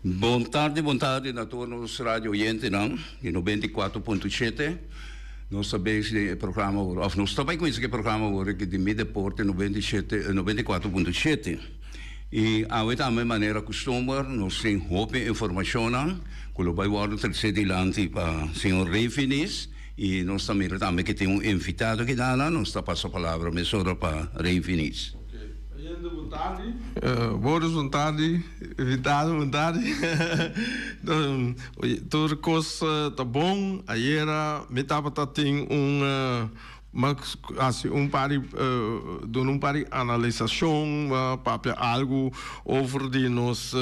Bon tardi, bon tardi na tur nos radio oyentenan di 94.7. Nos ta bezig den e programa awor, of nos ta bai kuminsá ku e programa awor aki di Mi Deporte 97, 94.7. I awe tambe manera kustumber nos tin hopi informashonnan ku lo bai wòrdu tresé dilanti pa señor Rey Finis i nos ta mira tambe ku tin un invitado kidanan, nos ta pasa palabra mesora pa Rey Finis. Oyente bon tardi. Boris bon tardi, invitado bon tardi. Tur kos ta bon. Ayera mi tabata tin un mi hasi un par di duna un par di analisashon, papia algu over di nos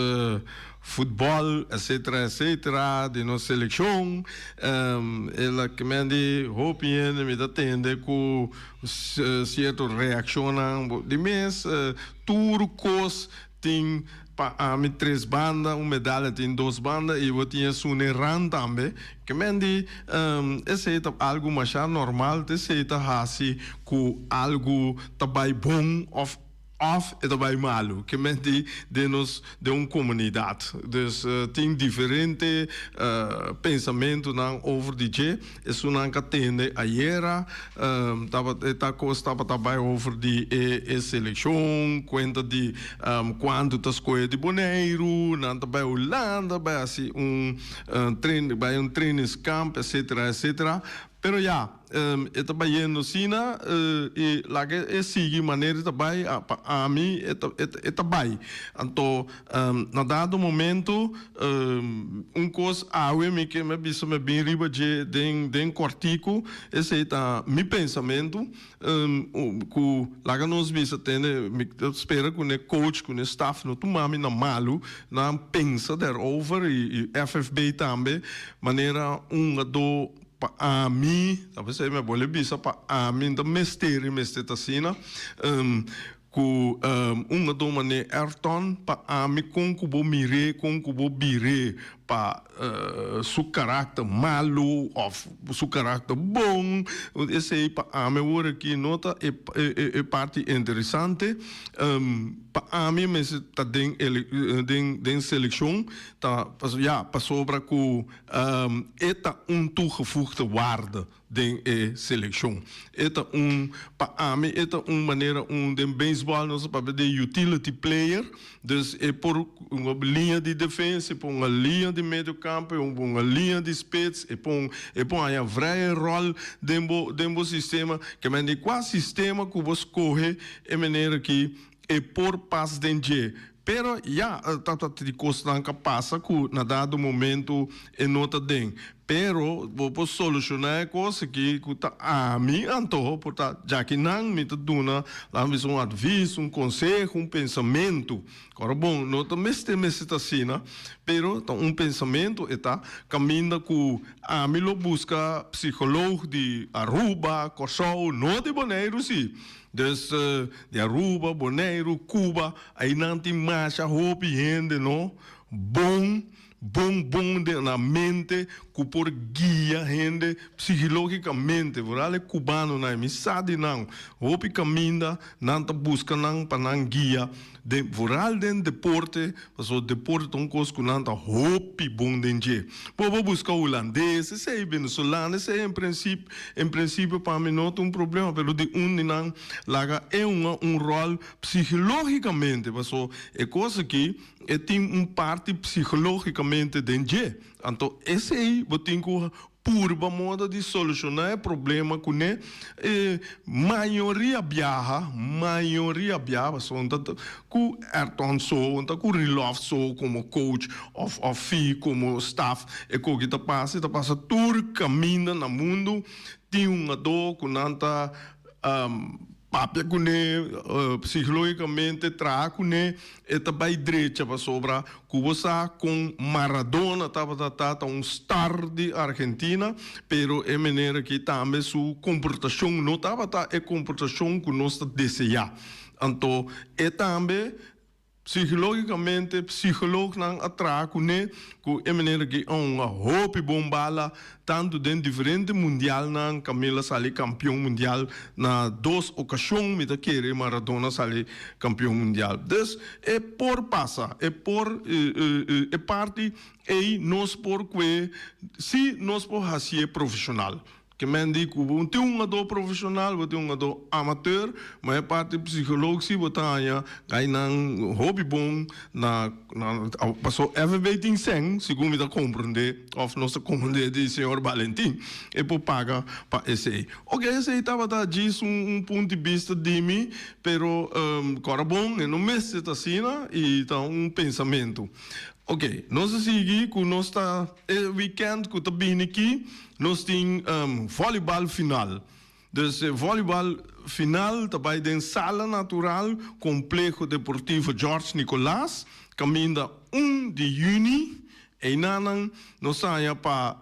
Futbol etcetera etcetera di nos seleccion el a kimen di hopi hende mi ta tende cu cierto reaccionnan di mes tur cos tin pa ami tres banda un medalla tin dos banda y bo tin esun e ran tambe kimen di esey ta algo masha normal ta esey ta haci cu algo ta bay bon of Of e ta bai malu, ke menti den nos den un komunidat. Dus tin diferente pensamentunan over di dje. Esunnan ka tende ayera tabata e ta kos tabata bai over di e e selekshon, kuenta di kuantu ta skohe di Boneiru, nan ta bai Hulanda bai hasi un train bai un trainingskamp etcetera etcetera. Pero ya. E ta bayendo asina i laga e sigui manera e ta bai, pa ami e ta e ta bai. Anto na dado momento un kos awe mi ke mi a bisa mi a bin riba dje den den kòrtiku, esei ta mi pensamentu ku laga nos bisa tende mi ta spera ku ne coach ku ne staff no tuma mi na malu, nan pensa derover i FFB tambe manera un hungadó. Pa ami, ta p'esei mi a bolbe bisa, pa ami no ta mester i mester ta asina, ku un a doma n'e Ayrton, pa ami kon ku bo mir'é, kon ku bo bir'é pa su karakter malu òf su karakter bon, esei pa ami awor aki no ta e e parti interesante. Pa ami mester ta den den selekshon, ta ya pasobra ku. E ta un toegevoegde waarde den e seleccion. E ta un, pa ami e ta un manera un den baseball nos ta papia di utility player, dus e por un liña di defensa, e por un liña di medio campo, e por un liña di spits, e por e por haña vrije rol den bo den bo sistema. Ke men di kua sistema ku bo skohe e manera aki e por pas den dje. Pero ya, ta ta di kosnan ka pasa ku na dado momento e no ta den. Pero bo por solushoná e kos aki ku ta ami anto por ta djaki nan mi ta duna laga bisa un advis, un konseho, un pensamentu. Ora bon, no ta mester mester ta asina, pero ta un pensamentu e ta kaminda ku ami lo buska psikoloog di Aruba, Kòrsou, no di Boneiru si. Dus di Aruba, Boneiru, Cuba, einan tin masha hopi hende no bon, bon bon den nan mente ku por guia hende psihologicamente. Vooral e cubanonan, mi sa di nan hopi kaminda nan ta buska nan pa nan guia den vooral den deporte, pasobra deporte ta un kos ku nan ta hopi bon den dje. Bo por buska hulandes, esei venezolano, esei en prinsip en prinsipio pa mi no ta un problema, pero di un di nan laga e hunga un ròl psihologicamente, paso e kos aki e tin un parti psihologicamente den dje, anto esei bo tin ku Purba moda di solushoná e problema kuné e mayoria biaha, mayoria biaha pasobra ta ku Ayrton so, ta ku Rilov so komo coach òf òf Fi komo staff e koki ta pasa, e ta pasa tur kaminda na mundu tin un hungadó ku nan ta Papia kuné, psikológikamente traha kuné, e ta bai drecha pasobra ku bo sa kon Maradona tabata ta, ta un star di Argentina, pero e manera aki tambe su komportashon no tabata e komportashon ku nos ta deseá. Anto e tambe. Psicologicamente, psicoloognan a traha cune cu e manera ki a hunga hopi bon bala, tanto den diferente mundialnan, Camila sali campeon mundial na dos ocasion, mi ta kere Maradona sali campeon mundial. Dus e por pasa, e por e parti ey nos por cue si nos por hacié profesional. Ke men di ku bo tin un hungadó profeshonal, bo tin un hungadó amateur, ma e parti psikolog si bo ta haña gainan hopi bon na na paso FFB tin sèn segun mi ta komprendé òf nos ta komprendé di señor Balentin e por paga pa esei. Oke esei tabata djis un un punt di bista di mi pero kòrda bon e no mester ta asina i ta un pensamentu. Oke nos a sigui ku nos ta e wikènt ku ta bini aki. Nos tin volleybal final. Dus e volleybal final ta bai den Sala Natural Complejo Deportivo George Nicolaas, kaminda un di yüni. Einanan nos ta haña pa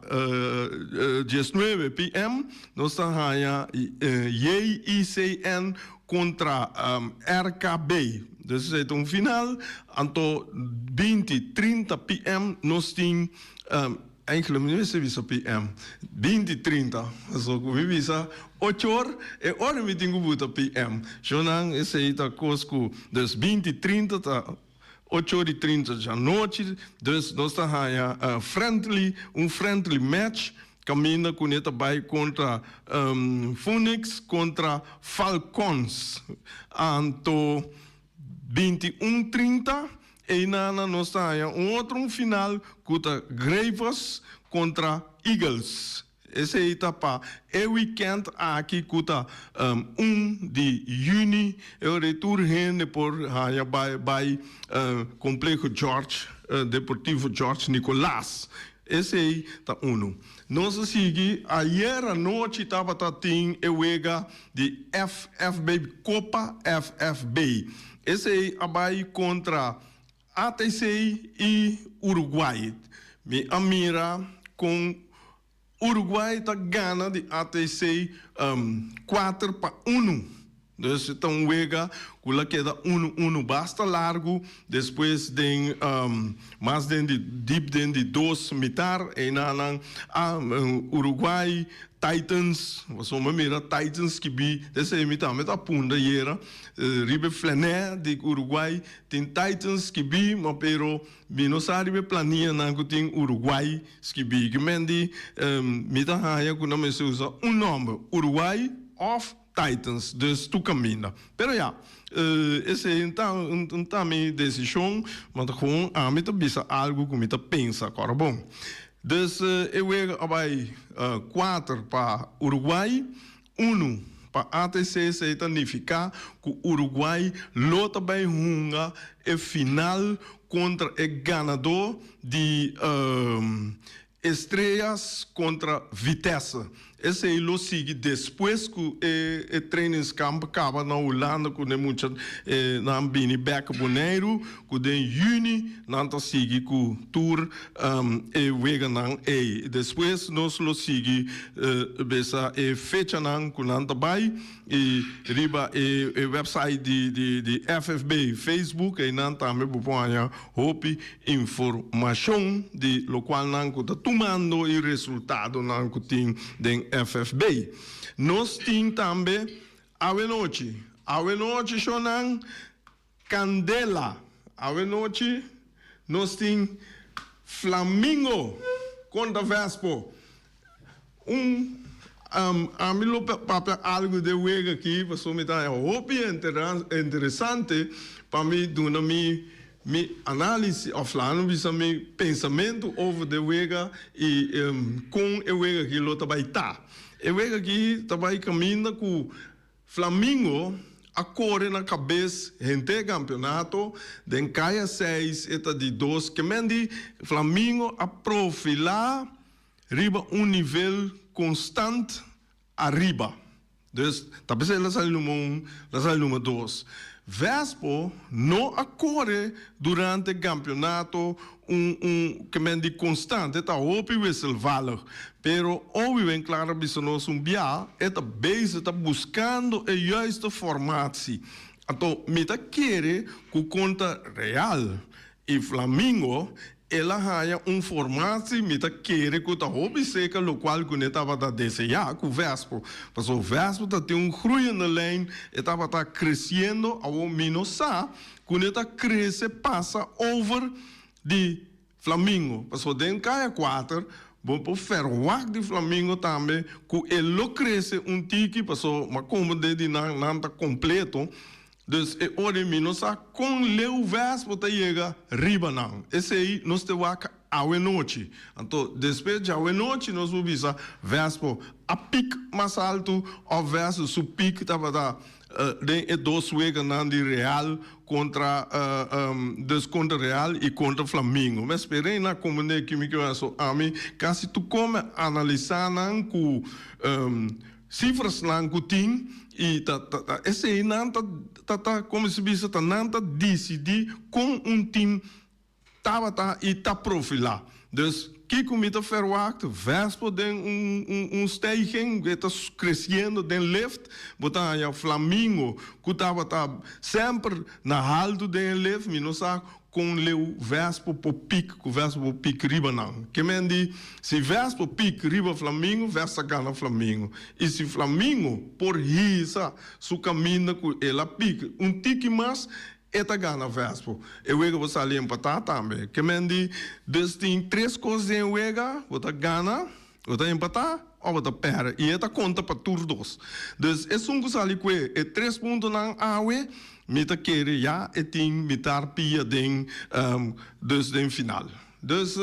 diesnuebe PM nos ta haña JICN kontra RKB. Dus esei ta un final. Anto binti trinta PM nos tin. Eigenlijk mi mester bisa PM. 20 30. Paso ku mi bisa ocho or, e ora mi tin ku buta PM. Shownan esei ta kos ku dus 20 30 ta ocho or i 30 djanochi. Dus nos ta haña friendly, un friendly match kaminda ku ne ta bai kontra Phoenix kontra Falcons. Anto 21 30 Eynana nos ta haña un otro un final ku ta Gravers kontra Eagles. Esei ta pa e wikènt aki ku ta un di yüni. E ora ei tur hende por haña bai bai Kompleho George Deportivo George Nicolaas. Esei ta unu. Nos a sigui ayer anochi tabata tin e wega di FFB Kopa FFB. Esei a bai kontra ATC i Uruguay. Mi a mira kon Uruguay ta gana di ATC 4-1. Dus ta un wega ku la keda unu unu basta largu. Despues den mas den di dip den di dos mitar einanan a Uruguay Titans, pasobra mi mira Titans skibi, esei mi tambe ta apunta ayera, riba e flanè di Uruguay tin Titans skibi, ma pero mi no sa riba e planianan ku tin Uruguay skibi. Ki men di mi ta haña ku nan mester usa un nòmber, Uruguay òf Titans, dus tur kaminda. Pero ya, esei no ta no ta mi desishon, ma ta gewoon ami ta bisa algu ku mi ta pensa, kòrda bon. Dus e wega a bai kuater pa Uruguay, unu pa ATC, esei ta nifiká ku Uruguay lo ta bai hunga e final kontra e ganadó di Estrellas kontra Vitesse. Esei lo sigui despues ku e e trainingskamp kaba na Hulanda ku e mucha nan bini bek Boneiru ku den yüni nan ta sigui ku tur e weganan ei. Despues nos lo sigui besa e fechanan ku nan ta bai i riba e e website di di di FFB Facebook einan tambe bo por haña Hopi informashon di lokualnan ku ta tumando i resultadonan ku tin den FFB. Nos tin tambe awenochi. Awenochi shownan kandela. Awenochi nos tin Flamingo kontra Vespo. Un ami lo papia algu den wega aki pasobra mi ta haña hopi interesante pa mi duna mi mi análisis òf laga no bisa mi pensamentu over den wega i kon e wega aki lo ta bai ta. E wega aki ta bai kaminda ku Flamingo a kore na kabes henter kampionato, den kaya seis e ta di dos kemendi Flamingo a profilá Riba un nivel constant ariba. Dus ta pesey la sali number un, la sali number dos. Vespo no a core durante campeonato un un kemen di constant, e ta hopi wisselvallig. Pero Owi Winklaar a bisa nos un bia e ta bezig ta buscando e juiste formatie. Anto mi ta kere ku kontra Real i Flamingo el a haña un formatie mi ta kere ku ta hopi seka lokual ku ne tabata deseá ku Vespo. Pasobra Vespo ta tin un groeiende lijn, e tabata kresiendo, awor mi no sa ku ne ta krese pasa over di Flamingo, pasobra den kaya kuater bo por ferwagt di Flamingo tambe ku e lo krese un tiki pasobra m'a komprendé di nan, nan ta kompleto. Dus e ora ei mi no sa kon leu vès bo ta yega riba nan. Esei nos te wak awe nochi. Anto despues djawe nochi nos por bisa vès por a pik mas altu òf vès su pik tabata den e dos weganan di Real kontra dus kontra Real i kontra Flamingo. Mi a spera ei na komprendé kimi ke so ami kasi tur kome analisá nan ku sifrasnan ku tin i ta ta esei nan ta ta ta komo si bisa ta nan ta disidí kon un tim Tabata i ta profilá. Dus, kiko mi ta ferwagt? Vespo den un un un stijging, e ta kresiendo den lift. Bo ta haña Flamingo ku tabata semper na haltu den e lift. Mi no sa kon leu Vespo por pik, ku Vespo por pik riba nan. Ke men di, si Vespo pik riba Flamingo, Vespo ta gana Flamingo. I si Flamingo por hisa su kaminda ku el a pik un tiki mas, E ta gana Vespo. E wega bo sali empatá tambe. Ke men di, dus tin tres kos den e wega, bo ta gana, bo ta empatá òf bo ta pèrdè. I e ta konta pa tur dos. Dus esun ku sali kue e tres puntonan awe, mi ta kere ya e tin mitar pia den dus den final. Dus,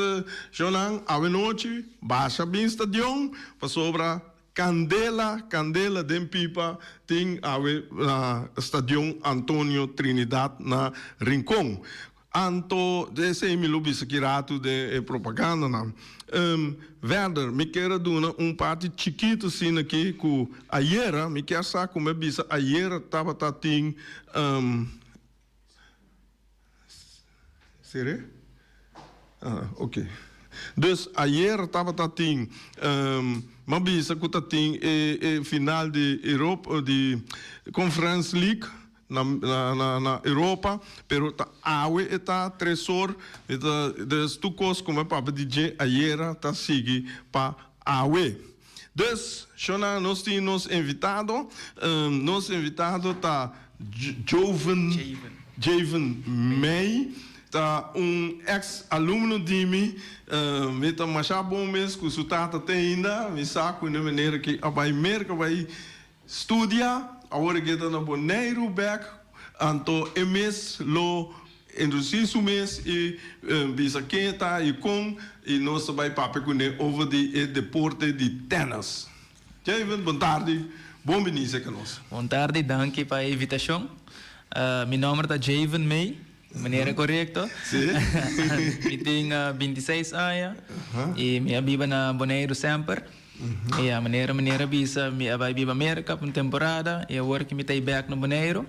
shownan, awe nochi basha bin stadion pasobra Candela, candela den pipa tin awe na Stadion Antonio Trinidad na Rincon. Anto esey mi lo bisa ki ratu den e propagandanan. Verder, mi kier a duna un parti chikitu asina aki cu ayera, mi kier sa cu mi a bisa ayera tabata tin. Sere? Ah, ok. Dus ayer tabata tin, m'a bisa ku ta tin e e final di Europa, di Conference League na na na Europa, pero ta awe e ta tres or, e ta dus tur kos ku m'a papia di dje ayera ta sigui pa awe. Dus, shona, nos tin nos invitado. Nos invitado ta Joven, Javen May, ta un ex alumno di mi. Mi ta masha bon mes cu su tata te ainda. Mi sa cu n'e manera cu a bay Merca bay studia, awor e ta na Boneiru bek, anto e mes lo Introducí su mes y bisa ken e ta y con y nos ta bay papia cune over di e deporte di tennis. Javen, bon tardi, bon bini cerca nos. Bon tardi, danki pa e invitacion. Mi nomber ta Javen May, manera corecto. Sí. Mi tin 26 aña y mi a biba na Boneiru semper. Y a manera manera bisa mi a bay biba Merca pa un temporada y awor ki mi ta bek na Boneiru.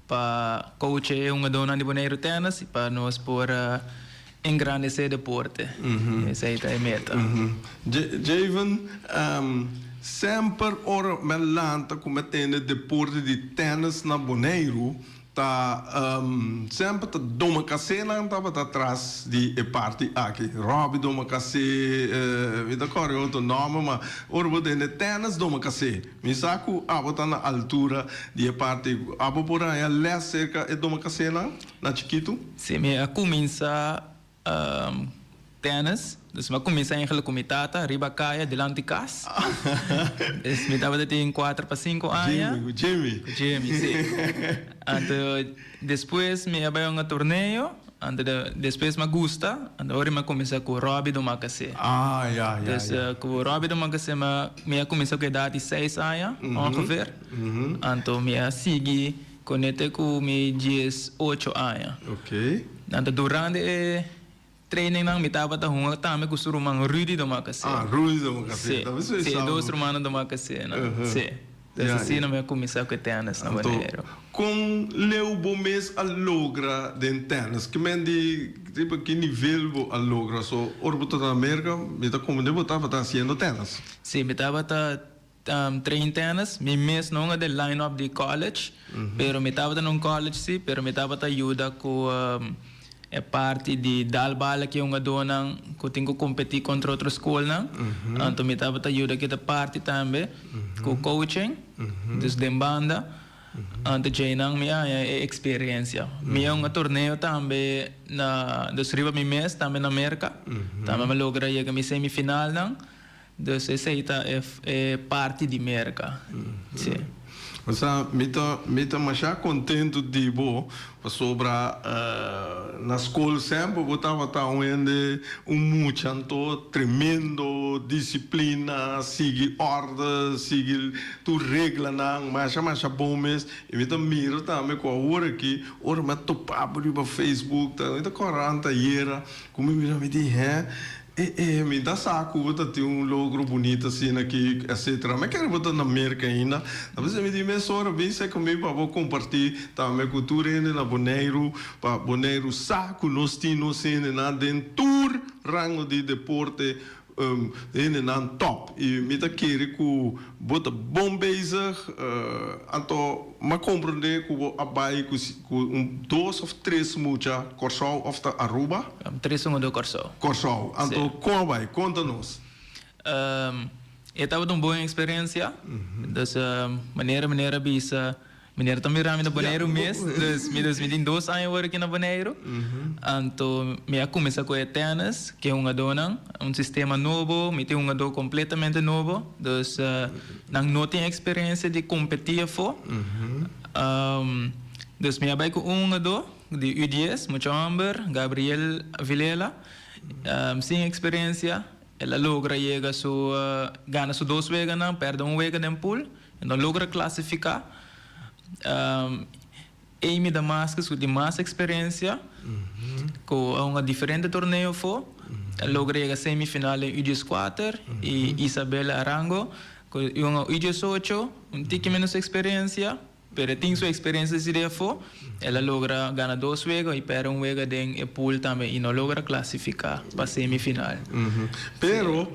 Pa coach e hungadónan di Boneiru Tennis i pa nos por engrandesé deporte. Esei ta e meta. Javen, Semper ora mi a lanta ku mi a tende deporte di tennis na Boneiru, ta semper ta Domacasénan tabata tras di e parti aki. Robbie Domacassé, mi ta kòrda e otro nòmber, ma ora bo tende tennis Domacassé. Mi sa ku abo ta na altura di e parti. Abo por haña lès serka e domakasénan na chikitu? Sí, mi a kuminsá tènis. Dus mi a kuminsá eigenlijk ku mi tata riba kaya dilanti kas. Dus mi tabata tin kuater pa sinku aña. Jimmy, ku Jimmy. Ku Jimmy, sí. Anto despues mi a bai un torneo. Anto despues mi a gusta, anto ora mi a cuminsa cu Robbie Domacassé. Ah, ya, ya, Dus ya. cu Robbie Domacassé mi a cuminsa cu edad di seis aña ongeveer. Anto mi a sigui cune te cu mi dies ocho aña. Ok. Anto durante e trainingnan mi tabata hunga tambe cu su ruman Rudy Domacassé. Ah, Rudy Domacassé. Si, si, e dos rumannan Domacassé nan, si. Dus asina mi a kuminsá ku e tènis na Boneiru. Kon leu bo mes a logra den tènis? Ki men di riba ki nivel bo a logra? So ora bo ta na Merka mi ta komprendé bo tabata hasiendo tènis. Si, mi tabata. Train tennis, mi mes no hunga den line up di college, pero mi tabata na un college si, pero mi tabata yuda ku e parti di dal bala ku e hungadónan ku tin ku kompetí kontra otro skolnan. Anto mi tabata yuda ku e parti tambe ku coaching, dus den banda. Anto djeinan mi haña e eksperensia. Mi a hunga torneo tambe na, dus riba mi mes tambe na Merka. Tambe mi a logra yega mi semifinalnan. Dus esei ta e parti di Merka. Si. Osea, mi ta mi ta masha kontentu di bo pasobra na skol semper bo tabata un hende un mucha anto tremendo disiplina, sigui orde, sigui tur reglanan masha masha bon mes i mi ta mira tambe ku awor aki ora mi a topa bo riba Facebook ta mi ta kòrda antayera ku mi mira mi di hè E e mi ta sa cu bo ta tin un logro bunito asina aki etcetera. Mi kere bo ta na Merca ainda. Ta bisa mi di mesora bin sa cu mi pa bo comparti tambe cu tur hende na Boneiru pa Boneiru sa cu nos tin nos hendenan den tur rango di deporte hendenan top. Y mi ta kere cu bo ta bon bezig anto m'a comprende cu bo a bay cu cu un dos of tres mucha Corsou of ta Aruba? Tres un do Corsou. Corsou. Anto con a bay? Conta nos. E tabata un bon experiencia. Dus manera meneer a bisa, meneer ta mira mi na Boneiru mes, dus mi dus mi tin dos aña awor aki na Boneiru. Anto mi a cuminsa cu e tennis, cu e hungadónan, un sistema nobo, mi tin hungadó completamente nobo, dus nan no tin experiencia di competi afó. Dus mi a bai ku un hungadó di U dies, mucha hòmber, Gabriel Vilela. Sin eksperensia, el a logra yega su gana su dos weganan, pèrdè un wega den pool, e no logra klasifiká. Amy Damascus ku tin mas eksperensia, ku a hunga diferente torneo afó, a logra yega semifinal den U dieskuater i Isabella Arango ku hunga U diesocho, un tiki ménos eksperensia. Pero e tin su experiencia si di afo, el a logra gana dos wega y perde un wega den e pool tambe y no logra clasifica pa semifinal. Pero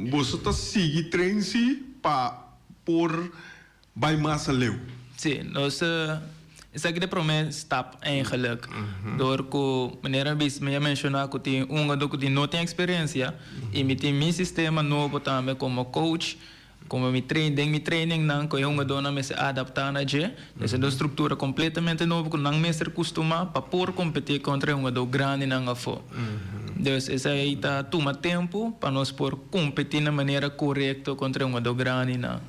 boso ta sigui train si pa por bay mas aleu? Si, nos esaki ta e prome stap eigenlijk. Door cu manera mi a menciona cu tin un hungador cu tin no tin experiencia y mi tin mi sistema nobo tambe como coach. Como mi train den mi trainingnan cu e hungadornan mester adapta na dje, esei ta un structura completamente nobo cu nan mester custuma pa por competi contra e hungador grandinan afo. Dus esei ta tuma tempo pa nos por competi na manera corecto contra e hungador grandinan.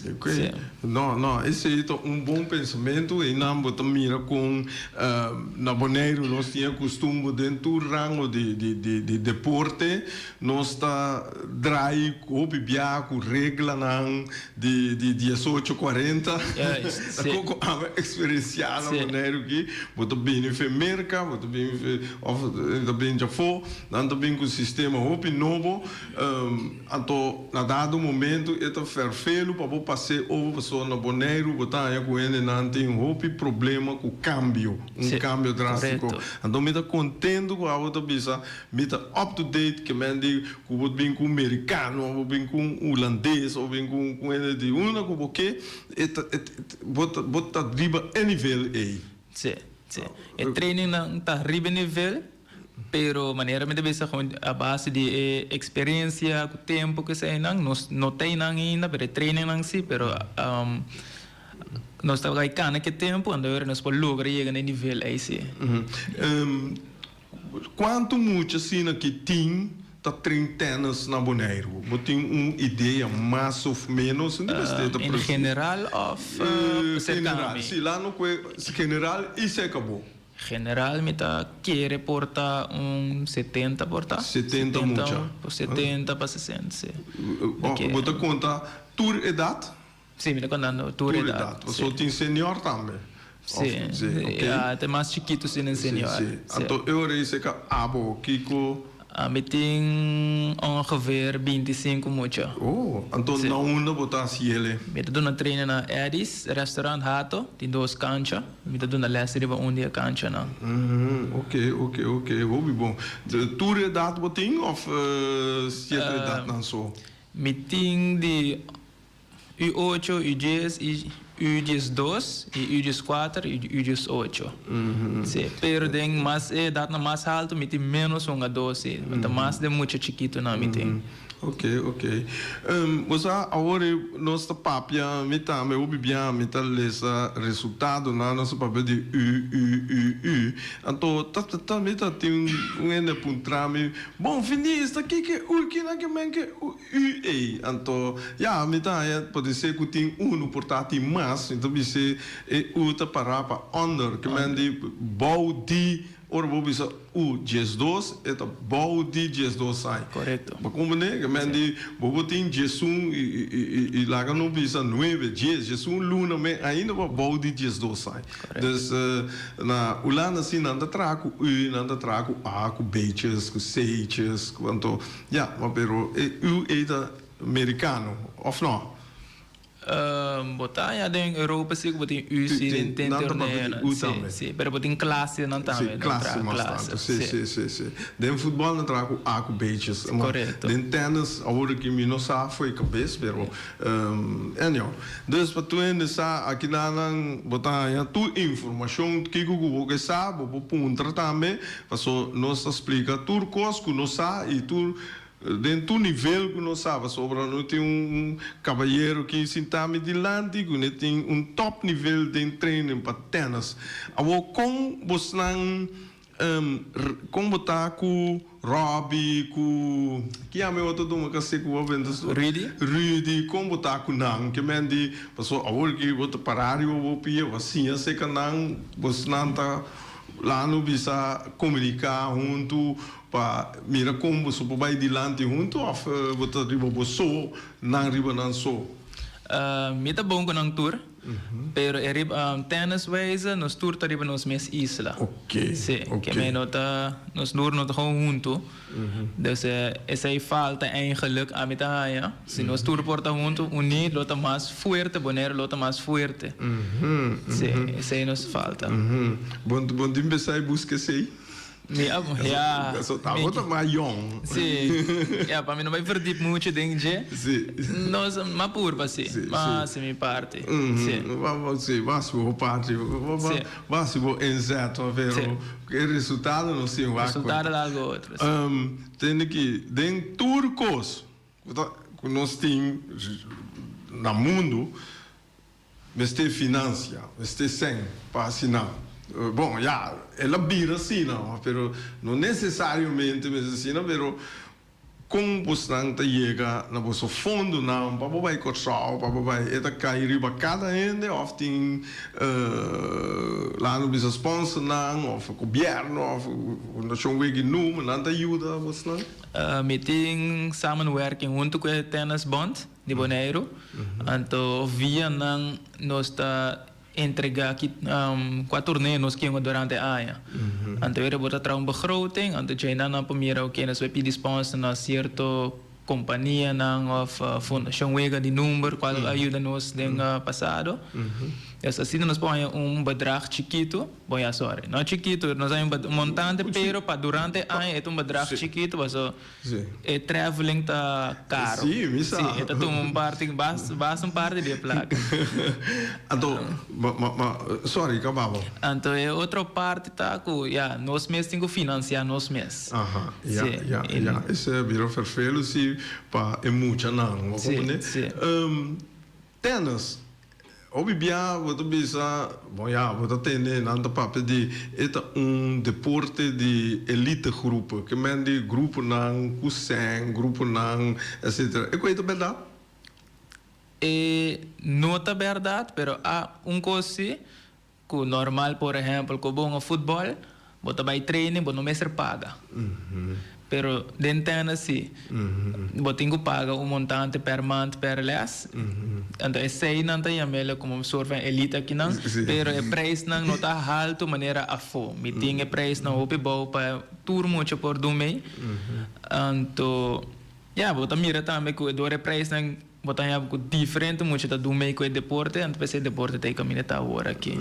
Ok. No, no, esei ta un bon pensamentu. Einan bo ta mira con na Boneiru nos tin e custumber den tur rango di di deporte Nos ta draai hopi bia ku reglanan di di diesocho kuarenta. Ta koko abo eksperensiá na Boneiru aki. Bo ta bini fe Merka, bo ta bini fe òf ta bini djafó, nan ta bini ku sistema hopi nobo. Anto na dado momento e ta fèrfelu pa bo pas'é over pasobra na Boneiru bo ta haña ku hendenan tin hopi problema ku kambio, un kambio drástiko. Anto mi ta kontentu ku abo ta bisa Mi ta up to date ke men di ku bo bin ku un merikano of bo bin ku un hulandes of bin ku un hende di unda ku bo ke e ta bo ta bo ta riba e nivel ei. Si, si. E trainingnan ta riba e nivel, pero manera mi ta bisa a base di e experiencia ku tempo ku eseinan nos no ta einan ainda pero e trainingnan si pero nos ta bai kana ke tempo anto nos por logra yega na e nivel ei si. Kuantu mucha asina ki tin ta train tennis na Boneiru? Bo tin un idea mas of menos? No mester ta En precies. general of serka General, mi? si la no kue general i serka bo. General mi ta kere por ta un setenta por ta. Setenta mucha. Setenta pa sesenta, si. Mi kere. Bo ta konta tur edat? Si, mi ta kontando tur Tur edat. edat. Pasobra tin senior tambe. Si, Si, ok. ya ta mas chikitu si den senior. Si, si. Si. Anto e ora ei seka abo kiko? Ami tin ongeveer binti sinku mucha. Oh, anto Si. na unda bo ta hasi ele? Mi ta duna trainen na Eddy's Restaurant Hato, tin dos kancha. Mi ta duna les riba un di e kanchanan. Ok, ok, ok, hopi bon. Tur edat bo tin of sierto edatnan so? Mi tin di. U8, U10 i U12 i U14 i U18. Sí, pero den mas e edatnan mas haltu mi tin ménos hungadó, sí. Ta mas den mucha chikitunan mi tin. Ok, ok. Bo sa awor e nos ta papia, mi tambe hopi bia mi ta lesa resultadonan, nos ta papia di U, U, U, U. Anto ta ta mi ta tin un hende a puntra mi, Bon Finis, ta kiko e U kina ke men ke U ei? Anto ya, mi ta haña podisé ku tin unu por ta tin mas, mi ta bis'é e U ta pará pa under, ke men di bou di. Ora bo bisa u 12, e ta bou di 12 aña. Korekto. Bo komprendé? Ke men di bo por tin 11 i laga no bisa nuebe, dies, 11 luna men ainda bo bou di 12 aña. Korekto. Dus na Hulanda si nan ta traha ku u, nan ta traha ku a, ku b'tjes, ku c'tjes, ku anto ya, ma pero e u ei ta merikano, òf no? Bo ta haña den Europa si ku bo tin U si den Nan ta papia di torneo U si tambe. si pero bo tin klasenan Si tambe nan klase traha mas klase tantu si si. si si si den futbòl nan traha ku A ku B'tjes ma Korekto. den tènis awor aki mi no sa fo'i kabes pero anyhow dus pa tur hende sa akinanan bo ta haña tur informashon kiko ku bo ke sa bo por puntra tambe paso nos ta splika tur kos ku nos sa i tur Den tur nivel ku nos sa, pasobra no tin un kabayero ki sinta mi dilanti ku ne tin un top nivel den training pa tennis. Awor kon bosnan kon bo ta ku Robbie ku ki yama e otro doma kase ku bo benta su? Rudy. Rudy, kon bo ta ku nan? Ke men di pasobra awor ki bo ta para riba bo pia bo a siña seka nan bosnan ta laga no bisa komuniká huntu Pa mira kon boso por bai dilanti huntu òf bo ta riba bo so, nan riba nan so? Mi ta bon ku nan tur, pero e riba tennis wijze nos tur ta riba nos mes isla. Sí, ke men no ta, nos tur no ta gewoon huntu. Dus esei falta eigenlijk ami ta haña. Si nos tur por ta huntu, uní lo ta mas fuerte, Boneiru lo ta mas fuerte. Sí, esei nos falta. Bon tin besai buska esei? Mi a, ja. So ta bo ta mas yong. Sí. Ja, pa mi no bai verdiep mucho den dje. Sí. Nos, ma purba sí. Sí, Ma sí. hasi mi parti. Sí. Ba, sí, ba hasi bo parti. Sí. Ba hasi bo inzet, pero Sí. e resultado no sin wak. Resultado ta algo otro, sí. Tende ki den tur kos ku ta, ku nos tin na mundu, Mester financia, mester sèn pa hasi nan. Bon, ya, el a bira asina, pero no necesariamente mester asina, pero con bosnan ta yega na boso fondonan pa bo bai Corsou, pa bo bai, e ta cay riba cada hende of tin laat nos bisa sponsornan of gobierno of Fundacion Weggie Numa, nan ta yuda bosnan? Mi tin samenwerking hunto cu e Tennis Bond. Di Boneiru. Anto via nan nos ta entrega ki kua torneo nos kiengo durante aña. Anto ora bo ta traha un begroting, anto djei nan nan por mira oke nos bai pidi sponsor na sierto kompanianan òf fundashon wega di number kual a yuda nos den pasado. Dus asina nos por haña un bedrag chikitu, bon ya sorry, no chikitu, nos haña un montante pero pa durante aña e ta un bedrag chikitu pasobra E traveling ta caro. Sí, mi sa. Sí, e ta tuma un parti, basta un parti di e placa. Anto, ma, ma, ma, sorry, caba bo. Anto e otro parti ta cu, ya, nos mes tin cu financia nos mes. Aha, ya, ya, ya. Esei a bira vervelu si pa e muchanan, bo comprende? Sí, sí. Tennis, Hopi bia bo ta bisa, bon ya, bo ta tende nan ta papia di e ta un deporte di elite grupo, ke men di gruponan ku sèn, gruponan etcetera. E ku ta bèrdat? E no ta bèrdat, pero a un kos si, Ku normal por ehempel ku bo hunga futbol bo ta bai training bo no mester paga pero den tennis si bo tin ku paga un montante per mand per les anto esei nan ta yam'el komo un sort van elite akinan pero e prijsnan no ta haltu manera afo mi tin e prijsnan hopi bou pa tur mucha por dun mei anto ya bo ta mira tambe ku dor e prijsnan. Bo ta haña ku diferente mucha ta dun mei ku e deporte, anto p'esei e deporte ta e kaminda ta awor aki.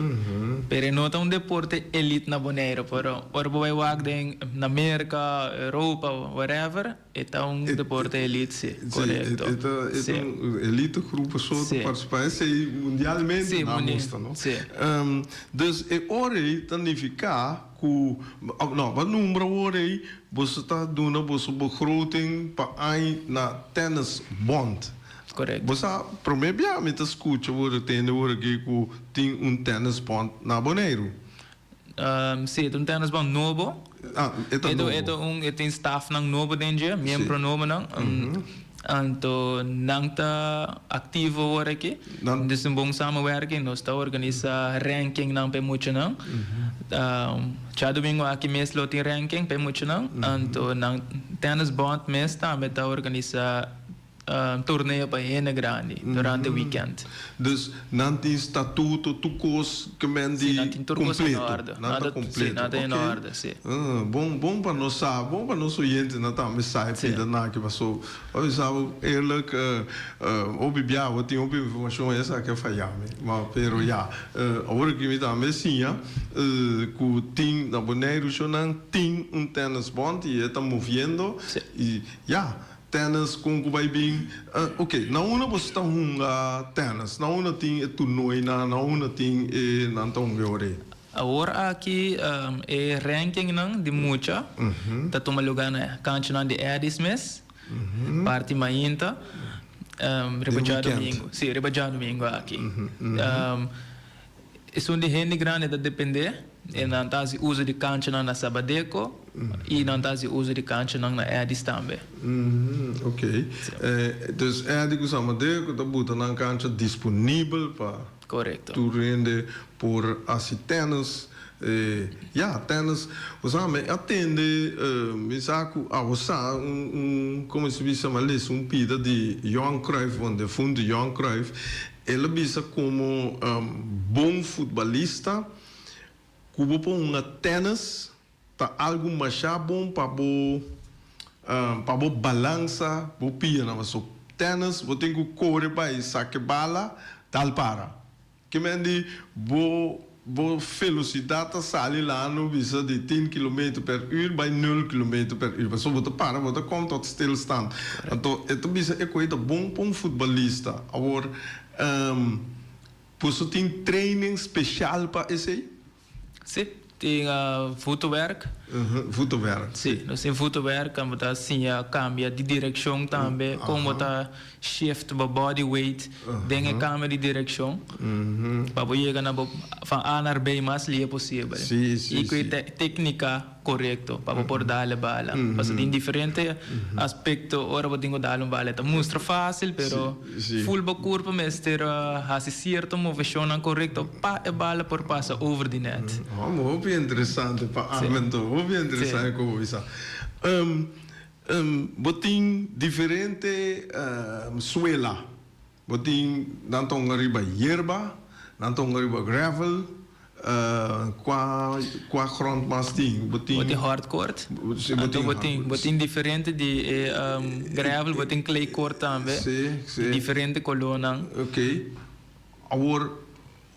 Pero e no ta un deporte elite na Boneiru, pero ora bo bai wak den na Merka, Europa, wherever, e ta un deporte elite si, korekto. Si, e ta e ta un elite grupo so ta partisipá esei mundialmente nan a mustra, no? Si. Dus e ora ei ta nifiká Ku, no, bo a nombra awor ei, boso ta duna boso begroting pa añ na Tennis Bond. Correcto. Bo sa, prome bia mi ta scucha awor, tende awor aki ku tin un Tennis Bond na Boneiru. Si, e ta un Tennis Bond nobo. Ah, e ta nobo. E ta un, e tin staffnan nobo den dje, miembro nobonan. Anto nan ta activo awor aki. Dus un bon samenwerking. Nos ta organisa rankingnan pa e muchanan. Djadomingo aki mes lo tin ranking pa e muchanan. Anto nan tennis bond mes tambe ta organisa torneo pa hende grandi durante weekend. Dus nan tin statuto, tur kos ke men di Sí, nan tin tur kos en kompleto. orde. Nan ta Sí, kompleto. nan ta en Oké. orde, sí. Ah, bon, bon pa nos sa, bon pa nos oyentenan tambe sa e Sí. pida nan aki paso bo bisa bo eerlijk hopi bia bo tin hopi informashon esaki a faya mi. Ma pero ya, awor aki mi tambe siña ku tin na Boneiru shownan tin un tennisbond i e ta moviendo Sí. i ya. Tennis kon ku bai bin? Ok, na unda boso ta hunga tennis? Na unda tin e toernooinan? Na unda tin e nan ta hunga e ora ei? Awor aki e rankingnan di mucha ta tuma luga na kanchanan di Eddy's mes, parti mainta, riba djadumingu. Si, riba djadumingu aki. Esun di hende grandi ta depende, e nan ta hasi uso di kanchanan na Sabadeco i nan ta hasi uso di kanchanan na Eddy's tambe. Ok. Dus Eddy ku Sabadeco ta buta nan kancha disponibel pa tur hende por hasi tennis. Ya, tennis. Bo sa, mi a tende, mi sa ku abo sa un, un, komo si bisa, mi a lesa un pida di Johan Cruijff, bon, defuntu Johan Cruijff. El a bisa komo bon futbalista ku bo por hunga tènis ta algu masha bon pa bo pa bo balansa bo pianan. Pasobra tènis bo tin ku kore bai saka e bala dal para. Ke men di bo bo felosidat ta sali lano bisa di tin kilometer per ur bai nul kilometer per ur. Pasobra bo ta para bo ta kom tot stilstand. Anto e ta bisa e koe ta bon pa un futbalista. Awor, boso tin training special pa esey? Si, tin voetenwerk. Voetenwerk, si. Si, nos tin voetenwerk, bo ta siña cambia di direccion tambe, con bo ta shift bo body weight den e cambio di direccion, pa bo yega na bo van A naar B mas lihe posibel. Si, si, Y cu si. e tecnica. Korekto, pa bo por dal e bala. Pasobra tin diferente aspekto ora bo tin ku dal un bala. E ta mustra fásil, pero ful bo kurpo mester hasi sierto moveshonnan korekto pa e bala por pasa over di nèt. Hòmber, hopi interesante pa Armando, hopi interesante ku bo bisa. Bo tin diferente suela. Bo tin nan ta hunga riba yerba, nan ta hunga riba gravel, Kua kua grond mas tin? Bo tin. Bo tin hard court. Si bo tin. Bo tin bo tin diferente di e gravel, bo tin clay court tambe. Si, si. Di diferente kolónan. Ok. Awor,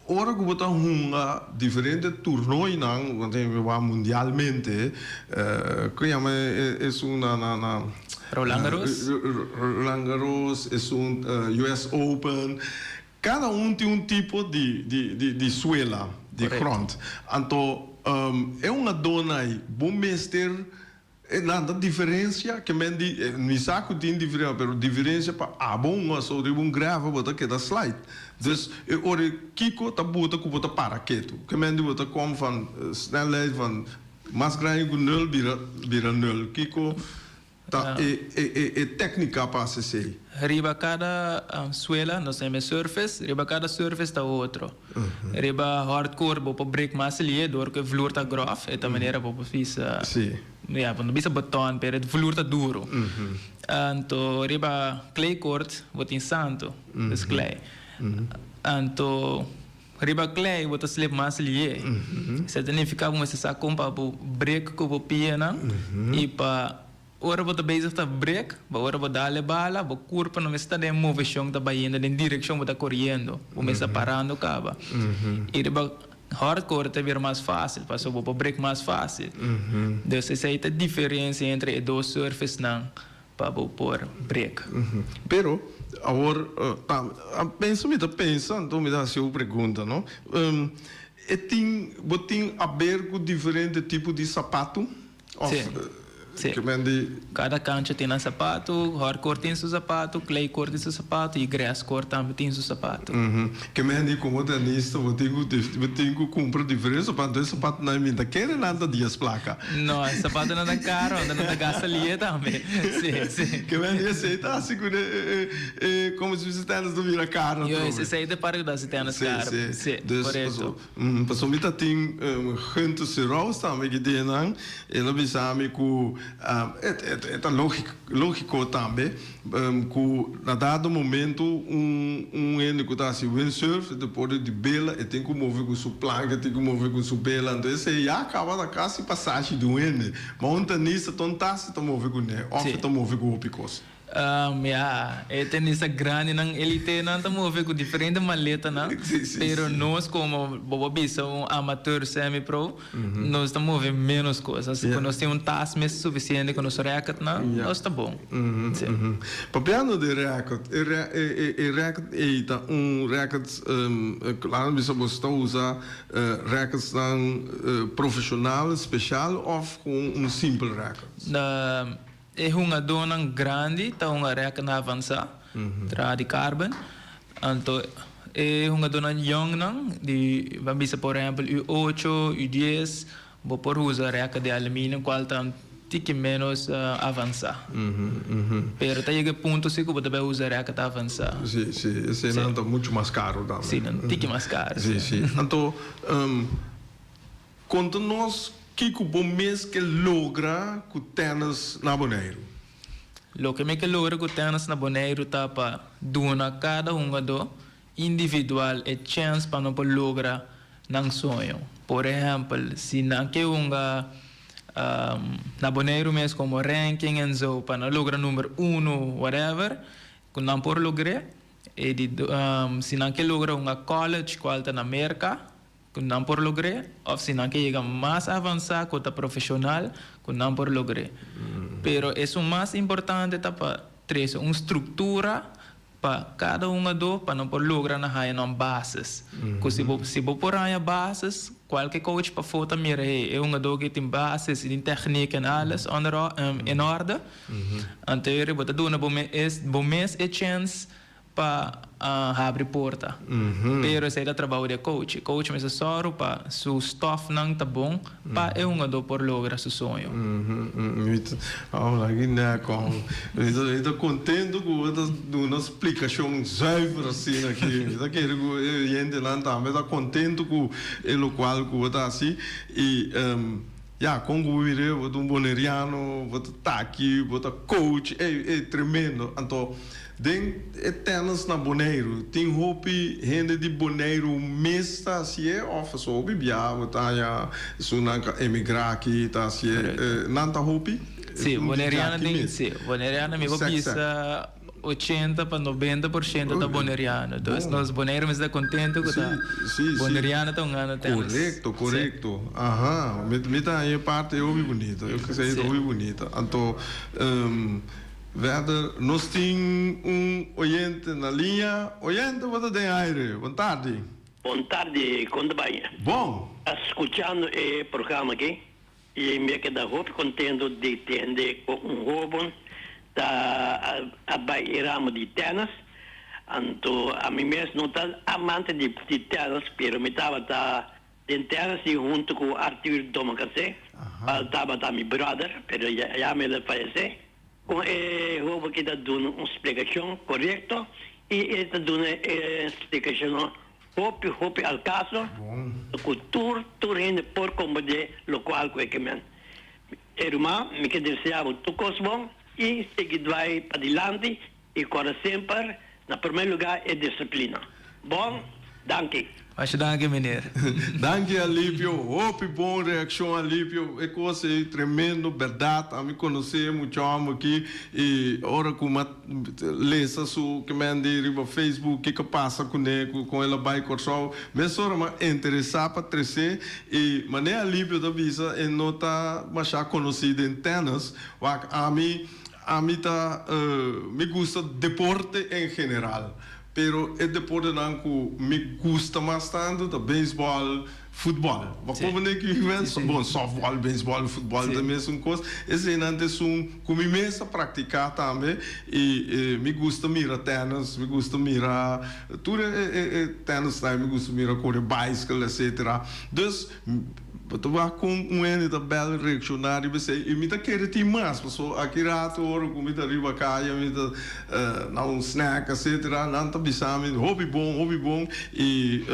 ora ku bo ta hunga diferente toernooinan, bo tin wak mundialmente, ku yama esun na na na. Roland Garros. Roland Garros, esun US Open. Kada un tin un tipo di di suela, di grond. Anto e un adona ei bo mester nan ta diferencia ke men di mi sa ku tin diferencia pero diferencia pa abo un aso riba un gravel bo ta keda slide. Dus e ora kiko ta buta ku bo ta para ketu. Ke men di bo ta kom van snelheid van mas grandi ku nul bira bira nul. Kiko Ta e e e tecnica pa haci esey. Riba cada suela, nos ta yama e surface, riba cada surface ta otro. Riba hardcore bo por break mas lihe door cu e vloer ta grof, e ta manera bo por bisa, ya, bo no bisa beton, pero e vloer ta duro. Anto riba clay court bo tin santo, dus klei. Anto Riba klei bo ta slip mas lié. Esei ta nifiká bo mester sa kon pa bo brek ku bo pianan i pa Ora bo ta bezig ta brek, bo ora bo dal e bala, bo kurpa no mester ta den moveshon ta bayendo den direkshon bo ta koriendo, bo mester ta parando kaba. I riba hard court ta bira mas fásil pasobra bo por brek mas fásil. Dus esei ta diferensia entre e dos surfacenan pa bo por brek. Pero awor ta pensa mi ta pensa anto mi ta hasi un pregunta no. E tin bo tin aber ku diferente tipo di sapatu? Of Sí. ke men di. Kada kancha tin nan sapatu, hard court tin su sapatu, clay court tin su sapatu i grass court tambe tin su sapatu. Ke men di komo tenista bo tin ku bo tin ku kumpra diferente sapatu, e sapatunan mi ta kere nan ta dies plaka. No, e sapatunan ta karo, anto nan ta gasta lihe tambe. Sí, sí. Ke men di esei ta hasi ku e e komo si bisa tenis ta bira karo Yo, atrobe. esei ta e parti ku ta hasi tenis Sí, karo. sí. Sí, Dus korekto. Pasobra mi ta tin Gunther Serous tambe ki den nan, el a bisa mi ku e ta lógiko tambe ku na dado momento un hende ku ta hasi windsurf e ta por di bela e tin ku move ku su planka e tin ku move ku su bela anto esei ya kaba ta kasi pasashi di un hende ma un tenista ton tasi ta move kuné òf e ta move ku hopi kos. Ya, e tenista grandinan, elitenan ta move ku diferente maletanan, pero nos komo bo por bisa un amateur semi-pro, nos ta move menos kos. Así ku nos tin un tas mes sufisiente ku nos rèketnan, nos ta bon. Sí. Papiando di rèket, e rèket ei ta un rèket, laat mi bisa bo ta usa rèketsnan profeshonal, speshal òf un simpel rèket? E hungadónan grandi ta hunga rèkena avansá, traha di carbon. Anto e hungadónan yòngnan, di ban bisa por ehèmpel U ocho, U dies, bo por usa rèka di aluminio kual ta un tiki ménos avansá. Pero ta yega e punto si ku bo ta bai usa rèka ta avansá. Sí, sí, eseinan ta muchu mas karu tambe. Sí, nan tiki mas karu. Sí, sí. Anto. Konta nos kiko bo mes ke logra ku tènis na Boneiru. Loke mi ke logra ku tènis na Boneiru ta pa duna kada hungadó individual e chèns pa nan por logra nan soño. Por ehèmpel, si nan ke hunga na Boneiru mes komo ranking en zo pa nan logra number uno whatever, ku nan por logr'é. E di si nan ke logra hunga college kual ta na Merka, Ku nan por logr'é, òf si nan ke yega mas avansá ku ta profeshonal, ku nan por logr'é. Pero esun mas importante ta pa trese un struktura pa kada hungadó pa nan por logra na haña nan bases. Ku si bo si bo por haña bases, kualke coach pafó ta mira, hey, e hungadó aki tin bases, e tin tèknik en alles onder en orde. Anto bo ta duna bo mes bo mes e chèns pa habri porta. Pero esei ta trabou di e coach. E coach mester sòru pa su stòfnan ta bon pa e hungadó por logra su soño. Mi ta contento cu bo ta duna splicacion zuiver asina aki. Mi ta kere cu e oyentenan tambe ta contento cu e locual cu bo ta haci. Y ya, con cu bo mira bo ta un boneriano, bo ta taki, bo ta coach, ey, ey, tremendo. Anto. Den e tènis na Boneiru tin hopi hende di Boneiru mes ta hasié òf pasobra hopi bia bo ta haña esunnan ku a emigrá aki ta hasié. Nan ta hopi? Sí, boneriano tin, sí, boneriano mi por bisa ochenta pa nobenta por shento ta boneriano. Dus nos Boneiru mester ta kontento ku ta boneriano ta hungando tènis. Korekto, korekto. Aha, mi ta haña e parti hopi bunita, e kos ei ta hopi bunita. Anto. Verder nos tin un oyente na liña. Oyente bo ta den aire. Bon tardi. Bon tardi, kon ta bai? Bon. Ta skuchando e programa aki i mi a keda hopi kontento di tende ku un hoben ta a bai e ramo di tènis. Anto ami mes no ta amante di tènis pero mi tabata Den tera si hunto cu Arthur Domacassé, cual tabata mi brother, pero ya mi el a fayece. Con e hoben ki ta duna un splicacion corecto y e ta duna e splicacionnan hopi hopi al caso cu tur tur hende por comprende locual cu e ke men. E ruman mi ke desea bo tur cos bon y sigui dwai padilanti y corda semper na primer lugar e disciplina. Bon. Danki. Masha danki meneer. Danki Alipio, hopi bon reaccion Alipio, e cos ey tremendo berdad, ami conoce e mucha homber aki y ora cu mi a lesa su kemendi riba Facebook kico a pasa cune cu con el a bay Corsou, mesora mi a interesa pa trece y manera Alipio ta bisa e no ta masha conoci den tennis, wak ami ami ta mi gusta deporte en general. Pero e deportenan ku mi gusta mas tantu ta beisbòl, futbòl. Bo komo ki bon sòftbòl, beisbòl, futbòl ta mesun kos. Eseinan ta esun ku mi mes a praktiká tambe i mi gusta mira tènis, mi gusta mira tur e tènisnan, mi gusta mira kore baiskel etsetera. Dus Bo ta wak kon un hende ta bel reakshoná riba esei i mi ta kere tin mas pasobra aki rato ora ku mi ta riba kaya mi ta na un snack etcetera nan ta bisa mi hopi bon hopi bon i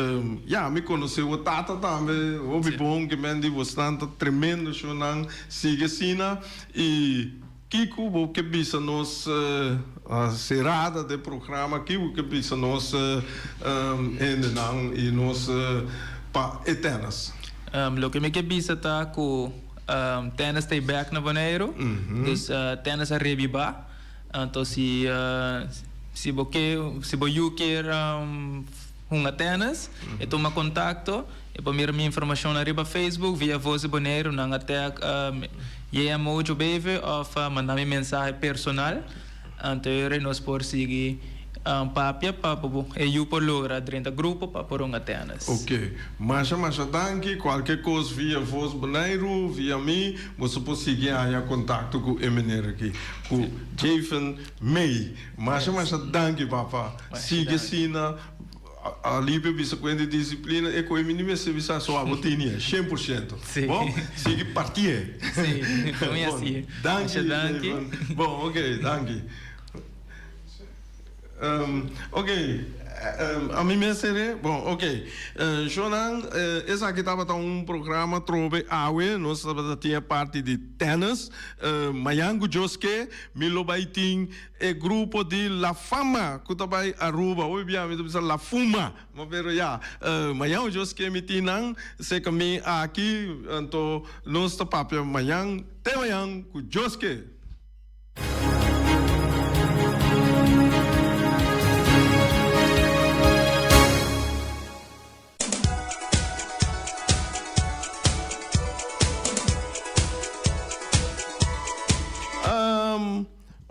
ya mi konosé bo tata tambe hopi bon ke men di bosnan ta tremendo shownan sigui asina i kiko bo ke bisa nos serada den programa kiko bo ke bisa nos hendenan i nos pa e tennis? Loke mi ke bisa ta ku tennis ta e bek na Boneiru, dus tennis a rebibá. Anto si si bo ke si bo yu kier hunga tennis e tuma kontakto. E por mira mi informashonnan riba Facebook via Voz di Boneiru, nan a tag JMOjo BV òf manda mi mensahe personal. Anto e nos por sigui papia pa e yu por logra drenta grupo pa por hunga tènis. Ok, masha masha danki. Kualke kos via Voz Boneiru, via mi, boso por sigui haña kontakto ku e meneer aki, ku Javen May. Masha masha danki papa. Sigui asina. Alipio bisa ku hende disiplina e koe mi ni mester bisa so abo tini e 100%. Bon, sigui partié. Sí, mi a sigui. Danki, danki. Bon, ok, danki. Ok, ami mester e, bon, ok. Shownan, esaki tabata un programa trobe awe, nos tabata tin e parti di tennis. Mayan ku Dios ke, mi lo bai tin E grupo di La Fama cu ta bay Aruba, hopi bia mi ta bisa La Fuma, ma pero ya, mañan Dios ke mi tin nan seca mi aki, anto nos ta papia mañan, te mañan cu Dios ke.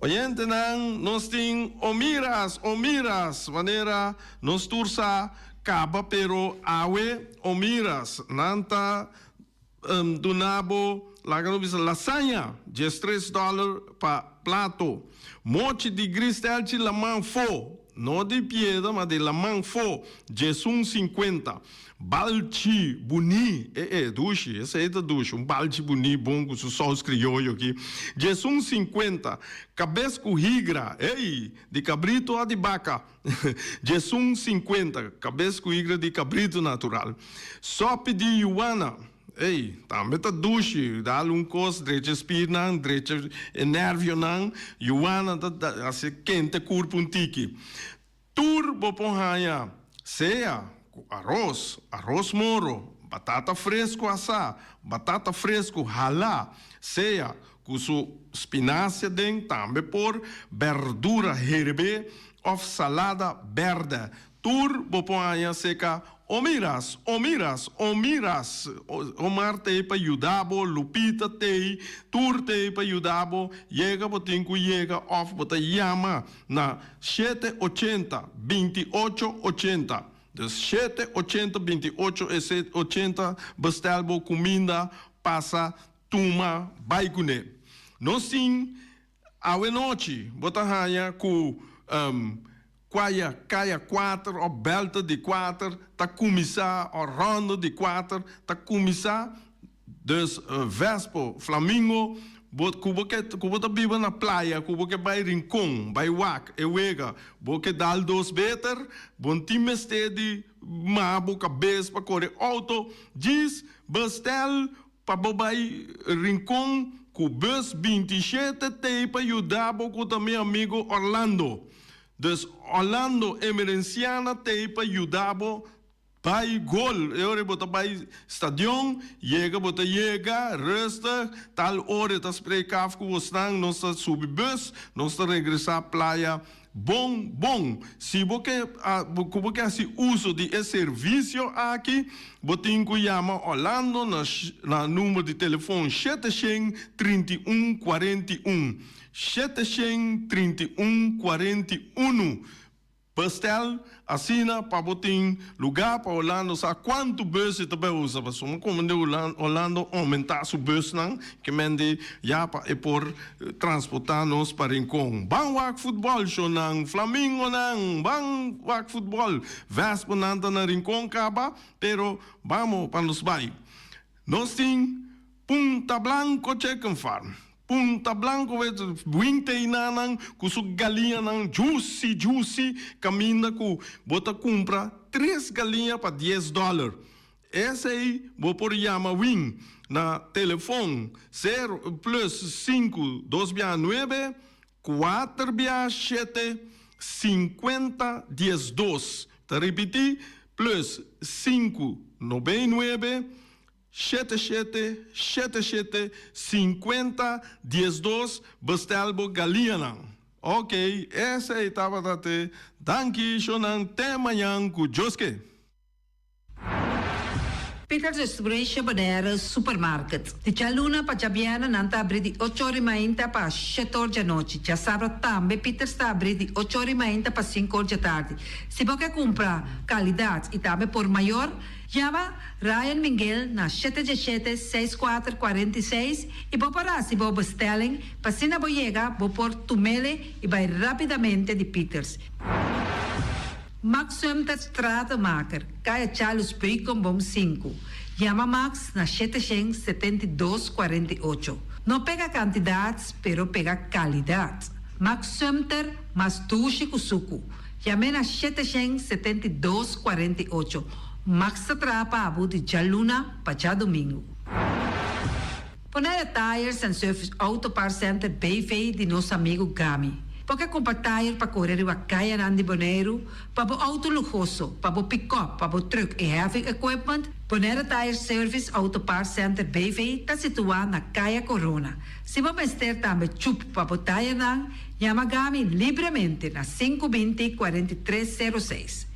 Oyentenan, nos tin Omiras, Omiras, manera nos tur sa caba pero awe Omiras nan ta duna bo laga nos bisa lasaña 13 dollar pa plato, mochi di gristelchi laman fo. No di piedra, ma di laman fo, 11 sinkuenta. Balchi buní, e e, dushi, esei ta dushi, un balchi buní bon ku su sous krioyo aki, 11 sinkuenta. Kabes ku higra, ei, di kabritu òf di baka, 11 sinkuenta, kabes ku higra di kabritu natural. Sòpi di yuana. Ey, tambe ta dushi, dal un kos, drecha e spiernan, drecha e nervionan, yuana ta hasi kente kurp un tiki. Tur bo por haña, sea ku aros, aros moro, batata fresku asá, batata fresku halá, sea ku su spinasia den, tambe por berdura herbé òf salada bèrdè. Tur bo por haña seka Omiras, Omiras, Omiras! Omar t'ei pa yuda bo, Lupita t'ei, tur t'ei pa yuda bo. Yega bo tin ku yega òf bo ta yama na shete 80 28 80. Dus shete 80 28 80 bestèl bo kuminda pasa tuma bai kuné. Nos tin Awe nochi bo ta haña ku kuaya kaya kuater òf bèlta di kuater ta kuminsá òf ròndo di kuater ta kuminsá. Dus Vespo, Flamingo, bo ku bo ke ku bo ta biba na playa ku bo ke bai Rincon bai wak e wega bo ke dal dos beter bo no tin mester di maha bo kabes pa kore outo djis bestel Pa bo bai Rincon cu bus 27 t'ey pa yuda bo cu ta mi amigo Orlando. Dus Orlando Emerenciana t'ey pa yuda bo. Bai gol, e ora bo ta bai stadion, yega bo ta yega rustig, tal ora e ta spreek af ku bosnan, nos ta subi bus, nos ta regresá playa bon bon. Si bo ke ku bo ke hasi uso di e servisio aki, bo tin ku yama Orlando na na number di telefon 731 41, 731 41. Bestel asina pa bo tin lugá pa Orlando sa kuantu bus e ta bai usa pasobra komo di Orlando oumentá su busnan ke men di ya pa e por transportá nos pa Rincon. Ban wak futbòl shownan Flamingonan ban wak futbòl Vespanan ta na Rincon kaba pero bamo pa nos bai. Nos tin Punta Blanco Chicken Farm. Punta Blanco winte einanan ku su galiñanan juicy juicy kaminda ku bo ta kumpra tres galiña pa dies dòler. Esei bo por yama Win na telefon sero plus sinku dos bia nuebe kuater bia shete 50 12. Ta ripití plus sinku nobe nuebe Shete shete shete shete 50 12 bestel bo galiñanan. Ok, esei tabata te. Danki shonan te mañan ku Dios ke. Peters Restauration Bonaire Supermarket. Di djaluna pa djabièrnè nan ta abrí di ocho or i mainta pa shete or djanochi. Djasabra tambe Peters ta abrí di ocho or i mainta pa sinku or djatardi. Si bo ke kumpra kalidat i tambe por mayor, yama Ryan Minguel na shete djesshete seis kuater 46 i bo por hasi bo bestelling pa asina bo yega bo por tumele i bai rapidamente di Peters. Max Sumter Stratenmaker, Kaya Charles Beukenboom sinku. Yama Max na 772 48. No pega kantidat, pero pega kalidat. Max Sumter mas dushi ku suku. Yam'é na 772 48. Max ta traha pa abo di djaluna pa djadumingu. Bonaire Tires and Service Auto Parts Center BV di nos amigu Gami. Bo ke kumpra tire pa kore riba kayanan di Boneiru, pa bo outo luhoso, pa bo pikòp, pa bo trùk i heavy equipment? Bonaire Tire Service Auto Parts Center BV ta situá na Kaya Korona. Si bo mester tambe chup pa bo tirenan, yama Gami libremente na 520 43 06.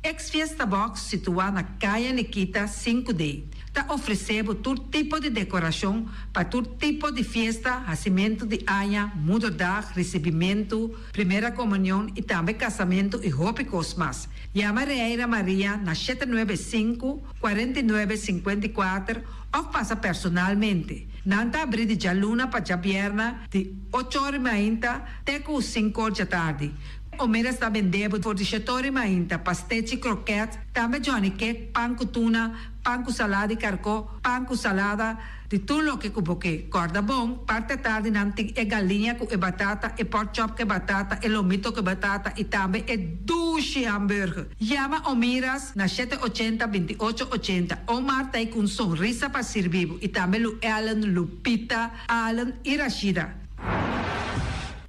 Ex Fiesta Box situá na Kaya Nikita 5D ta ofresé bo tur tipo di dekorashon pa tur tipo di fiesta, hasimentu di aña, moederdag, risibimentu, primera komunion i tambe kasamentu i hopi kos mas. Yama Reira Maria na 795 49 54 òf pasa personalmente. Nan ta abrí di djaluna pa djabièrnè di ocho or i mainta te ku sinku or djatardi. Omera sta bende bo for di shetori mainta, pastechi, kroket, tambe johnny cake, pan ku tuna, pan ku salada di karkó, pan ku salada, di tur loke ku bo ke. Kòrda bon, parti atardi nan tin e galiña ku e batata, e pork chop ku e batata, e lomito ku e batata i tambe e dushi hamburger. Yama Omiras na 780 28 80. Omar ta ei ku un sonrisa pa sirbi bo i tambe Lu Ellen, Lupita, Allen i Rashida.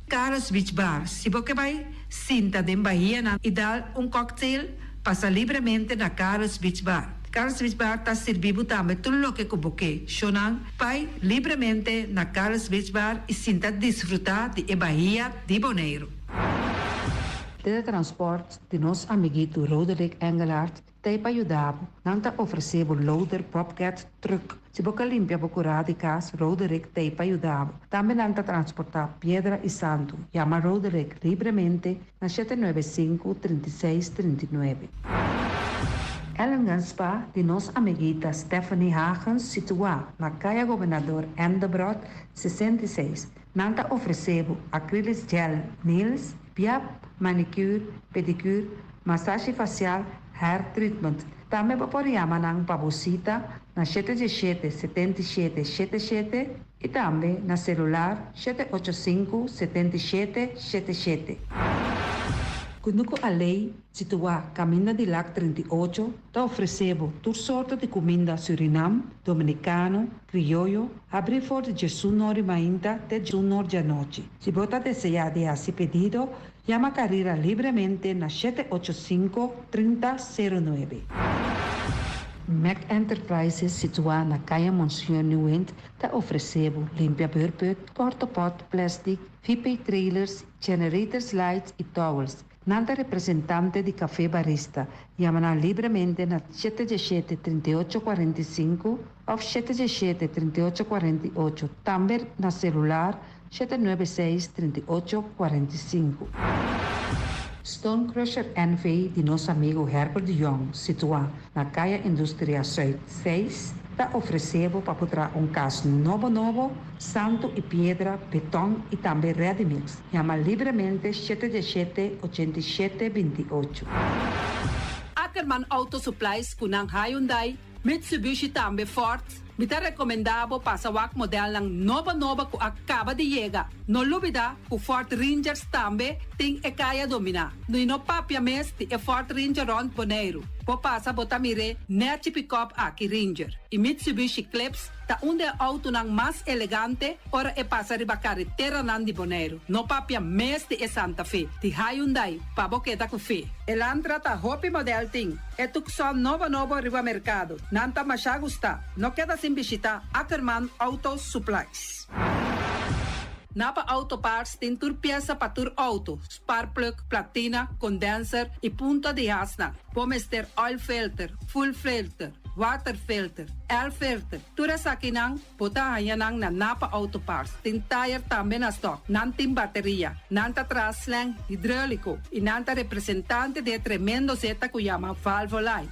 Carlos Beach Bar, Si bo ke bai sinta den bahianan i dal un cocktail, pasa libremente na Carlos Beach Bar. Carlos Beach Bar ta sirbi bo tambe tur loke ku bo ke. Shownan, bai libremente na Carlos Beach Bar i sinta disfrutá di e bahia di Boneiru. Teletransport di nos amiguito Roderick Engelhardt ta ei pa yuda bo. Nan ta ofresé bo loader, bobcat, truck. Si bo ka limpia bo kurá di kas, Roderick ta ei pa yuda bo. Tambe nan ta transportá piedra i santu. Yama Roderick libremente na 795 36 39. Ellingham Spa di nos amiguita Stephanie Hagens situá na Kaya Gobernador Endebrot 66. Nan ta ofresé bo acrylic gel nails, biap, manicure, pedicure, masashi fasial, hair treatment. Tambe bo por yama nan pa bo sita na 717 77 77 i tambe na selular 785 77 77. Kunuku Alei, situá kaminda di Lak 38, ta ofresé bo tur sorto di kuminda Surinam, Dominikano, Krioyo, habrí for di djesun or di mainta te djesun or djanochi. Si bo ta deseá di hasi pedido, yama Carira libremente na shete ocho sinku, 30 sero nuebe. Mac Enterprises, situá na Kaya Monseñor Nieuwind, ta ofresé bo limpia beurput, portapot, plastic, VP trailers, generators lights i towels. Nan ta representante di Café Barista. Yama nan libremente na shete djeshete, 38 45 òf shete djeshete, 38 48. Tambe na selular 796, 38 45. Stone Crusher NV di nos amigu Herbert de Jong, situá na Kaya Industria Zuid 6, ta ofresé bo pa traha un kas nobo nobo, santu i piedra, beton i tambe ready mix. Yama libremente 717 87 28. Ackerman Auto Supplies ku nan Hyundai, Mitsubishi tambe Ford. Mi ta rekomendá bo pasa wak modelnan nobo nobo ku a kaba di yega. No lubidá ku Ford Rangers tambe tin e kaya dominá. No no papia mes di e Ford Ranger rònt Boneiru. Bo pasa bo ta mir'é nèchi pick-up aki Ranger. I Mitsubishi Eclipse ta un di e outonan mas elegante ora e pasa riba kareteranan di Boneiru. No papia mes di e Santa Fe, di Hyundai, pa bo keda ku fe. Elantra ta hopi model tin. E Tucson nobo nobo riba merkado. Nan ta masha gusta. No keda sin bishitá Ackerman Auto Supplies. Napa Auto Parts tin tur piesa pa tur outo, spark plug, platina, condenser i punta di hasnan. Bo mester oil filter, fuel filter, water filter, air filter. Tur esakinan bo ta haña nan na Napa Auto Parts. Tin tire tambe na stock. Nan tin bateria. Nan ta traha slang hidráuliko i nan ta representante di e tremendo zeta ku yama Valvoline.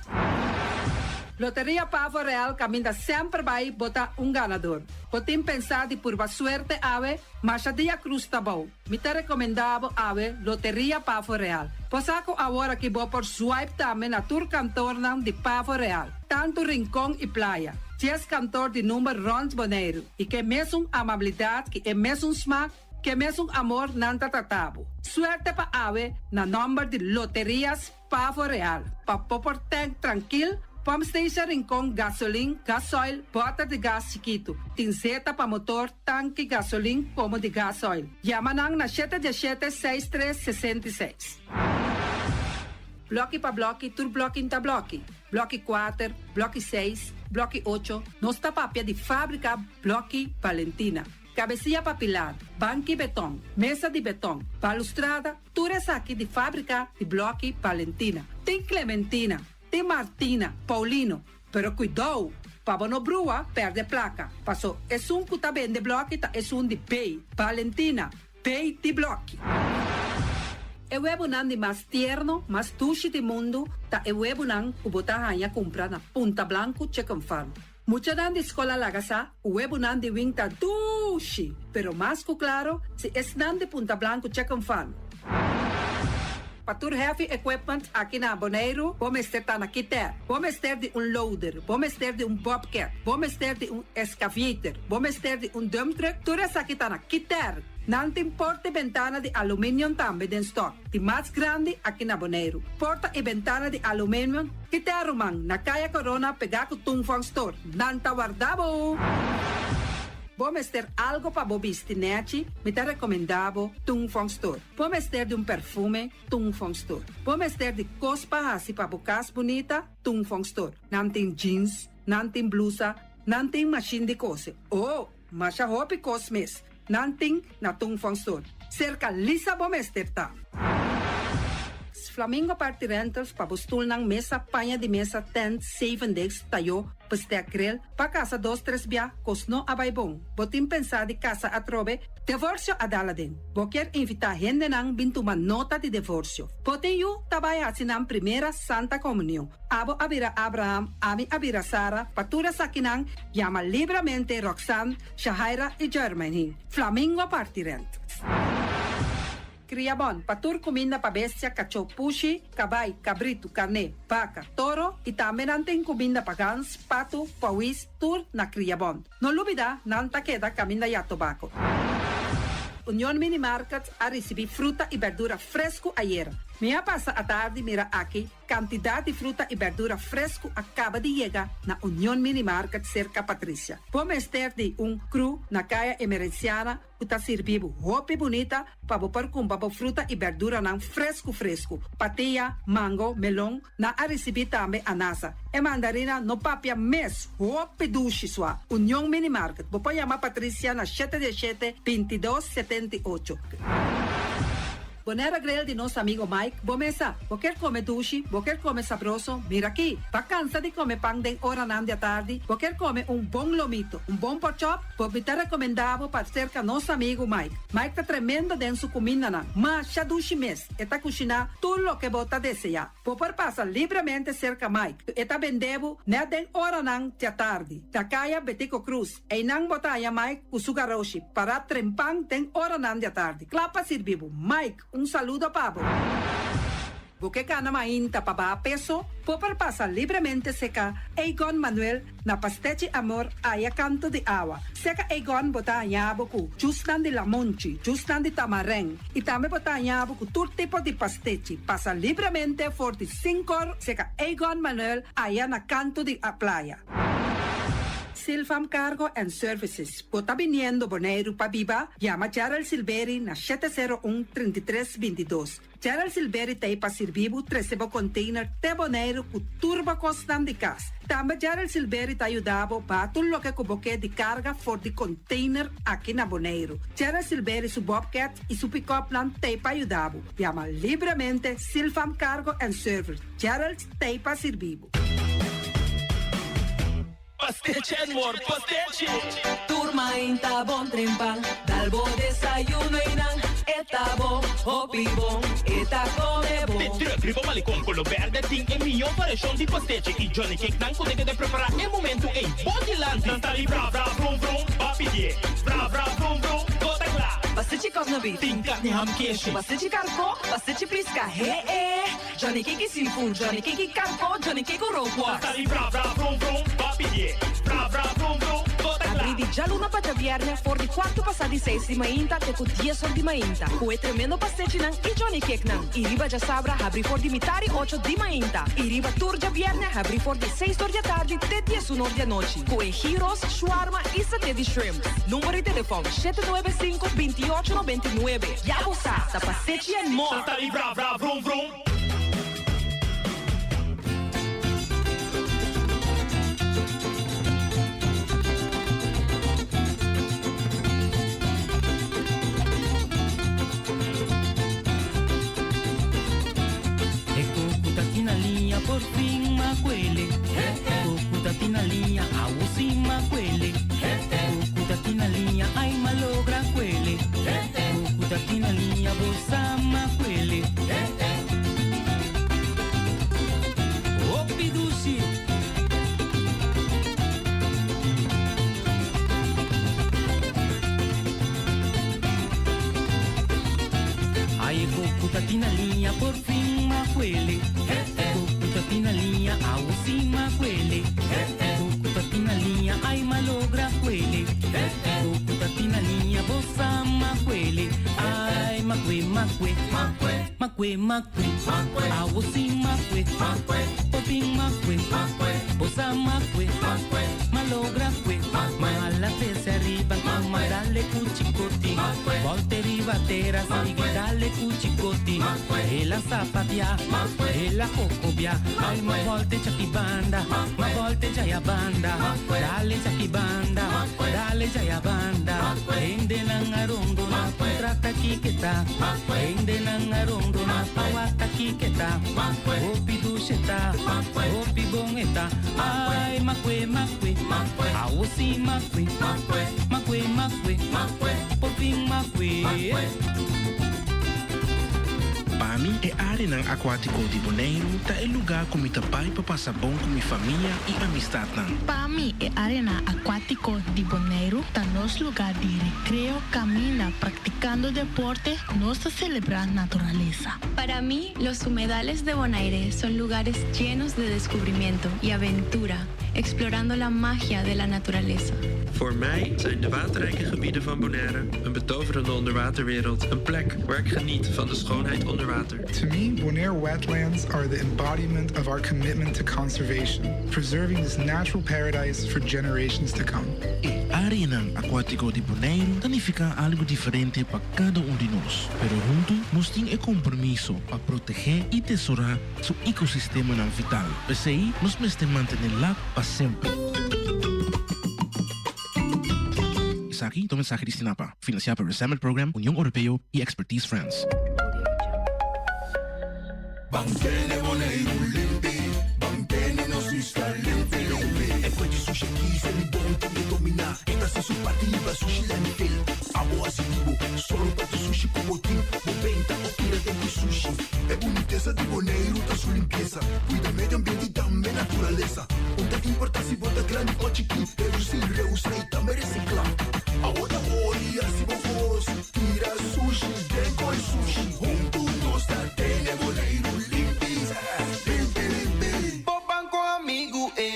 Loteria Pavo Real kaminda semper bai bo ta un ganador. Bo tin pensá di purba suerte awe, masha dia krus ta bou. Mi ta rekomendá bo awe Loteria Pavo Real. Bo sa ku awor aki bo por swipe tambe na tur kantornan di Pavo Real, tantu Rincon i Playa. 10 kantor di number rònt Boneiru i ku e mesun amabilidat, ku e mesun smak, ku e mesun amor nan ta trata bo. Suerte pa awe na nòmber di Loterias Pavo Real. Pa bo por tank trankil, pump station Rincon, gasolin, gasoil, bòter di gas chikitu. Tin zeta pa motor, tanki, gasolin, komo di gasoil. Yama nan na 717 63 66. Blòki pa blòki, tur blòki ta blòki. Blòki 4, blòki 6, blòki 8. Nos ta papia di fábrika Blòki Valentina. Kabesia pa pilar, banki beton, mesa di beton, balustrada, tur esaki di fábrika di Blòki Valentina. Tin Clementina, tin Martina, Paulino, pero kuidou, pa bo no brua, pèrdè plaka. Paso, esun ku ta bende blòki ta esun di B, Valentina, B di blòki. E webunan di mas tierno, mas dushi di mundu, ta e webunan ku bo ta haña kumpra na Punta Blanco Chicken Farm. Muchanan di skol a laga sa, webunan di Wing ta dushi, pero mas ku klaro, si esnan di Punta Blanco Chicken Farm. Pa tur heavy equipment aki na Boneiru, bo mester ta na Kiter. Bo mester di un loader, bo mester di un bobcat, bo mester di un excavator, bo mester di un dump truck, tur esaki ta na Kiter. Nan tin porta i bentana di aluminium tambe den stock, di mas grandi aki na Boneiru. Porta i bentana di aluminium, Kiter ruman, na Kaya Corona pegá ku Tung Fong Store. Nan ta warda bo! Bo mester algu pa bo bisti nèchi, mi ta rekomendá bo Tung Fong Store. Bo mester di un perfume, Tung Fong Store. Bo mester di kos pa hasi pa bo kas bunita, Tung Fong Store. Nan tin jeans, nan tin blusa, nan tin mashin di kose. Oh, masha hopi kos mes. Nan tin na Tung Fong Store. Serka Lisa bo mester ta. Flamingo Party Rentals pa bo stulnan mesa, paña di mesa, tent, seven days, tayó, bestek grill, pa kasa dos tres bia, kos no a bai bon. Bo tin pensá di kasa atrobe, divorsio a dal aden. Bo kier invitá hendenan bin tuma nota di divorsio. Bo tin yu ta bai hasi nan primera Santa Komunion. Abo a bira Abraham, ami a bira Sara, pa tur esakinan yama libremente Roxanne, Shahaira i Jermaine. Flamingo Party Rentals. Kriabon, pa tur kuminda pa bestia, kachó, pushi, kabai, kabritu, karné, baka, toro i tambe nan tin kuminda pa gans, patu, pawis, tur na Kriabon. No lubidá, nan ta keda kaminda ya tobako. Union Mini Market a risibí fruta i bèrdura fresku ayera. Mi a pasa atardi mira aki kantidat di fruta i bèrdura fresku a kaba di yega na Union Mini Market serka Patricia. Bo mester di un kru na Kaya Emerenciana ku ta sirbi bo hopi bunita pa bo por kumpra bo fruta i bèrduranan fresku fresku. Patia, mango, melon, nan a risibí tambe anasa. E mandarina no papia mes, hopi dushi sua. Union Mini Market, bo por yama Patricia na shete diesshete, bintidos, setenti'ocho. Bonaire Grill di nos amigo Mike, bo mesa. Bo kier come dushi, bo kier come sabroso, mira aki. Ba cansa di come pan den oranan di atardi, bo kier come un bon lomito, un bon porkchop, bo mi ta recomenda bo pa cerca nos amigo Mike. Mike ta tremendo den su cumindanan, masha dushi mes, e ta cushina tur loke bo ta desea. Bo por pasa libremente cerca Mike, e ta bende bo net den oranan di atardi, na caya Betico Croes. Einan bo ta haña Mike ku su garoshi pará trempan den oranan di atardi, kla pa sirbi bo. Mike, un saludo pa bo. Bo ke kana mainta pa baha peso? Bo por pasa libremente seka Egon Manuel na Pastechi Amor aya kanto di awa. Seka Egon bo ta haña bo ku jusnan di lamonchi, jusnan di tamarèn i tambe bo ta haña bo ku tur tipo di pastechi. Pasa libremente for di sinkor seka Egon Manuel aya na kanto di playa. Silfam Cargo and Services, Bo ta biniendo Boneiru pa biba? Yama Gerald Silberi na shete sero un, 33, 22. Gerald Silberi ta ei pa sirbi bo trese bo container te Boneiru ku tur bo kosnan di kas. Tambe Gerald Silberi ta yuda bo baha tur loke ku bo ke di karga for di container aki na Boneiru. Gerald Silberi su bobcat i su pick-upnan ta ei pa yuda bo. Yama libremente Silfam Cargo and Service. Gerald ta ei pa sirbi bo. Pastechi and more pastechi! Tur mainta bon trempan, dal bo desayuno y nan e ta bon, hopi bon, e ta come bon. De truck riba Malecon Colo Berde tin e miyo variacion di pastechi y Johnny Cake nan cu ta keda prepara e momento ey bo dilanti. Nan ta di bra bra vrum vrum, ba pidie bra bra vrum vrum, bo ta cla. Pastechi cosna beef. Tin carni ham keshi. Pastechi carco, pastechi pisca, he e. Johnny Cake seafood, Johnny Cake karko, Johnny Cake rookworst. Ta di bra bra vrum vrum, ba pidié. Bra bra vrum vrum, bo ta kla. Abrí di djaluna pa djabièrnè for di kuartu pasá di seis di mainta te ku dies or di mainta ku e tremendo pastechinan i Johnny Cakenan. I riba djasabra habrí for di mitari ocho di mainta i riba tur djabièrnè habrí for di seis or di atardi te diesun or di anochi ku e gyros, shwarma i saté di shrimp. Number di telefòn, shete nuebe sinku, bintiocho nobentinuebe. Ya bo sa, ta pastechi and more! Ta di bra bra vrum vrum. E coco ta tin na liña por fin macuele. E coco ta tin na liña awo si macuele. E coco ta tin na liña ay malogra cuele. E coco ta tin na liña bo sa macuele. Hopi dushi. Ay e coco ta tin na liña por fin macuele. E coco ta tin na liña awo si macuele. E coco ta tin na liña ay malogra cuele. E coco ta tin na liña bo sa macuele. Ay macue macue macue macue awo si macue por fin macue bo sa macue malogra cue mala trece ariba cama dale cu chicoti volte riba tera sigui dale cu chicoti el a sapatia el a cocobia ay ma volte chaki banda ma volte jaya banda dale chaki banda dale jaya banda hendenan a rondona contrata kiketa hendenan a rondona pawata kiketa hopi dushe ta hopi bon e ta ay macue macue awo si macue macue macue por fin macue. Pa mi, e áreanan akuátiko di Boneiru ta e lugá ku mi ta bai pa pasa bon ku mi famia i amistatnan. Pa mi, e áreanan akuátiko di Boneiru ta nos lugá di rekreo kaminda praktikando deporte nos ta selebrá naturalesa. Para mí, los humedales de Bonaire son lugares llenos de descubrimiento y aventura. Explorando la magia de la naturaleza. Voor mij zijn de waterrijke gebieden van Bonaire een betoverende onderwaterwereld. Een plek waar ik geniet van de schoonheid onder water. To me, Bonaire wetlands are the embodiment of our commitment to conservation, preserving this natural paradise for generations to come. E áreanan akuátiko di Boneiru ta nifiká algu diferente pa kada un di nos, pero huntu nos tin e kompromiso pa protegé i tesorá su ekosistemanan vital. P'esei nos mester mantené lak pa semper. Esaki ta un mensahe di Stinapa, finansiá pa Resemble Program, Union Oropeo i Expertise France. Ban tene Boneiru limpi, ban tene nos isla limpi limpi. E kue di sushi aki se mi bon tin e dominá. E ta hasi su parti liba sushi landfill. Abo hasi di bo, sòru pa tur sushi ku bo tin. Bo benta òf tira den ku sushi. E bunitesa di Boneiru ta su limpiesa. Kuida medio ambiente i tambe naturalesa. Un ta importá si bo ta grandi òf chikí. Redusí, reusá i tambe resiklá. Abo ta hori hasi bo kos. Tira sushi den koi sushi. Huntu nos ta tene Boneiru limpi, limpi, limpi. Bo banco amigu e.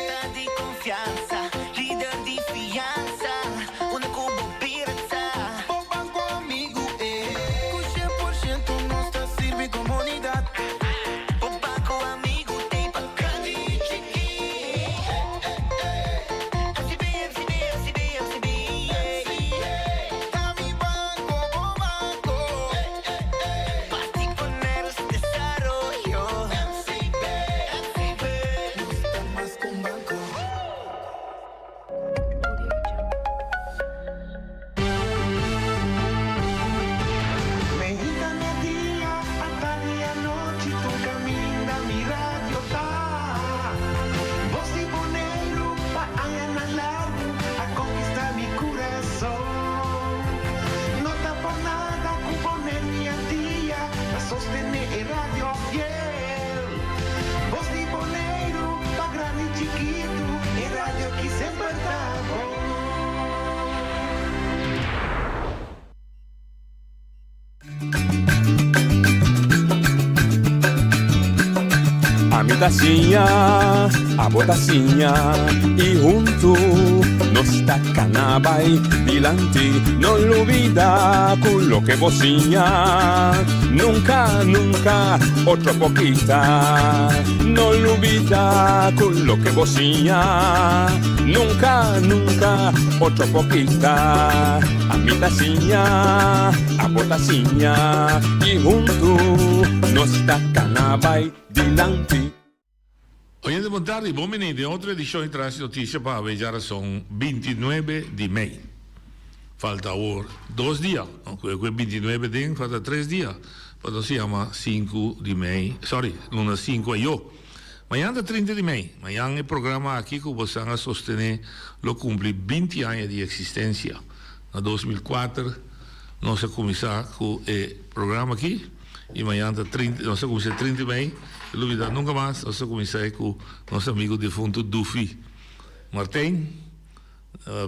Ta di confiansa, lider di fiansa, unda cu bo bira ta. Bo banco amigu e. Cu 100% nos ta sirbi comunidad. Bo banco amigu t'ey pa grandi y chiki. MCB, MCB, MCB, MCB, yeah. Ta mi banco, bo banco. Parti poner su desaroyo. MCB, MCB. Nos ta mas cu un banco. Meinta media, atardi anochi tur caminda mi radio ta. Bos di Boneiru pa añanan largu a conquista mi curason. No ta por nada cu Boneiru i Antia ta sostene e radio fiel. Bos di Boneiru pa grandi i chikitu e radio ki semper ta bon. Ami ta siña, abo ta siña i huntu nos ta kana bai dilanti. No lubida ku loke bo siña nunka, nunka otro por kita. No lubida ku loke bo siña nunka, nunka otro por kita. Ami ta siña, abo ta siña i huntu nos ta kana bai dilanti. Oyente bon tardi, bon bini den otro edicion di Trans Noticia pa awe djarason 29 di mei. Falta awor dos dia, cu e 29 den falta tres dia pa nos yama sinku di mei, sorry, luna sinku ayo. Mañan ta 30 di mei, mañan e programa aki cu bosan a sostene lo cumpli 20 aña di existencia. Na 2004 nos a cuminsa cu e programa aki y mañan ta 30, nos a cuminsa 30 di mei, no lubida nunca mas, nos a cuminsa cu nos amigo difunto Dufi Martijn.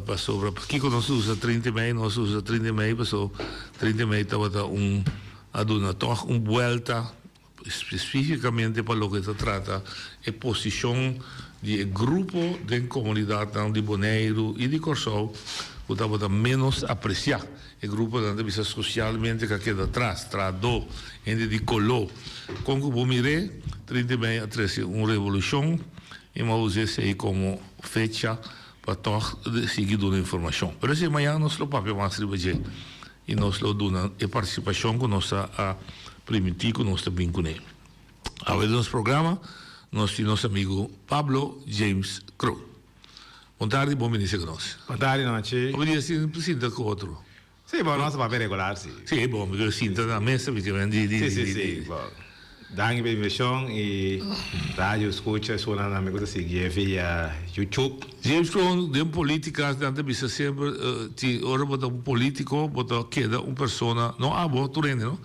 Pasobra pakico nos usa 30 di mei? Nos usa 30 di mei pasobra 30 di mei tabata un a duna toch un buelta Spesífikamente pa loke ta trata e posishon di e grupo den komunidatnan di Boneiru i di Kòrsou ku tabata ménos apresiá. E gruponan ta bisa sosialmente ku a keda atras, trahadó, hende di koló. Kon ku bo mir'é, 30 di mei a trese un revolushon i mi a usa esei komo fecha pa tòg sigui duna informashon. Pero esei mañana nos lo papia mas riba dje. I nos lo duna e partisipashon ku nos a primintí ku nos ta bin kuné. Awe den nos programa nos tin nos amigu Pablo James Kroon. Bon tardi, bon bini serka nos. Bon tardi nochi. Hopi dia sin sinta ku otro. Sí, bon, nos ta papia regular, sí. Sí, bon, mi sinta na mesa, mi tin di, di, Sí, sí, sí, bon. Danki pa invitacion y radio escucha esunnan tambe cu ta siguié via YouTube. James Kroon, den politica nan ta bisa semper ti ora bo ta un politico bo ta keda un persona, no abo, tur hende no,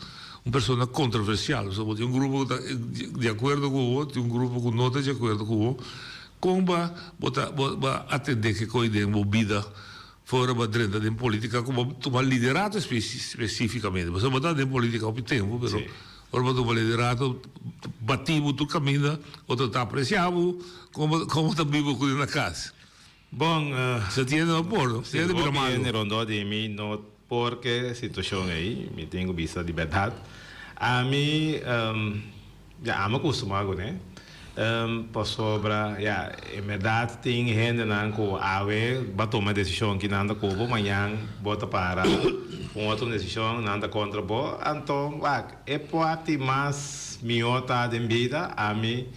un persona controversial, pasobra bo tin un grupo cu ta di acuerdo cu bo, tin un grupo cu no ta di acuerdo cu bo, con ba bo ta bo atende ke coy den bo bida Fora bo a drenta den politica cu bo tuma liderato specificamente. Pasobra bo ta den politica hopi tempo, pero Sí. Ora bo tuma liderato bati bo tur caminda, otro ta aprecia bo, como como ta biba cu na cas? Bon, Se tiene no por, si tiene bira hopi malo. hende rondó di mi no por ke situacion ei, mi tin cu bisa di berdad. Ami, ya, ami a custumá cune, pasobra, ya, en berdad tin hendenan cu awe bo a tuma e decision ki nan ta cu bo, mañan bo ta para un otro decision, nan ta contra bo. Anto, wak, e parti mas mihó ta den bida, ami.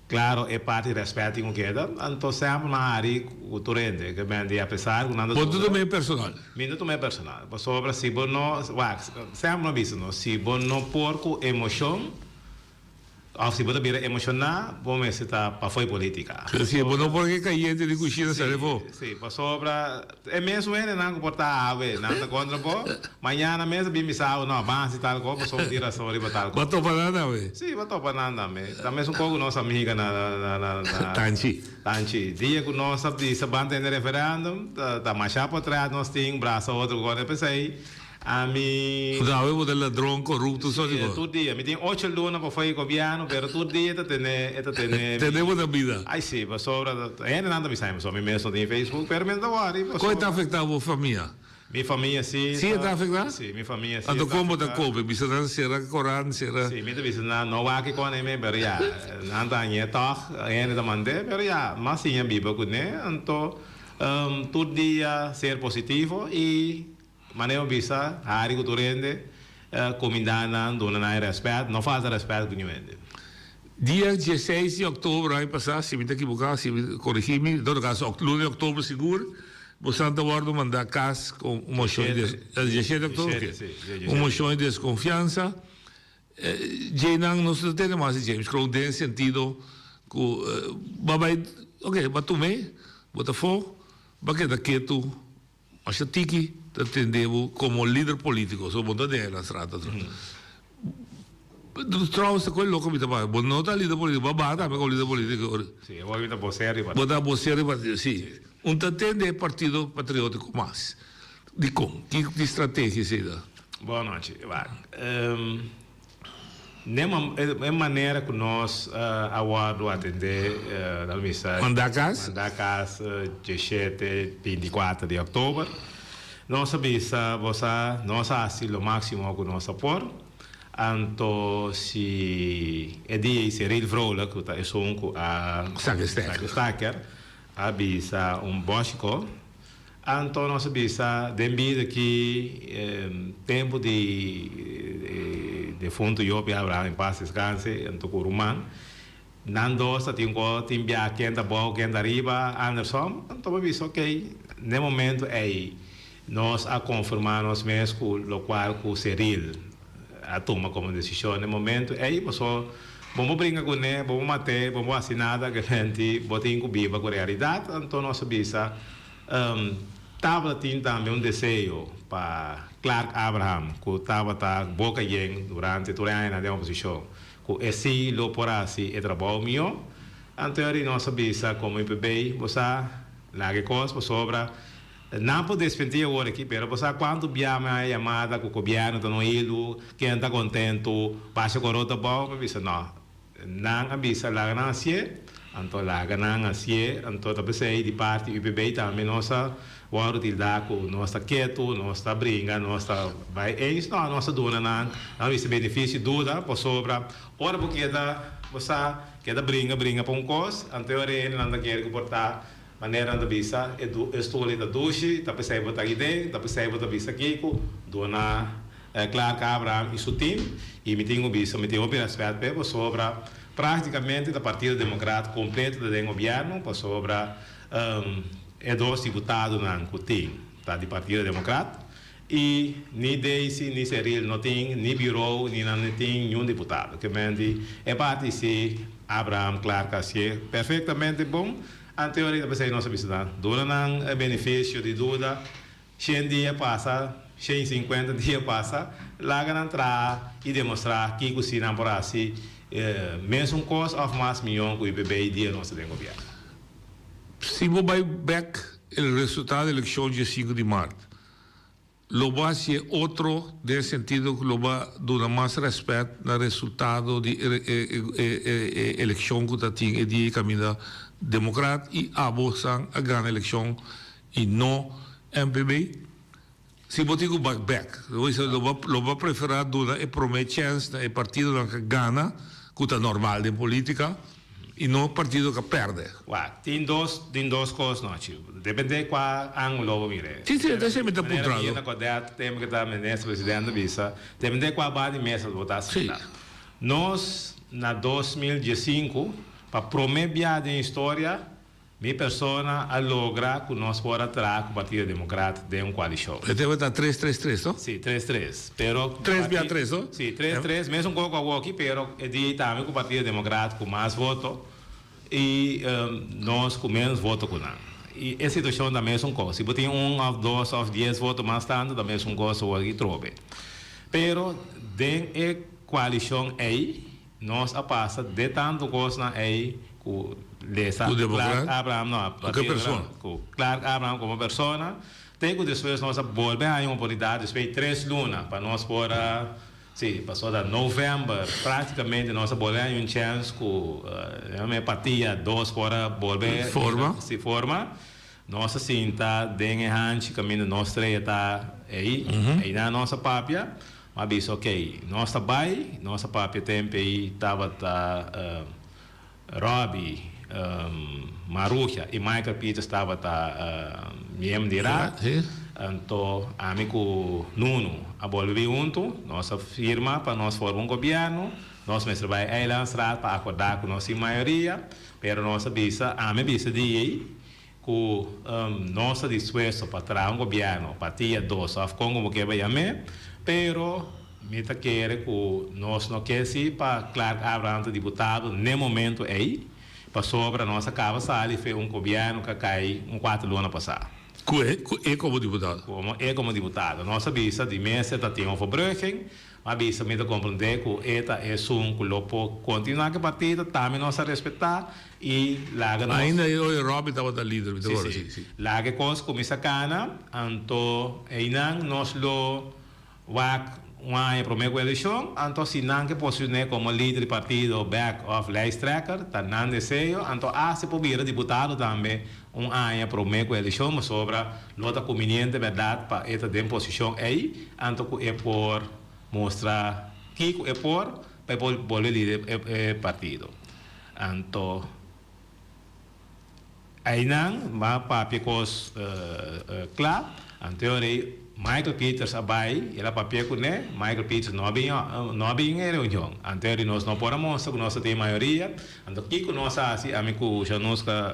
Claro, e parti respet tin cu keda. Anto semper mi a hari cu tur hende. Ke men di apesar cu nan ta Bo no dura. tuma e personal? Mi no tuma e personal. Pasobra si bo no, wak, semper mi a bisa no, si bo no por cu emocion, of si bo ta bira emociona, bo mester ta pafo e politica. Si bo no por ke cayente di cushina sali afo. Si, pasobra e mesun hendenan cu por ta awe, nan ta contra bo, mañana mes a bin bisa bo, no, ban haci tal cos, pasobra bo tin razon riba tal cos. Bo a topa nan tambe? Si, bo a topa nan tambe. Ta mesun cos cu nos amiga na, na, na, na. Tanchi. Tanchi. Dia cu nos a bisa ban tene referendum, ta, ta masha potret nos tin, brasa otro cu otro. P'esey, Ami. Dawe bo ta ladron, corrupto, so di Tur dia. Mi tin ocho luna pa fo'i gobierno, pero tur dia e ta tene, e ta tene mi. Tene bo na bida. Ai si, pasobra hendenan ta bisa mi, pasobra mi mes no tin Facebook, pero mi no ta worry, Kon e ta afecta bo famia? Mi famia si. Si e ta afecta? Si, mi famia si. Anto kon bo ta kope? Bisa nan sera koran, sera. Si, mi ta bisa nan no wak kon e me, pero ya, nan ta hañ'é tòg, hende ta mand'é, pero ya, mas siña biba kuné, anto tur dia ser positivo i. Manera bo bisa, hari ku tur hende, kumindá nan, duna nan e rèspèt, no falta rèspèt ku niun hende. Dia dieseis di òktober aña pasá, si mi ta ekiboká, si mi korigí mi, en todo kaso luna di òktober sigur, bosan ta wòrdu mandá kas ku un moshon di diesshete òktober, oke, un moshon di deskonfiansa. Djeinan nos no ta tende mas di James Kroon den sentido ku bo a bai, oke, bo a tum'é, bo ta afó, bo a keda ketu. Masha tiki ta tende bo como lider politico, so bo no ta den Eilandsraad atro. Trouwens ta koe loco mi ta papia, bo no ta lider politico, bo a baha tambe como lider politico. Si, awor mi ta bosero di partido. Bo ta bosero di partido, si. Un ta tende e partido patriotico mas. Dicon? Ki di strategia esey ta? Bon nochi. Wak, Ne e manera ku nos a wòrdu atendé nan mester Mandá kas? Mandá kas diesshete, bintikuater di òktober. Nos a bisa bo sa nos a hasi lo máksimo ku nos a por. Anto si e dia ei Cyril Vrolijk ku ta esun ku a Saka e stekker. Saka e stekker a bisa un bòshiko. Anto nos a bisa den bida ki tempu di defuntu Job i Abraham en pas deskanse anto ku ruman nan dos ta tin ku tin bia ken ta abou ken ta riba andersom anto bo bisa ok n'e momento ei nos a konforma nos mes ku lokual ku Cyril a tuma komo desishon n'e momento ei paso bo no bringa kuné bo no mat'é bo no hasi nada realmente bo tin ku biba ku realidat anto nos a bisa Tabata tin tambe un deseo pa Clark Abraham ku tabata boka yen durante tur e añanan den oposishon ku e si lo por hasi e trabou mihó. Anto eri nos a bisa komo UPB, bo sa laga e kos pasobra nan por despentí awor aki pero bo sa kuantu bia mi a yamada ku gobièrnu ta no ilu, ken ta kontentu, basha koro ta bou, mi bisa no. Nan a bisa laga nan hasié, anto laga nan hasié, anto ta p'esei di parti UPB tambe nos a wòrdu tildá ku nos ta ketu, nos ta bringa, nos ta bai eens, no, nos a duna nan, nan a bisa benefisio duda, pasobra ora bo keda, bo sa, keda bringa bringa pa un kos, anto e ora ei nan ta kere ku por ta manera nan ta bisa e e stoel ei ta dushi, ta p'esei bo ta aki den, ta p'esei bo ta bisa kiko, duna. Clark Abraham y su team y mi tin cu bisa mi tin hopi respet p'e pasobra practicamente ta Partido Democrat completo ta den gobierno pasobra e dos diputadonan cu tin ta di Partido Democrat y ni Daisy ni Cyril no tin ni bureau ni nan no tin niun diputado ke men di e parti si Abraham Clark a hacié perfectamente bon anto e ora p'esey nos a bisa nan duna nan e beneficio di duda. Shen dia pasa, shen sinkuenta dia pasa, laga nan traha i demostrá kiko si nan por hasi mesun kos òf mas mihó ku UPB dia nos ta den gobièrnu. Si bo bai bèk e resultado di elekshon dje sinku di mart. Lo bo hacié otro den e sentido cu lo bo a duna mas respet na resultado di e eleccion cu ta tin e dia y caminda Democrat y abo san a gana eleccion y no MPB? Si bo tin cu bak bek, lo bo bisa lo bo lo bo a prefera duna e prome chens na e partidonan cu a gana, cu ta normal den politica, y no partido cu a perde. Wak, tin dos, tin dos cos no, Chief. Depende cua angulo bo mira. Si, si, esey mi ta Manera puntrando. mi yenda Codet, tempo cu ta minister presidente bisa, depende cua banda di mesa bo ta sinta. Nos na 2015, pa prome bia den historia, Mi persona a logra cu nos por a traha cu Partido Democrat den un coalicion. E tema ta tres tres tres, no? Si, tres tres. Pero Tres bia tres, no? Si, tres tres. Mesun coco awoki, pero e dia tambe cu Partido Democrat cu mas voto y nos cu menos voto cu nan. Y e situacion ta mesun cos. Si bo tin un of dos of dies voto mas tanto ta mesun cos awoki trobe. Pero den e coalicion ey. Nos a pasa de tantu kosnan ei ku lesa Ku Democrat? Clark Abraham no Ku ke persona? Ku Clark Abraham komo persona te ku despues nos a bolbe haña un oportunidat despues di tres luna pa nos por a si pasobra ta november praktikamente nos a bolbe haña un chèns ku e partia dos por a bolbe Forma. si forma nos a sinta den e hanchi kaminda nos tres ta ei einan nos a papia. M'a bisa ok, nos ta bai, nos a papia tempe ei tabata Robbie, Marugia i Michael Peters tabata miembro di raad, anto ami ku Nunu a bolbe bin huntu, nos a firma pa nos forma un gobierno, nos mester bai Eilandsraad pa akorda ku nos tin mayoria, pero nos a bisa, ami a bisa di ei, Ku nos ta dispuesto pa traha un gobièrnu pa tia dos òf kon ku bo ke bai yam'é, pero mi ta kere ku nos no ke si pa Clark Abraham ta diputado n'e momento ei, pasobra nos a kaba sali fe un gobièrnu ku a kai un kuater luna pasá. Ku e ku e komo diputado? Komo e komo diputado. Nos a bisa di mester ta tin overbrugging, M'a bisa mi ta comprende cu e ta esun cu lo por continua cu e partido, tambe nos a respeta y laga nos. Ainda e oye Robby tabata lider, mi ta Si, acorda, si. si, si. Laga e cos cuminsa cana, anto eynan nos lo wak un aña prome cu eleccion, anto si nan ke posicione como lider di partido bek of lijsttrekker, ta nan deseo, anto hasta por bira diputado tambe un aña prome cu eleccion, pasobra lo ta conveniente berdad pa e ta den posicion ey, anto cu e por mustra kico e por pa e por bolbe lider e partido. Anto Einan m'a papia kos kla. Anto rei Michael Peters a bai, el a papia kuné. Michael Peters no a bin, no a bin e reunion. Anto rei nos no por a mostra ku nos ta tin mayoria. Anto kiko nos a hasi, ami ku Januska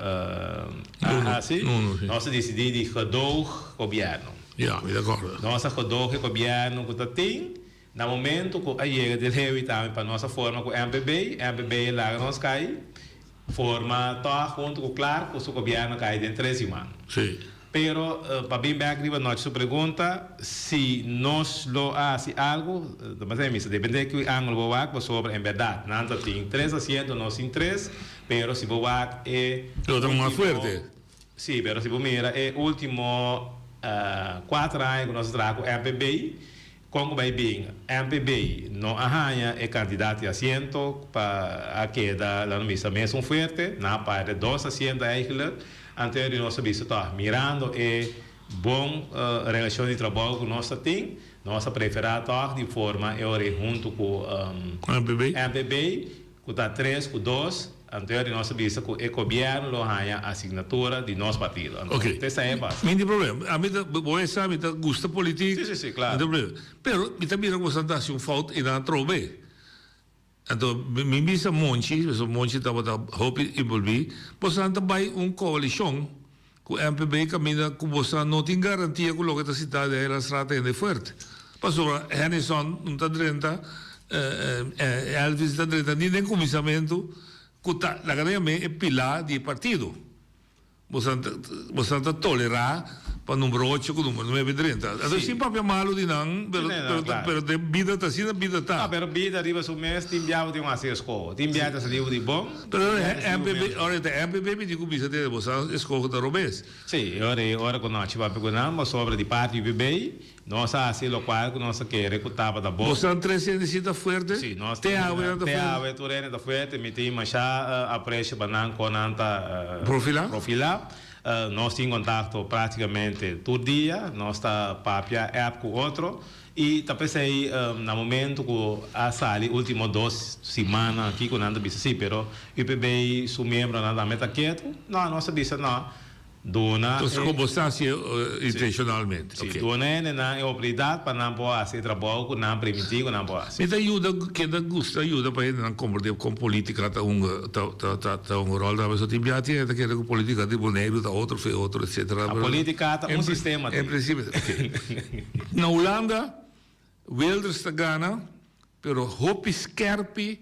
a hasi, nos a disidí di gedoog gobièrnu. Ya, mi ta kòrda. Nos a gedoog e gobièrnu ku ta tin. Na momento ku a yega di Lewi tambe pa nos a forma ku MPB, MPB a laga nos kai. Forma tòg huntu ku Clark ku su gobièrnu kai den tres siman. Sí. Pero pa bin bèk riba Nochi su pregunta, si nos lo a hasi algu, ta mester a misa depende ki angulo bo wak pasobra en bèrdat nan ta tin tres asiento nos tin tres, pero si bo wak e Lo ta mas ultimo fuerte. Sí, pero si bo mira e ultimo kuater aña ku nos a traha ku MPB, Kon ku bai bin, MPB no a haña e kantidat di asiento pa a keda la no misa mesun fuerte, nan a perde dos asiento eigenlijk, anto di nos a bisa tòg mirando e bon relashon di trabou ku nos ta tin, nos a preferá tòg di forma e ora ei huntu ku MPB. Ku ta tres ku dos, anto di nos a bisa ku e gobièrnu lo haña asignatura di nos partido. Anto, Ok. te esei a pasa. Mi tin problema. Ami ta, bo e sa, mi ta gusta politik. Si, si, si, klaro. Mi tin problema. Pero mi ta mira ku boso ta hasi un fout i nan a trobe. Anto, mi bisa Monchi, pasobra Monchi tabata hopi envolví, boso ta bai un koalishon Ku MPB kaminda ku boso no tin garantia ku loke ta sitá den Eilandstraat ta hende fuerte. Pasobra Hennyson no ta drenta, Elvis no ta drenta ni den kuminsamentu ku ta laga den yam'é e pilá di e partido. Boso boso ta tolerá pa number ocho ku number nuebe drenta. Anto sin papia malu di nan, pero pero pero den bida ta asina bida ta. No, pero bida riba su mes tin bia bo tin un hasi eskoho. Tin bia ta sali bo di bon. Pero MPB, ora ta MPB mi tin ku bisa tene boso a eskoho ta robes. Si, ora e ora ku nochi papia ku nan, pasobra di parti UPB nos a hasi lokual ku nos a kere ku tabata bon. Boso nan tres hende si ta fuerte? Si, nos Te awe nan ta te fuerte? awe tur hende ta fuerte. Mi tin masha apresio pa nan kon nan ta Profilá? profilá. Nos tin kontakto práktikamente tur dia. Nos ta papia app ku otro. I ta p'esei na momento ku a sali último dos simannan aki ku nan ta bisa si, pero UPB su miembronan tambe ta ketu. No, nos a bisa no. Duna Entonces e. con bo sta hacié intencionalmente. Si, Ok. duna hendenan e oportunidat pa nan por hasi e trabou ku nan primintí ku nan por hasi. Mi ta yuda, ken ta gusta yuda pa hendenan komprendé kon polítika ta hunga, ta, ta, ta, ta hunga ròl tambe. So tin bia tin hende ta kere ku polítika di Boneiru ta otro fe otro, etcetera. A Pero polítika ta en un pri, sistema en tin. prinsipio, ok. Na Hulanda, Wilders ta gana, pero hopi skèrpi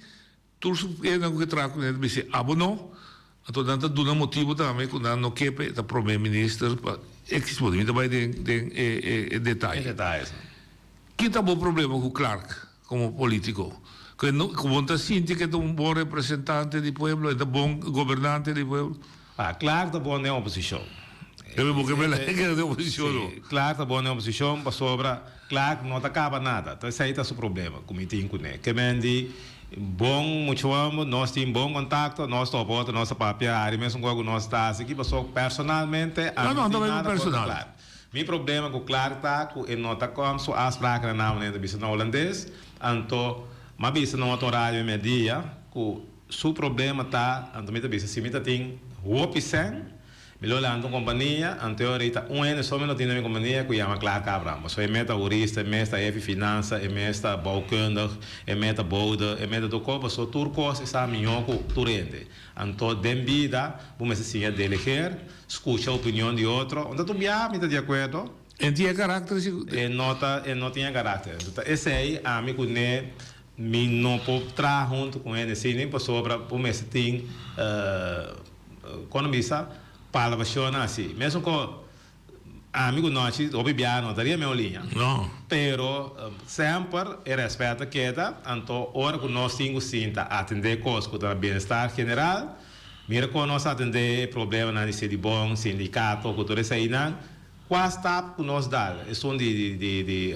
Tur su hendenan ku ke traha ku nan ta bisa abo no, anto nan ta duna motibu tambe ku nan no ke pa e ta prome minister pa ekis motibu. Mi ta bai den den e e detaye. E detayes. Ki ta bo problema ku Clark komo politiko? Ku e no ku bo no ta sinti ku e ta un bon representante di pueblo, e ta bon gobernante di pueblo? Ah, Clark ta bon den oposishon. Pero bo ke bela e keda den oposishon no? Si, Clark ta bon den oposishon pasobra Clark no ta kaba nada. Ta esei ta su problema ku mi tin kuné. Ke men di bon muchu homber, nos tin bon kontakto, nos topa otro, nos ta papia ari mesun kos ku nos ta hasi aki pasobra personalmente No, ami no, no ta tin bai ku nada kontra personal. Clark. Mi problema ku Clark ta ku e no ta kom su afsprakennan na manera ta bisa na holandes, anto m'a bisa na un otro radio media ku Su problema ta, anto mi ta bisa, si mi ta tin hopi sèn, mi lo lanta un kompania, anto e ora ei ta un hende so mi lo tin den mi kompania ku yama Clark Abraham. Pasobra e mes ta hurista, e mes ta hefi finansa, e mes ta bouwkundig, e mes ta bode, e mes ta tur kos, pasobra tur kos e sa mihó ku tur hende. Anto den bida bo mester siña delegeer, skucha opinion di otro. Unda tur biaha mi ta di akuerdo. E tin e karakter si. E no ta, e no tin e karakter. Anto ta esei ami ku ne. Mi no por traha huntu ku hende asina pasobra bo mester tin kono bisa palabrashonnan asi. Mesun ku ami ku Nochi hopi biaha no ta ria meu liña. Pero semper e rèspèt ta keda, anto ora ku nos tin ku sinta atendé kos ku ta na bienestar general, mira kon nos atendé e problemanan di Sedibon, sindikato ku tur eseinan. Kua stap ku nos dal? Esun di di di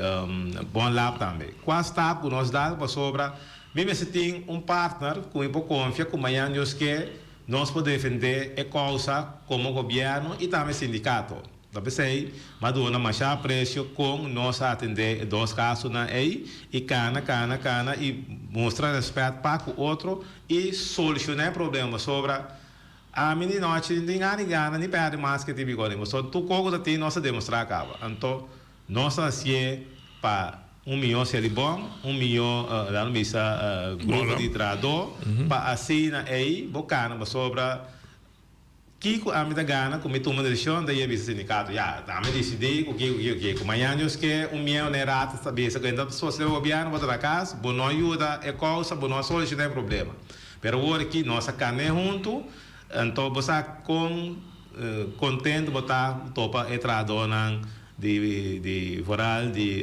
Bon Lab tambe. Kua stap ku nos dal pasobra mi mester tin un partner ku mi por konfia ku mañan Dios ke nos por defendé e kousa komo gobièrnu i tambe sindikato. Ta p'esei m'a duna masha apresio kon nos a atendé e dos kasonan ei i kana kana kana i mustra rèspèt pa ku otro i solushoná e problema pasobra Ami di nochi no tin gana di gana ni perde mas ke tipi kos. Pasobra tur kos ku ta tin nos a demostrá kaba. Anto nos a hasié pa un mihó Selibon, un mihó laat mi bisa grupo di trahadó pa asina ei bo kana pasobra kiko ami ta gana ku mi tuma desishon ta yega bisa sindikato ya ami disidí ku kiko kiko kiko. Mañana Dios ke un miedo na e rato ta bisa ku e ta sostené gobièrnu bo ta na kas bo no a yuda e kousa bo no a solushoná e problema. Pero awor aki nos a kane huntu, anto bo sa kon kontentu bo ta topa e trahadónan di di vooral di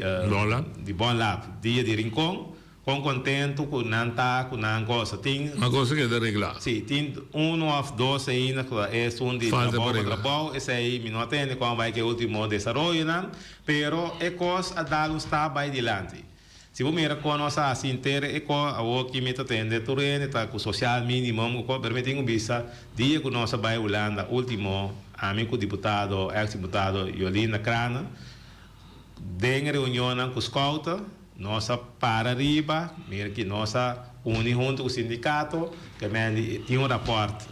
di Bon Lab, dia di Rincon, kon kontentu ku nan ta ku nan gosa. Tin Nan gosa keda reglá. Si, tin unu òf dos ainda ku ta esun di Falta trabou pa pa reglá. trabou, esei mi no a tende kon a bai ku e último desaroyonan, pero e kos a dal un stap bai dilanti. Si bo mira kon nos a hasi henter e ko awor ki mi ta tende tur hende ta ku social minimum ku ko pero mi tin ku bisa dia ku nos a bai Hulanda ultimo ami ku diputado ex diputado Jolinda Craane den reunionnan ku Schouten nos a para riba mira ki nos a uni hunto ku sindikato ke men di tin un raport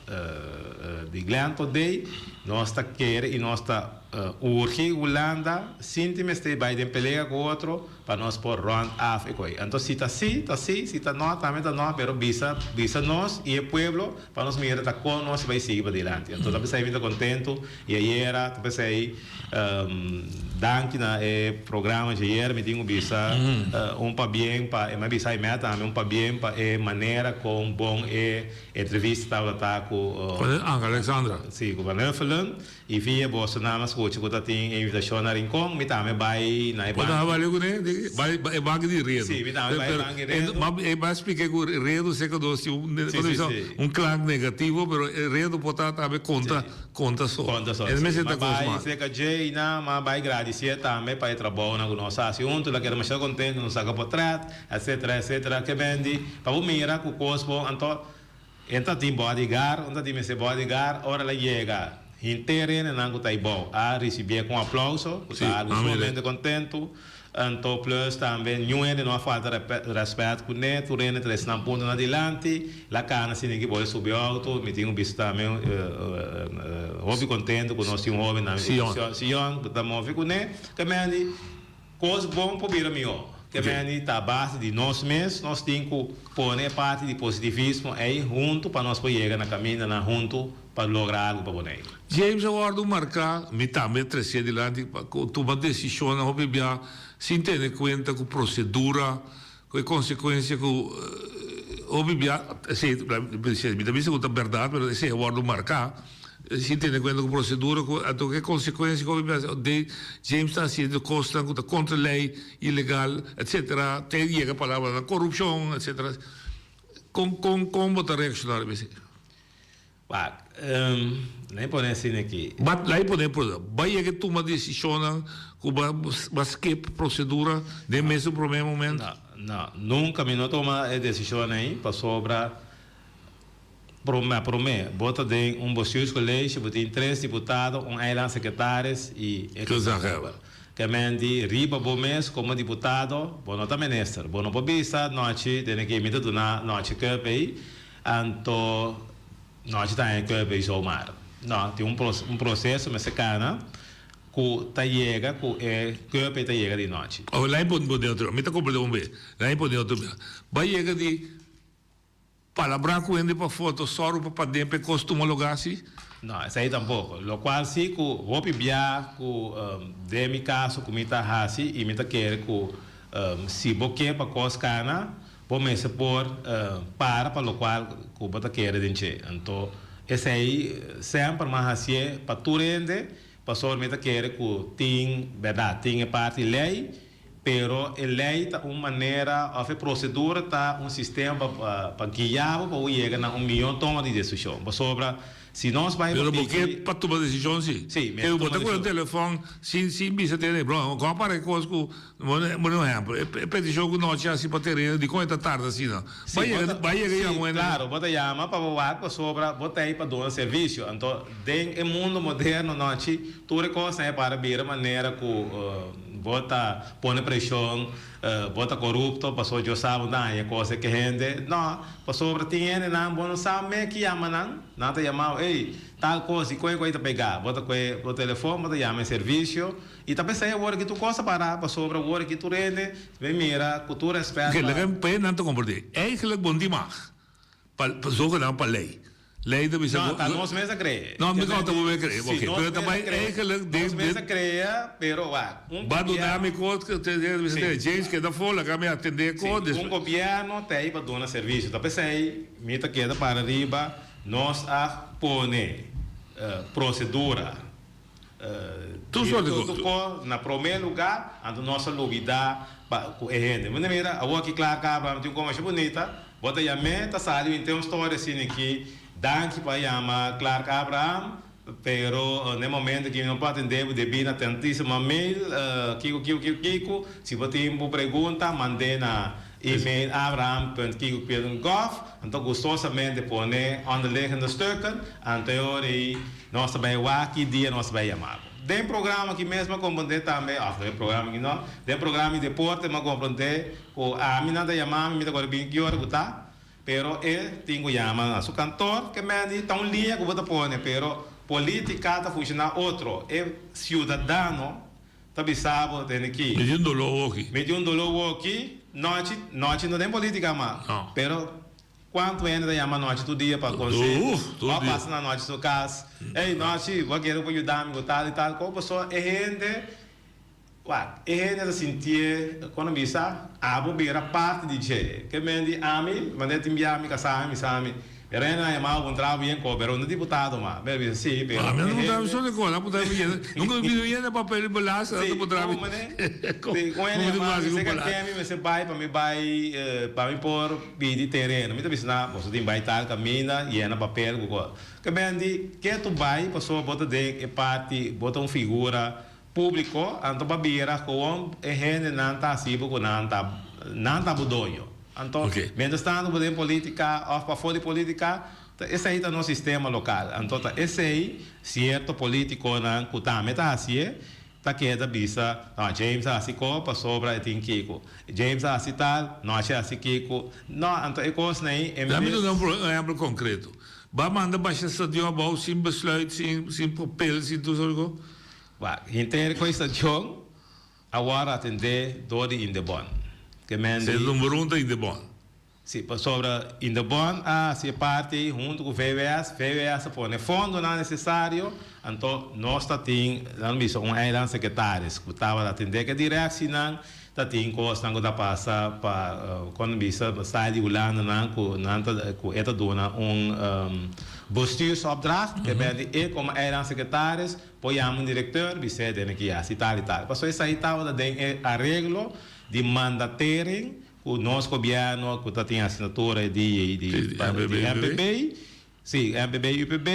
di Glenn Todey nos ta kere i nos ta. Urgi Hulanda sinti mester bai den pelea ku otro pa nos por rond af e koi. Anto si ta si, ta si, si ta no, tambe ta no, pero bisa bisa nos i e pueblo pa nos mira ta kon nos bai sigui padilanti. Anto ta p'esei mi ta kontentu i ayera ta p'esei danki na e programa djayer mi tin ku bisa un pabien pa e mi a bisa Aimee tambe un pabien pa e manera kon bon e entrevista tabata ta ku Anke Alexandra. Si, ku Van Huffelen. I via boso nan a scucha cu ta tin e invitacion na Rincon, mi tambe bay na e Bo banki. ta bali cune? Bay e banki di Redo. Si, mi tambe bay e banki di Redo. Ma e bay splica cu Redo cerca nos tin un, Si, si, si. un klank negativo, pero e Redo por ta tambe conta, conta so. Conta so, E si. mester Ma ta cos bay mal. cerca dje y nan, ma bay gradicie tambe pa e trabounan cu nos a haci hunto, la keda masha contento, nos saca potret, etcetera, etcetera. Ke bendi pa bo mira cu cos bon, anto. E ta tin bodyguard, un ta tin mester bodyguard, ora el a yega henter hendenan ku ta aybou a risibié ku un aplauso, ku ta algu sumamente kontentu. Anto plus tambe niun hende no a falta rèspèt kuné, tur hende ta esnan punto na dilanti, la kana sin ki por subi outo, mi tin un bista tambe hopi kontentu ku nos tin un hoben tambe ku Sion ku ta move kuné. Ke mende. Kos bon por bira mihó. Te meni ta a base di nos mes, nos tin ku pone e parti di positivismo ei huntu pa nos por yega na kamindanan huntu pa logra algu pa Boneiru. James a wòrdu marká, mi tambe a tres'é dilanti pa ku tuma desishonnan hopi bia sin tene kuenta ku prosedura, ku e konsekuensia ku hopi bia, esei mi ta bisa ku ta bèrdat pero esei a wòrdu marká. Sin tene kuenta ku prosedura ku anto ke konsekuensia ku de James ta hasiendo kosnan ku ta kontra lei, ilegal, etsetera, te yega palabranan korupshon, etsetera. Kon kon kon bo ta reakshoná riba esei? Wak, la'i pone asina aki. Ba la'i pone por ba yega e tuma desishonnan ku ba ba skip prosedura den mesun promé momento? No, no, nunka mi no tuma e desishon ei pasobra. Prome, prome, bo ta den un bestuurscollege, bo tin tres diputado, un eilandsecretaris y e gezaghebber. Ke men di riba bo mes como diputado, bo no ta minister. Bo no por bisa nochi den ke mi ta duna nochi cup ey, anto nochi ta haña cup ey zomaar. No, tin un un proceso mester cana cu ta yega cu e cup ey ta yega di nochi. Awe, laat mi pone otro, mi ta comprende un be, laat mi pone otro bia. Ba yega di. Palabrá ku hende pafó ta sòru pa paden pa e kos tuma lugá si? No, esei tampoko. Lokual si ku hopi bia ku den mi kaso ku mi ta hasi i mi ta kere ku si bo ke pa kos kana, bo mester por para pa lokual ku bo ta kere den dje. Anto esei semper mi a hasié pa tur hende pasobra mi ta kere ku tin bèrdat, tin e parti lei. Pero e lei ta un manera of e procedura ta un sistema pa pa guia bo pa bo yega na un miyon toma di decision. Pasobra si nos bai Pero bo ke pa tuma decision si. Si, mi Pero a bo tuma ta cu e decision. telefon sin sin bisa tene bro, con a para e cos cu, bo pone un ehempel, e peticion cu nochi haci pa tereno dicon e ta tarda asina? Si, Ba bo yega ta, ba yega si, yama un hende. claro, bo ta yama pa bo wak pasobra bo ta ey pa duna servicio. Anto den e mundo moderno nochi tur e cosnan e para bira manera cu Bo ta pone preshon, bo ta korupto pasobra Dios sa bo ta haña kos ke hende. No, pasobra tin hendenan bo no sa me ki yama nan. Nan ta yama bo, ey, tal kos i koe koe ta pegá. Bo ta koe bo telefon, bo ta yama e servisio i ta p'esei awor ki tur kos ta pará pasobra awor ki tur hende bin mira ku tur rèspèt Oké, pa. laga mi p'e nan ta komprendé. Eigenlijk bo no tin mag pa pa zogenaamd pa lei. Lei ta bisa No, bo. ta nos mes a cree. No, mi no ta bo mes cree. Si, Oké, nos pero ta mes bai a cree. eigenlijk den Nos mes den a crea, pero wak, un Ba duna gobierno mi kos ke te te bisa Si. te James keda for laga mi atende Si, kos un gobierno ta ei pa duna servicio. Ta p'esei mi ta keda para riba nos a pone procedura. Tur soort di Tur kos na promé lugá, anto nos a lubidá pa ku e hende. Bo ta mira, awor ki Clark Abraham tin un kos masha bunita, bo ta yam'é, ta sali un un storia asina aki, danki pa yama Clark Abraham, pero na e momento aki mi no por atendé bo debí na tantísimo mail, kiko kiko kiko kiko, si bo tin bo pregunta mand'é na email abraham punt kiko punt gov, anto gustosamente pone onderliggende stukken, anto e ora ei. Nos ta bai wak ki dia nos ta bai yama bo. Den programa aki mes m'a komprondé tambe, òf den programa aki no, den programa di deporte m'a komprondé ku ami nan ta yama mi, mi ta kore bin ki ora ku ta, pero e tin ku yama na su kantor, ke men di ta un liña ku bo ta pone, pero. Polítika ta funshoná otro. E siudadano ta bisa bo tene ki. Mi tin un doló woki. Mi tin un doló woki. Nochi, nochi no den polítika mas. No. Pero kuantu hende ta yama nochi tur dia pa konseho? Uf, tur Bo a dia. pasa na nochi su kas. Ey, nochi, bo a kere por yuda mi ku tal i tal kos. Pasobra e hende. Wak, e hende ta sintié, kon a bisa, abo bira parti di dje. Ke men di ami, manera tin bia mi kasá mi, bisa mi, pero hende nan yama bo un traha bien ko, pero no diputado ma. Mi a bisa, si, pero Ami e no puntra mi hende. so di kola, puntra mi yende, nunka mi bini yende papel di belasting, Si, nan ta puntra mi. kon mane? Si, kon hende Kon mi yama ta mi, ku seka belasting? kemi mester bai pa mi bai, pa mi por pidi tereno. Mi ta bisa nan, boso tin bai tal kaminda, yena papel ku kos. Ke men di, ke tu bai pasobra bo ta den e parti, bo ta un figura Públiko, anto pa bira gewoon e hendenan ta hasi bo ku nan ta nan ta bo doño. Anto mientras tanto bo den polítika òf pafó di polítika, ta esei ta nos sistema lokal. Anto ta esei sierto polítikonan ku tambe ta hasié ta keda bisa, no, James a hasi ko pasobra e tin kiko. James a hasi tal, Nochi a hasi kiko. No, anto e kosnan ei en Laat mi bes. duna un ehèmpel konkreto. Bo a manda basha stadion abou sin besluit, sin sin papel, sin tur sort di kos. Wak, henter ku e stashon a wòrdu atendé dor di Indebon. Ke men Se di. number un ta Indebon. Si, pasobra Indebon a hasi e parti ei huntu ku VWS. VWS a pone fondonan nesesario, anto nos ta tin, nan bisa, un eilandsekretaris ku tabata atendé ku e direksinan, ta tin kosnan ku ta pasa pa, kon nan bisa, style di Hulandanan ku nan ta, ku e ta duna un bestuursopdracht, ke men di e komo eilandsekretaris Por yama un directeur, bis'é tene ki hasi tal i tal. Pasobra esei tabata den e areglo di mandatering ku nos gobierno ku ta tin asignatura di di MPB, si, MPB UPB,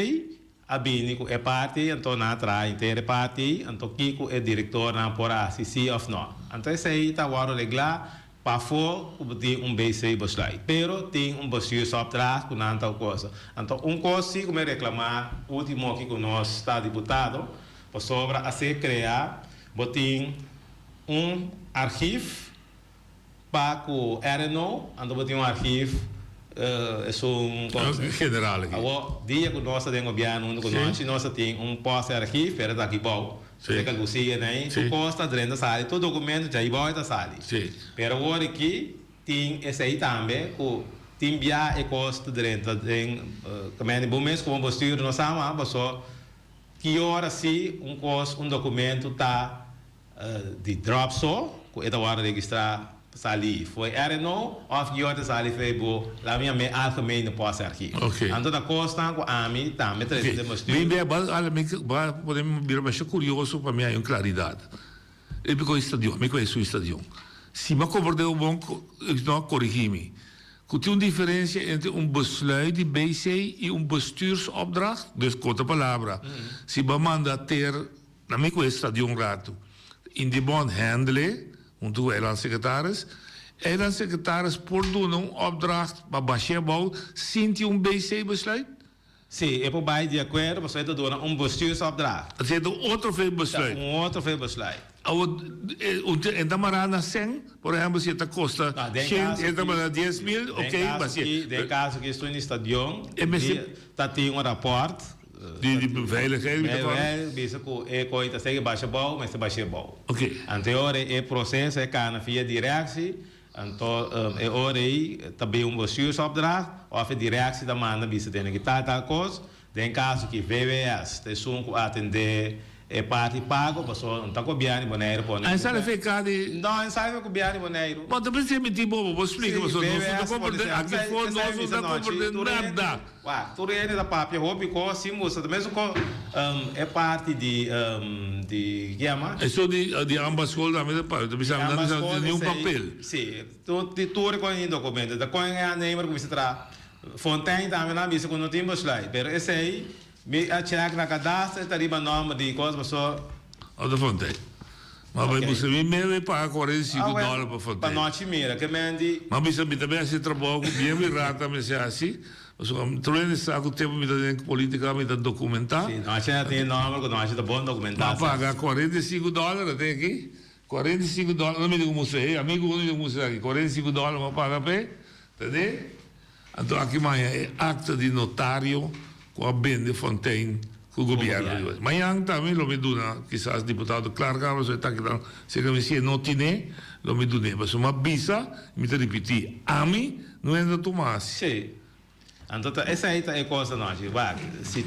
a bini ku e parti, anto nan a traha henter e parti, anto kiko e directornan por a hasi si òf no. Anto esei ta wòrdu reglá Pafó ku bo tin un BC besluit, pero tin un bestuursopdracht ku nan ta cosa. Anto un kos si ku mi reklamá último aki ku nos ta diputado, pasobra a ser kreá bo tin un archief pa ku RNO, anto bo tin un archief esun cosa. General aki. Awor dia ku nos ta den gobièrnu huntu ku nos, si nos ta tin un pòst di archief, pero ta aki bou. Sí. Te Lucia nai, Sí. tur kos ta drenta sali, tur documento djai bou ta sali. Sí. Pero awor aki tin esei tambe ku tin bia e kos ta drenta den kaminda bo mes komo bestuur no sa mas paso ki ora si un kos un documento ta di drop so ku e ta wòrdu registrá Sali fo'i RNO of ki ora ta sali fo'i bo laat mi yam'é algemene posarchief. Oké. Anto ta kosnan ku ami tambe ta resa den bestuur. Mi bia ba ala mi ba pone mi bira masha kurioso pa mi haña un klaridat. E mi kohe stadion, mi kohe su stadion. Si mi a komprendé bo bon, no korigí mi. Ku tin un diferensia entre un besluit di BC i un bestuursopdracht? Dus ku otro palabra, si bo a manda ter Na mi ku e stadion ratu. Indibon handle, huntu ku eilandsekretaris. Eilandsekretaris por duna un opdracht pa bash'é abou sin tin un BC besluit? Sí, e por bai di akuerdo pasobra e ta duna un bestuursopdracht. Asina e ta un otro fe besluit. Ta un otro fe besluit. Awor, e ta mará na sèn? Por ehèmpel, si e ta kosta shen, e ta mará 10,000, oké, bash'é. Den kaso ki esun di stadion, E mester. ta tin un rapòrt. Di di veiligheid mi ta kòrda. Veiligheid bisa ku e koi ta segi basha bou, mester bash'é bou. Ok. Anto e ora e proseso e kana via direktie, anto e ora ei ta bin un bestuursopdracht òf e direktie ta manda bisa tene ki tal tal kos. Den kaso ki VWS ta esun ku atendé e parti pago, pasobra no ta gobièrnu di Boneiru pone. A esaki FK di. No, esaki ta gobièrnu di Boneiru. Bo ta pensa mi tin bobo, bo splika pasobra nos no ta komprendé, aki for nos no ta komprendé nada. Wak, tur hende ta papia hopi kos sin gusta. Ta mesun ko e parti di, di ki yama? Eso di di ambas skol tambe ta papia. Ta bisa nan no tin niun papel. Si, tur di tur e kon tin dokumento. Ta kon e aannemer ku bisa traha. Fontein tambe nan bisa ku no tin besluit. Pero esei mi a chèk na kadaster ta riba nòmber di kos paso. Otro Fontein. Ma bai buska mi mes bai paga 45 dòler pa Fontein. Pa nochi mira ke men di. Ma bisa mi ta bai hasi trabou ku bien mi rata mester hasi. Pasobra mi tur hende sa ku tempu mi ta den politica mi ta documentá. Si, nochi na tin nòmber ku nochi ta bon documentá. Ma paga 45 dòler a ten aki. 45 dòler no mi tin ku mustra hey amigu no mi tin ku mustra aki. 45 dòler mi a paga p'e. Tende? Anto aki maya e akta di notario ku a bende Fontein. Ku gobierno. Mañan tambe lo mi duna kisas diputado Clark Abrams e takinan serka mi si e no tine lo mi dun'é pasobra mi a bisa i mi ta ripití ami no hende ta tuma hasi. Sí. Anto ta esei ta e kos anochi. Wak, si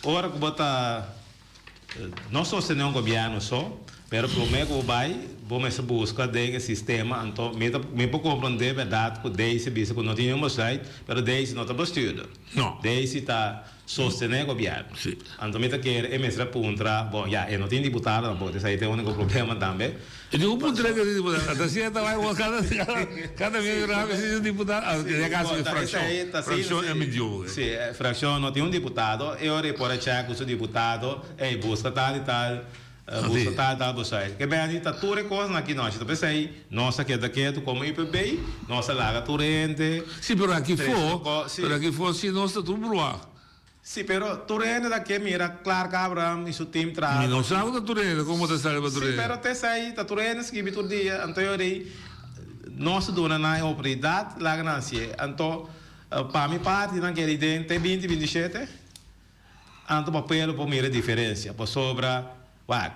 ora ku bo ta no sostené un gobierno so, pero promé ku bo bai bo mester buska den e sistema anto mi ta mi por komprondé bèrdat ku Daisy bisa ku no tin niun besluit pero Daisy no ta bestuurder. No. Daisy ta Sostené gobièrnu. Anto mi ta kere e mester a puntra, bon ya, e no tin diputado tampoco, esei ta e único problema tambe. E tin un puntra ke tin diputado, ata si e ta bai wak kada kada medio rato si tin diputado, ah, ya casi e fraccion, fraccion e midió. Si, e fraccion no tin un diputado, e ora e por a check cu su diputado, ey, busca tal y tal, busca tal y tal besluit. Ke beni ta tur e cosnan aki nochi, ta p'esei nos a keda ketu como UPB, nos a laga tur hende. Si, pero aki fo, pero aki fo si nos ta tur bruá. Si, pero tur hende ta ke mira Clark Abraham y su team traha. Mi no sa cu ta tur hende, como ta sali pa tur hende? Si, pero ta esey, ta tur hende skibi tur dia, anto yo rei nos ta duna nan e oportunidad, laga nan hacié. Anto, pa mi parti nan kere den te binti 27. Anto pa pueblo por mira diferencia, pasobra, wak,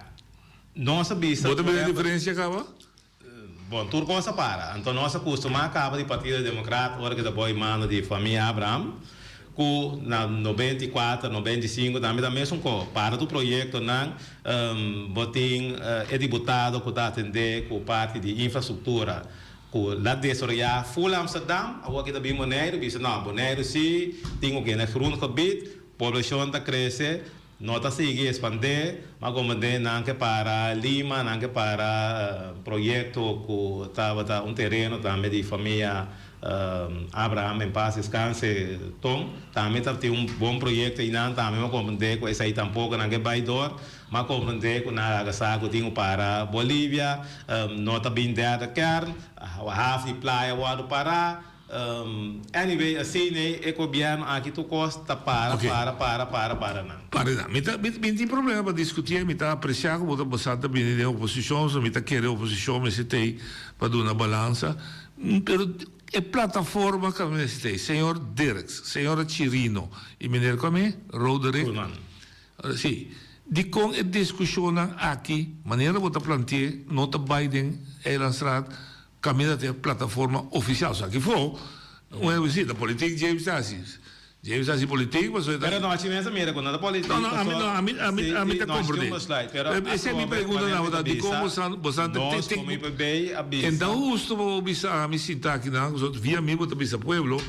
nos a bisa. Bo ta mira diferencia caba? Bon, tur cos a para. Anto nos a custuma caba di Partido Democrat ora cu ta boy mando di famia Abraham, cu na 94, 95 tambe ta mesun co. Para tur proyectonan, bo tin e diputado cu ta atende cu parti di infrastructura. Ku la desaroyá ful Amsterdam, awor ki ta bin Boneiru, bisa no, Boneiru sí tin ku kende groengebied, poblashon ta krese, no ta sigui espandé, ma komprendé nan ke para Lima, nan ke para proyekto ku tabata un tereno tambe di famia Abraham en paz descanse Tom, tambe ta tin un bon proyekto einan tambe, ma komprendé ku esei tampoko nan ke bai dor. M'a comprende cu nan a laga sa cu tin cu para Bolivia, no ta bin derde kern, haf di playa wordo para. Anyway, asina e gobierno aki tur cos ta para, para, para, para, para nan. Para nan. Mi ta, mi tin problema pa discuti, mi ta aprecia cu bo ta bosa ta bini den oposicion, so mi ta kere oposicion mester t'ey pa duna balansa, pero e plataforma cu mester t'ey, señor Dirks, señora Chirino y meneer cuame? Roderick. Koolman. Sí. Dikon e diskushonnan aki, manera bo ta plante'é, no ta bai den Eilandsraad kaminda ta e plataforma ofisial? So aki fo, un hende si, ta politiek James ta hasi. James ta hasi politiek pasobra e ta. Pero nochi mes a mira ku no ta politiek No, no, ami no, ami, ami, ami ta komprendé. Esei mi pregunta na bo ta, dikon bo sa, bo sa ta Nos komo IPB a bisa. En ta hustu pa bo bisa ami sinta akinan, pasobra via mi bo ta bisa pueblo.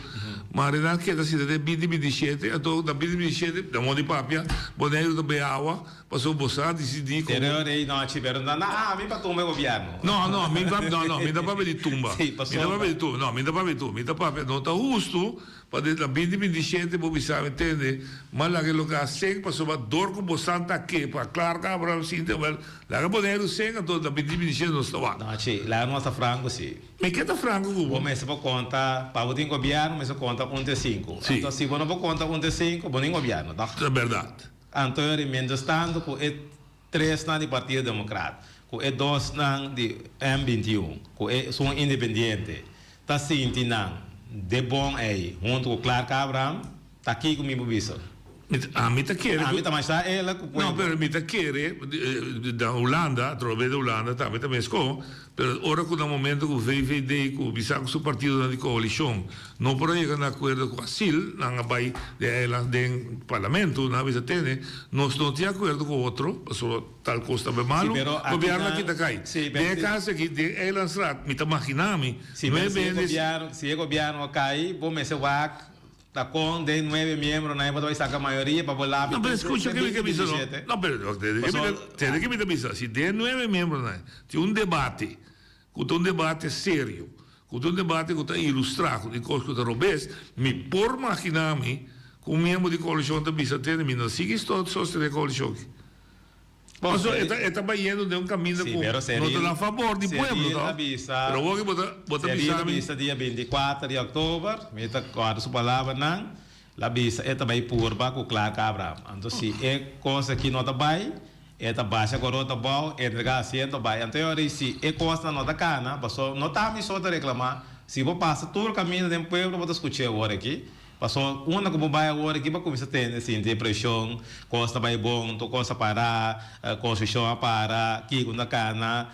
Ma Renat keda sinta den binti 27, anto na binti 27, na modo di papia, Boneiru ta bay awa, pasobra bo sa disidí komo. Pero rei nochi, pero na na ami pa tumba e gobièrnu. No, no, mi ta, no, no, mi ta papia di tumba. Sí, Mi ta papia di tumba, no, mi ta papia di tumba. Mi ta papia, no ta hustu pa den na binti 27 bo bisa mi tende, ma laga e loka sek pasobra dor ku bo san ta ke pa Clark Abraham sinti, wèl, laga Boneiru sek, anto na binti 27 nos ta wak. Nochi, laga nos ta franko sí. Mi ke ta franco ku bo. Bo mester por konta, pa bo tin gobièrnu mester konta un te sinku. Sí. Anto si bo no por konta un te sinku, bo no tin gobièrnu, tòg? Ta bèrdat. Anto yori mientras tanto ku e tresnan di Partido Demokrat, ku e dosnan di M 21, ku e esun independiente ta sinti nan de bon ei huntu ku Clark Abraham, Ta kiko mi por bisa? Ami ta kere ku. Ami ta masha ela ku pueblo. No, pero mi ta kere na Hulanda, atrobe di Hulanda tambe ta mesko, pero ora ku na momento ku VVD ku bisa ku su partidonan di koalishon no por a yega na akuerdo ku asil, nan a bai den eiland den parlamento, nan a bisa tene, nos no tin akuerdo ku otro, pasobra tal kos ta bai malu, gobièrnu a kita kai. Den e kas aki, den eilandsraad, mi ta magina mi, Si, pero si e gobièrnu, si e gobièrnu a kai, bo mester wak Ta con den nuebe miembro nan e por ta bay saca mayoria pa bo lapi No, pero escucha ke mi ke bisa no. No, pero tende ke mi ta, tende ke mi ta bisa. Si den nuebe miembronan tin un debate ku ta un debate serio, ku ta un debate ku ta ilustra ku tin kos ku ta robes, mi por magina mi ku un miembro di koalishon ta bisa tende mi no sigui sostene koalishon aki. Paso e ta e ta bayendo den un caminda cu no ta na fabor di pueblo to. Pero awor ki bo ta bo ta bisa mi. Seril a bisa dia 24 di october, mi ta corda su palabranan, la bisa e ta bay purba cu Clark Abraham. Anto si e cos aki no ta bay, e ta basha corota abao, entrega asiento bay. Anto e ora ei si e cosnan no ta cana, paso no ta mi so ta reclama, si bo pasa tur caminda den pueblo bo ta scucha e ora aki. Paso unda ku bo bai awor aki bo a kuminsá tende sinti e preshon, kos ta bai bon, tur kos a para, konstrukshon a para, kiko ta kana.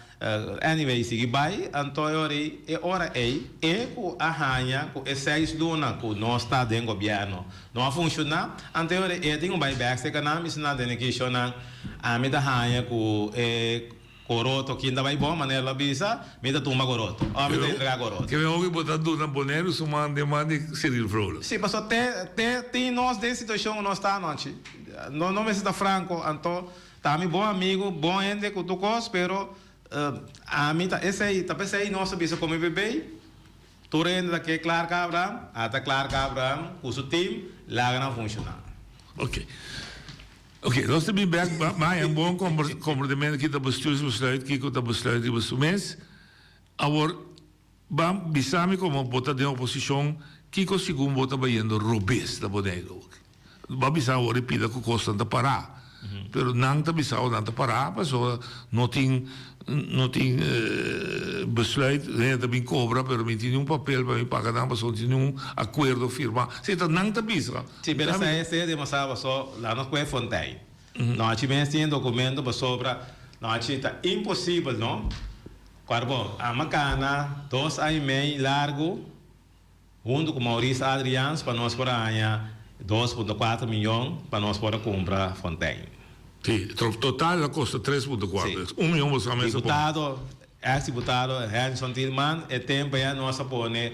Anyway, sigui bai. Anto e ora ei, e ora ei, e ku a haña ku e seis luna ku nos ta den gobièrnu no a funshoná, anto e ora ei e tin ku bai bèk serka nan, bisa nan den e kishonnan, ami ta haña ku e Coroto kin ta bai bon manera lo bisa mi ta tumba coroto of mi ta entrega coroto. Ke hopi bo ta duna Boneiru su man den man di Cyril Vrolijk. Si pasobra te te tin nos den situacion ku nos ta anochi no no mester ta franco anto ta mi bon amigo bon hende ku tur kos pero ami ta esei ta pesei nos ta bisa komo bebei tur hende ta ke Clark Abraham a ta Clark Abraham ku su team laga nan funciona. Ok. Ok, nos ta bin bek, ma hay un bon komportamiento ki ta bestuursbesluit, kiko ta besluit riba su mes. Awor, ban bisa mi komo bo ta den oposishon, kiko segun bo ta bayendo robes na Boneiru? Bo a bisa awor e pida ku kosnan ta pará, pero nan ta bisa nan ta pará pasobra no tin no tin besluit, hende ta bin kobra pero mi tin niun papel pa mi paga nan pasobra no tin niun akuerdo firmá. Si ta nan ta bisa. Si, pero esei esei demasiado paso la nos kue Fontein. Nochi mes tin e documento pasobra nochi ta imposibel no. Cuar bon, ama cana dos aña y mei largo hunto cu Maurice Adriaans pa nos por a haña 2.4 miyon pa nos por a cumpra Fontein. Si, total a costa 3.4. Si. Un miyon boso a mester pone. Diputado, ex diputado Henson Tilman e tempo ya nos a pone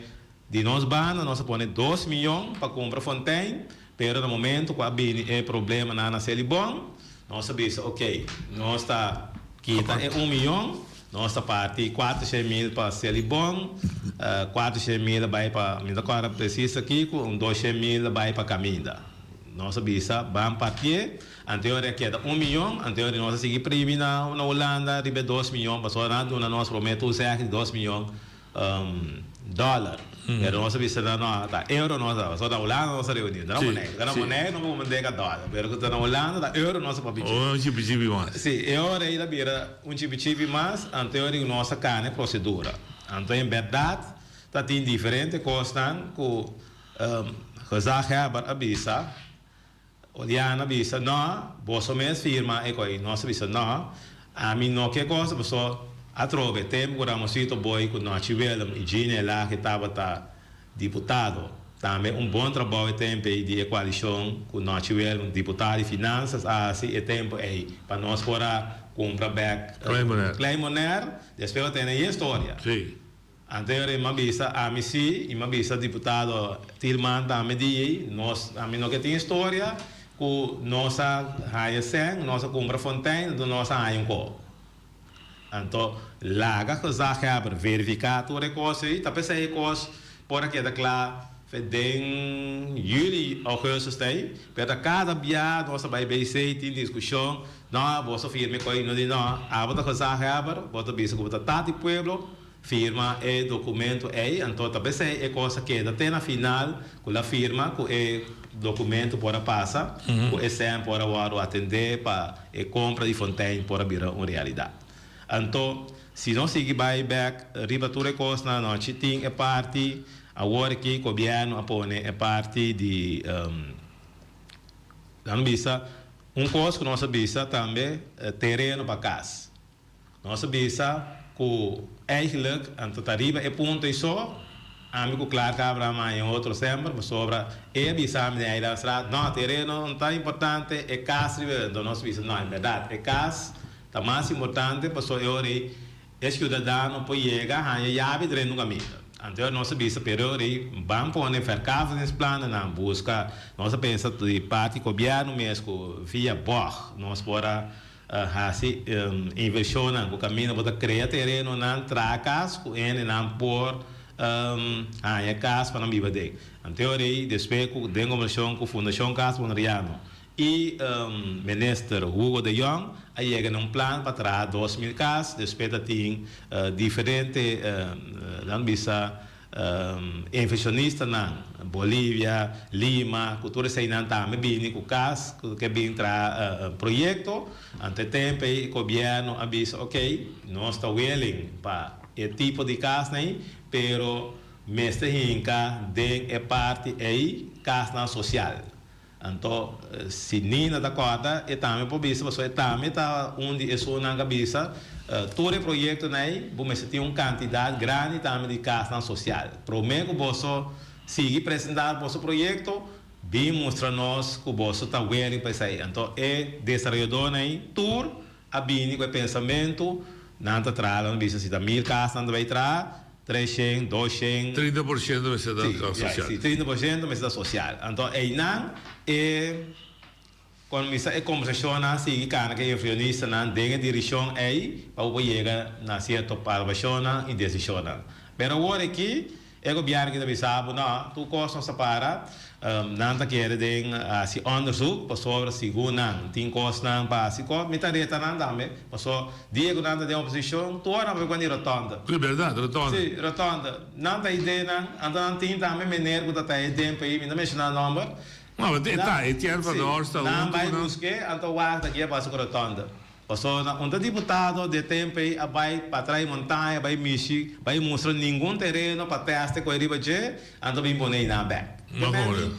Di nos banda nos a pone dos miyon pa kumpra Fontein, pero na momento ku a bini e problemanan na Selibon, nos a bisa ok, nos ta kita e un miyon, nos ta parti kuatershen mil pa Selibon, kuatershen mil a bai pa, mi no ta kòrda presis aki, ku un doshen mil a bai pa kaminda. Nos a bisa ban partié, anto e keda un miyon, anto e nos a sigui primi na Hulanda riba e 2 miyon, pasobra nan a duna nos promé toezeging di 2 miyon dòler. Pero nos a bisa nan no ta euro nos a pasobra na Hulanda nos a reuni. Ta na Boneiru. Ta na Boneiru no por manda dòler. Pero ku ta na Hulanda ta euro nos a papia chipi. Un chipi chipi mas. Si, e ora ei ta bira un chipi chipi mas, anto e ora ei nos a kana e prosedura. Anto en bèrdat ta tin diferente kosnan ku gezaghebber a bisa. Oliana a bisa, No, boso mes firma e koi. Nos a bisa, No, ami no ke cosa, paso atrobe tempu ku Ramosito Boy ku Nochi Willem i Gina Elhage tabata diputado. Tambe un bon trabou e tempu ei di e koalishon ku Nochi Willem, diputado di finansas, a hasi e tempu ei pa nos por a kumpra bek Klein Bonaire. Despues bo tene e historia. Anto e m'a bisa ami si, i m'a bisa diputado Thielman tambe di nos, ami no ke tin historia ku nos a haña sèn, nos a kumpra Fontein, anto nos a haña un ko. Anto laga gezaghebber verifiká tur e kos ei, ta p'esei e kos por a keda kla den yüli, ougùstus ta ei, pero ta kada bia nos a bai BC tin diskushon, no, boso firma e kos ei, no di no, abo ta gezaghebber, bo ta bisa ku bo ta tati pueblo, Firma e documento ey, anto ta pesey e cos a keda te na final cu la firma cu e documento por a pasa, cu e cen por a wordo atende pa e compra di Fontein por a bira un realidad. Anto, si nos sigui bay bek riba tur e cosnan anochi tin e parti, awor aki gobierno a pone e parti di, nan bisa, un cos cu nos a bisa tambe tereno pa cas. Nos a bisa ku eigenlijk anto ta riba e punto ei so, ami ku Clark Abraham a haña otro semper pasobra e a bisa mi den Eilandstraat, no, tereno no ta importante, e kas riba e, anto nos a bisa, no, en bèrdat e kas ta mas importante pasobra e ora ei e siudadano por yega haña yabi drenta un kaminda. Anto e ora nos a bisa pero e ora ei ban pone verkavelingsplannan, buska, nos a pensa di parti gobièrnu mes ku via bog nos por a Hasi invershonnan ku kaminda bo ta krea terenonan, traha kas ku hendenan por haña kas pa nan biba den. Anto ora ei despues ku den kombershon ku Fundashon Kas Boneriano i Minister Hugo de Jong a yega na un plan pa traha 2000 kas, despues ta tin diferente nan bisa Inversionistanan, Bolivia, Lima, ku tur eseinan tambe bini ku kas, ku ke bin traha proyekto. Anto e tempu ei e gobièrnu a bisa, ok, nos ta willing pa e tipo di kasnan ei, pero. mester hinka den e parti ei kasnan sosial. Anto si Nina ta kòrda e tambe por bisa pasobra e tambe ta un di esunnan ku a bisa tur e proyektonan ei bo mester tin un kantidat grandi tambe di kasnan sosial. Promé ku boso sigui presentá boso proyekto bin mustra nos ku boso ta weri pa esei. Anto e desaroyadónan ei tur a bini ku e pensamentu, nan ta traha, nan ta bisa si ta mil kas nan ta bai traha, 300, 200. 30% mester ta sosial. Si, 30% mester ta sosial. Anto einan e kon misa e kombersashonnan sigui kana ku e influenistanan den e dirishon ei pa bo por yega na sierto palabashonnan i desishonnan. Pero awor aki E gobièrnu ki ta bisa bo, no, tur kos nos ta para, nan ta kere den hasi onderzoek pasobra segun nan tin kosnan pa hasi. Ko mi ta reta nan tambe, paso dia ku nan ta den oposishon tur ora nan papia di rotonde. Si, bèrdat, rotonde. Si, rotonde. Nan ta idenan, anto nan tin tambe mener ku ta traha den p'ei, mi no menshoná nòmber. No, e ta, Etienne van der Horst ta huntu ku nan. Nan bai busk'é, anto wak ta kia pasa ku rotonde. Pasobra un ta diputado di e tempu ei a bai pa trai montaña, bai mishi, bai mustra ningun tereno pa teste ku e riba dje, anto bin pone einan bek. No kore.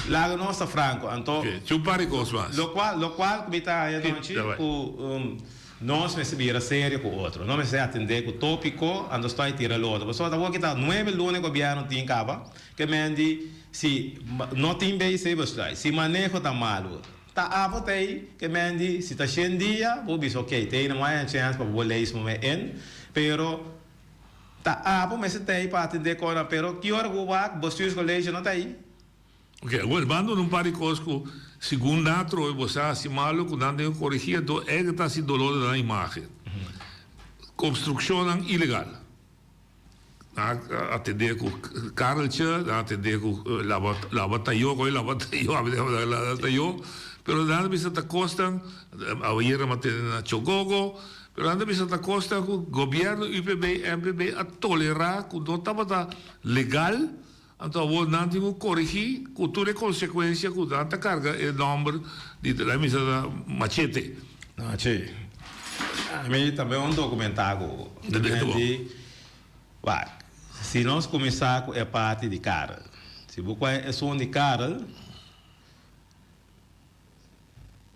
Laga nos ta franko. Anto. Oke, cu un par di kos mas. Lokual, lokual ku mi ta haña donchi, ku nos mester bira serio ku otro. Nos mester atendé ku topiko, anto stoi tira lodo. Pasobra ta wou kita nuebe luna e gobièrnu tin kaba, ke men di si no tin BC besluit, si maneho ta malu. Ta abo ta ei ke men di si ta shen dia bo bisa ok te ei no hay chens pa bo lees momen en pero ta abo mester ta ei pa atende kona pero ki ora ku wak bestuurscollege no ta ei. Ok awor ban duna un par di kos ku segun nan atrobe bo sa hasi malo ku nan den korigi anto e ta hasi dolor den nan imagen konstrukshonnan ilegal. Nan a atendé ku Kareltje, nan a atendé ku Laba Tayó, koe Laba Tayó, ami ta yama Laba Tayó, pero nan ta bisa ta kosnan, ayera mi a tende na Chogogo, pero nan ta bisa ta kosnan ku gobièrnu UPB, MPB a tolerá ku no tabata legal, anto awor nan tin ku korigí ku tur e konsekuensia ku nan ta karga e nòmber di, nan bisa ta machete. Nachi, ami tambe un dokumentá ku di. Wak, si nos kuminsá ku e parti di Karel. Si bo kohe esun di Karel,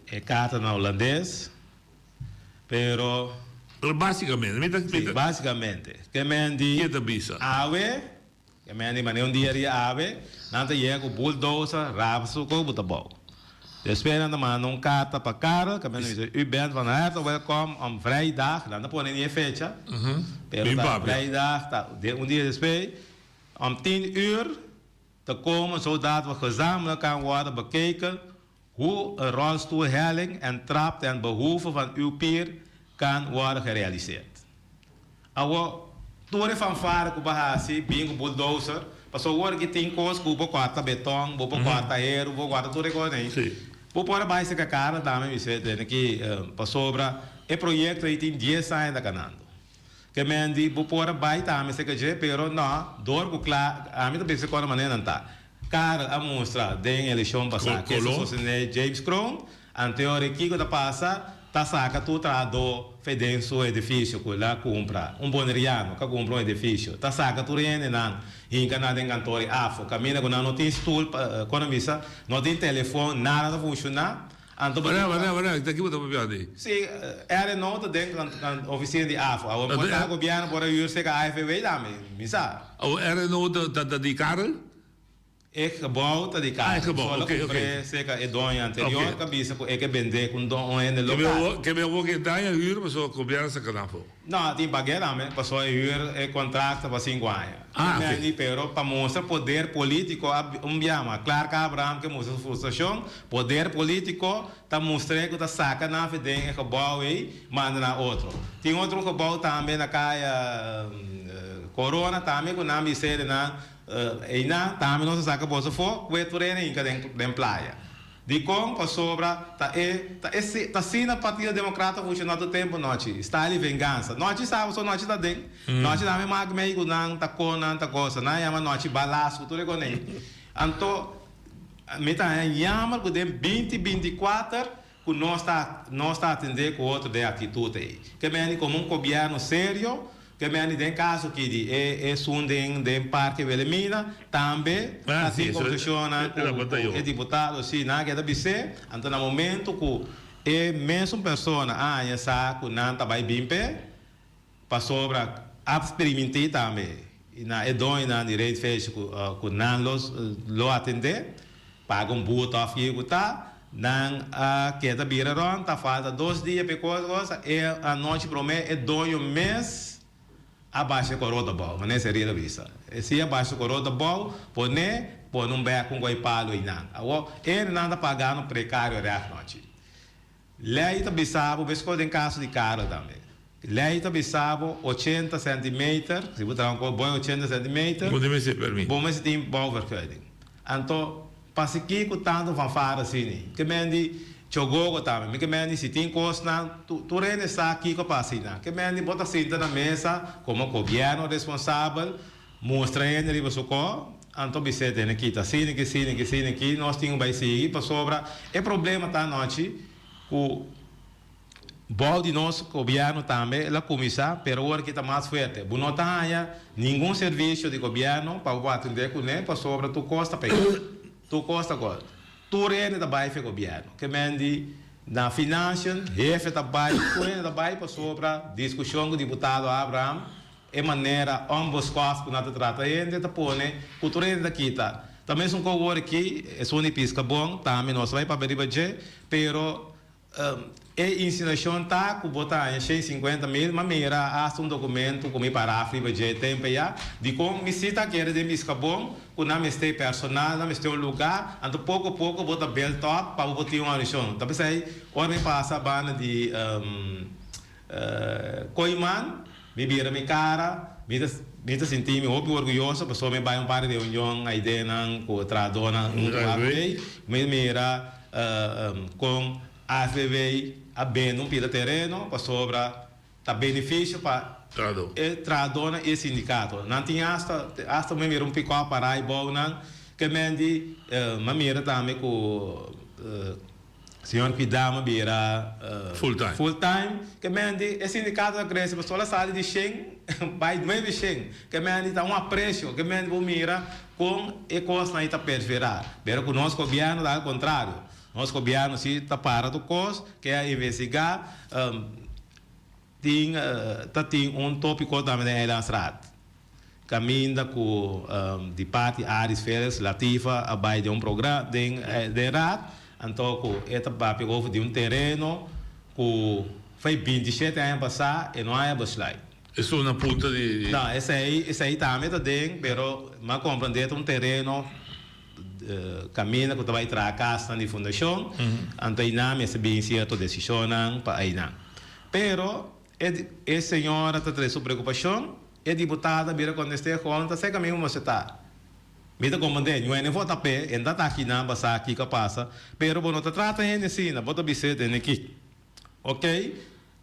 e karta na hulandes, pero. Pero básikamente, mi ta. Si, básikamente. Ke men di. Ke ta bisa? Awe, ke men di manera un dia riba awe, nan ta yega ku bulldozer, raba su kos bo ta bou. Despues nan ta manda un karta pa Karel, kaminda nan bisa, U bent van harte welkom om vrijdag, nan ta pone ni e fecha, pero ta vrijdag, ta un dia despues, om tien uur te komen zodat we gezamenlijk kan worden bekeken hoe een rolstoelhelling en trap ten behoeve van uw pier kan worden gerealiseerd. Awor, tur e fanfare ku bo hasi bin ku bulldozer, pasobra awor aki tin kos ku bo kòrta beton, bo por kòrta heru, bo por kòrta tur e kos ei. Bo por a bai seka kara tambe mi se tene ki pasobra e proyekto ei tin dies aña ta kanando. Ke men di bo por a bai tambe seka dje, pero no, dor ku kla, ami ta bisa kòrda manera nan ta. Karel a mustra den elekshon pasá ke sa sostené James Kroon, anteor e kiko ta pasa, ta saka tur trahadó fe den su edifisio ku el a kumpra. Un boneriano ku a kumpra un edifisio ta saka tur hendenan hinka nan den kantor i afo kaminda ku nan no tin stul pa kon a bisa, no tin telefon, nada ta funshoná. Anto bo Wara, wara, wara, ta ki bo ta papia di? Si, RNO ta den ofisina di afo. Awor por ta gobièrnu por a hür serka AFW tambe, mi sa. Awor RNO ta di Karel? E gebouw ta di Ah, e Karel. gebouw, Solo oké, oké. kumpr'é serka e doño anterior Oké. ka bisa ku e ke bend'é ku un don un hende lokal. Ke mi awor ke daña hür pasobra gobièrnu saka nan afó. No, tin pag'é tambe, pasobra e hür e kontrakt ta pa sinku aña. Ah, oké. Mendi, pero pa mustra poder polítiko a un biama. Clark Abraham ke mustra su frustrashon, poder polítiko ta mustr'é ku ta saka nan afe den e gebouw ei, manda nan otro. Tin otro gebouw tambe na kaya Corona tambe ku nan bis'é den nan Einan tambe nos a saka boso afó ku e turena hinka den playa. Dikon? Pasobra ta e ta e ta asina Partido Demokrata funshoná tur tempu nochi. Style di vengansa. Nochi sa pasobra nochi ta den. Nochi tambe mak mei ku nan ta kon nan ta gosa. Nan yama nochi balas ku tur e kon ei. Anto mi ta haña yammer ku den binti 24 ku nos ta nos ta atendé ku otro den aktitut ei. Ke meni komo un gobièrnu serio. Ke men den kaso ki di e esun den den Parke Wilhelmina tambe Ah, ta sí, tin eso kombersashonnan e ku batayó. ku e diputado, sí, nan a keda bis'é. Anto na momento ku e mesun persona a haña sa ku nan ta bai bin p'e, pasobra a primintí tambe na e doñonan di Reitfeestje ku ku nan lo lo atendé, paga un boete òf kiko ku ta, nan a keda bira rònt, ta falta dos dia p'e kos kos, e anochi promé e doño mes a basha e korot abou, manera Seriel a bisa. E si a basha e korot abou, pone, pone un bèk un goi palu einan. Awor, e nan ta pagando prekario règt nochi. Lei ta bisa bo, meskos den kaso di Karel tambe. Lei ta bisa bo ochenta centimeter, si bo traha un kos bon ochenta centimeter, Bo mester permit. bo mester tin bouwvergunning. Anto, pasikiko tantu fanfara asini? Ke men di Chogogo tambe, mi ke men di si tin kosnan, tur hende sa kiko pasa einan. Ke men di bo ta sinta na mesa komo gobièrnu responsabel, Mustra hende riba su ko, anto bis'é tene kita asina ki asina ki asina ki nos tin ku bai sigui pasobra e problema ta anochi ku bou di nos gobièrnu tambe el a kuminsá pero awor ki ta mas fuerte. Bo no ta haña ningun servisio di gobièrnu pa bo atendé kuné pasobra tur kos ta pegá, tur kos ta gòl. Tur hende ta bai fe gobièrnu. Ke men di na financiën hefe ta bai, tur hende ta bai pasobra diskushon ku diputado Abraham E manera onbeschoft ku nan ta trata hende ta pone ku tur hende ta kita. Ta mesun ku awor aki, esun di piska bon, tambe nos bai papia riba dje, pero e insinuashon ta ku bo ta haña 150 mil, m'a mira asta un dokumento ku mi paraf riba dje tempu ya, dikon mi si ta kere den piska bon ku nan mester personal, nan mester un lugá, anto poko poko bo ta build up pa bo por tin un organisashon. Ta p'esei ora mi pasa banda di Koiman, Mi bira mi cara, mi ta mi ta sinti mi hopi orguyoso pasobra mi bai un par di reunion aidenan cu trahadornan hunto cu AFV. Mi mira con AFV a bende un pida tereno pasobra ta beneficio pa e trahadornan y e sindicato. Nan tin hasta hasta mi mira un pick-up para aybou nan ke men di mi a mira tambe cu. Señor Kwidama bira Full time. full time. Ke men di e sindikato ta krese pasobra a sali di shen bai nuebe shen. Ke men di ta un apresio. Ke men di bo mira kon e kosnan ei ta perferá. Pero ku nos gobièrnu ta al kontrario. Nos gobièrnu si ta para tur kos, ke a investigá. Tin ta tin un tópiko tambe den Eilandsraad. Kaminda ku di parti Aris Felix Latifa a bai den un progra den den raad, anto ku e ta papia over di un tereno ku fei 27 aña pasá e no haya besluit. Esun na punta di. No, esei esei tambe ta den, pero mi a komprendé ta un tereno kaminda ku ta bai traha kasnan di fundashon, anto einan mester bin sierto desishonnan pa einan. Pero e e señora ta trae su preokupashon. E diputado a bira kontest'é, Gewoon ta seka mi mester ta. Mi ta komprendé, ñuene vota p'e, e no ta akinan pa sa kiko a pasa, pero bo no ta trata hende asina, bo ta bis'é tene ki. Ok,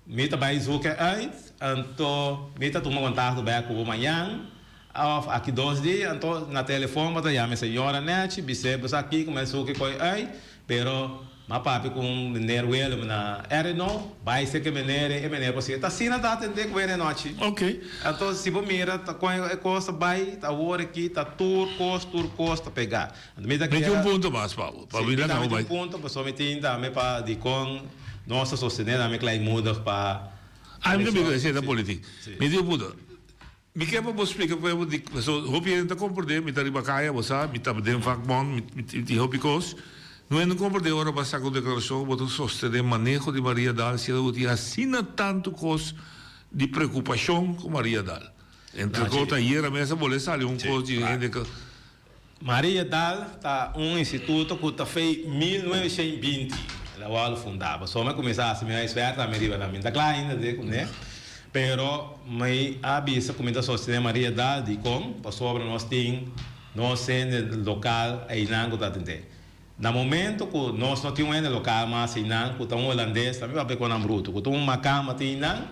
mi ta bai zoek e uit, anto mi ta tuma kontakto bèk ku bo mañan òf aki dos dia, anto na telefòn bo ta yama e señora nèchi, bis'é bo sa kiko mi a zoek e koi uit, pero M'a papia ku un meneer Willem na RNO, bai serka e meneer e meneer por siña. Ta asina ta atendé ku hende anochi. Ok. Anto si bo mira ta kon e kos ta bai, ta awor aki ta tur kos, tur kos ta pegá. Anto mi ta Mi tin kere. un punto mas pa bo, pa Si, mi mi laga tambe bo tin bai. un punto, pasobra mi tin tambe pa dikon nos ta sostené tambe kleinmoedig pa Ah, mi ta elekshon. bisa esei ta Si, politik. si. Mi tin un punto. Mi ke pa bo splika pa bo di pasobra hopi hende ta komprendé mi ta riba kaya bo sa mi ta den vakbond mi mi tin hopi kos no hende komprendé ora bo a saka un deklarashon bo ta sostené maneho di Maria Daal siendo bo tin asina tantu kos di preokupashon ku Maria Daal entre kos ayera mes a bole sali un kos di hende ku Maria Daal ta un instituto ku ta fei 1920 el a wòrdu fundá. Pasobra mi a kuminsá hasi mi huiswerk tambe riba nan. Mi no ta kla ainda de kuné, pero mi a bisa ku mi ta sostené Maria Daal dikon? Pasobra nos tin nos hende lokal einan ku ta atendé. Na momento ku nos no tin un hende lokal mas einan ku ta un holandes, tambe papia ku nan brutu, ku ta un makamba tin einan,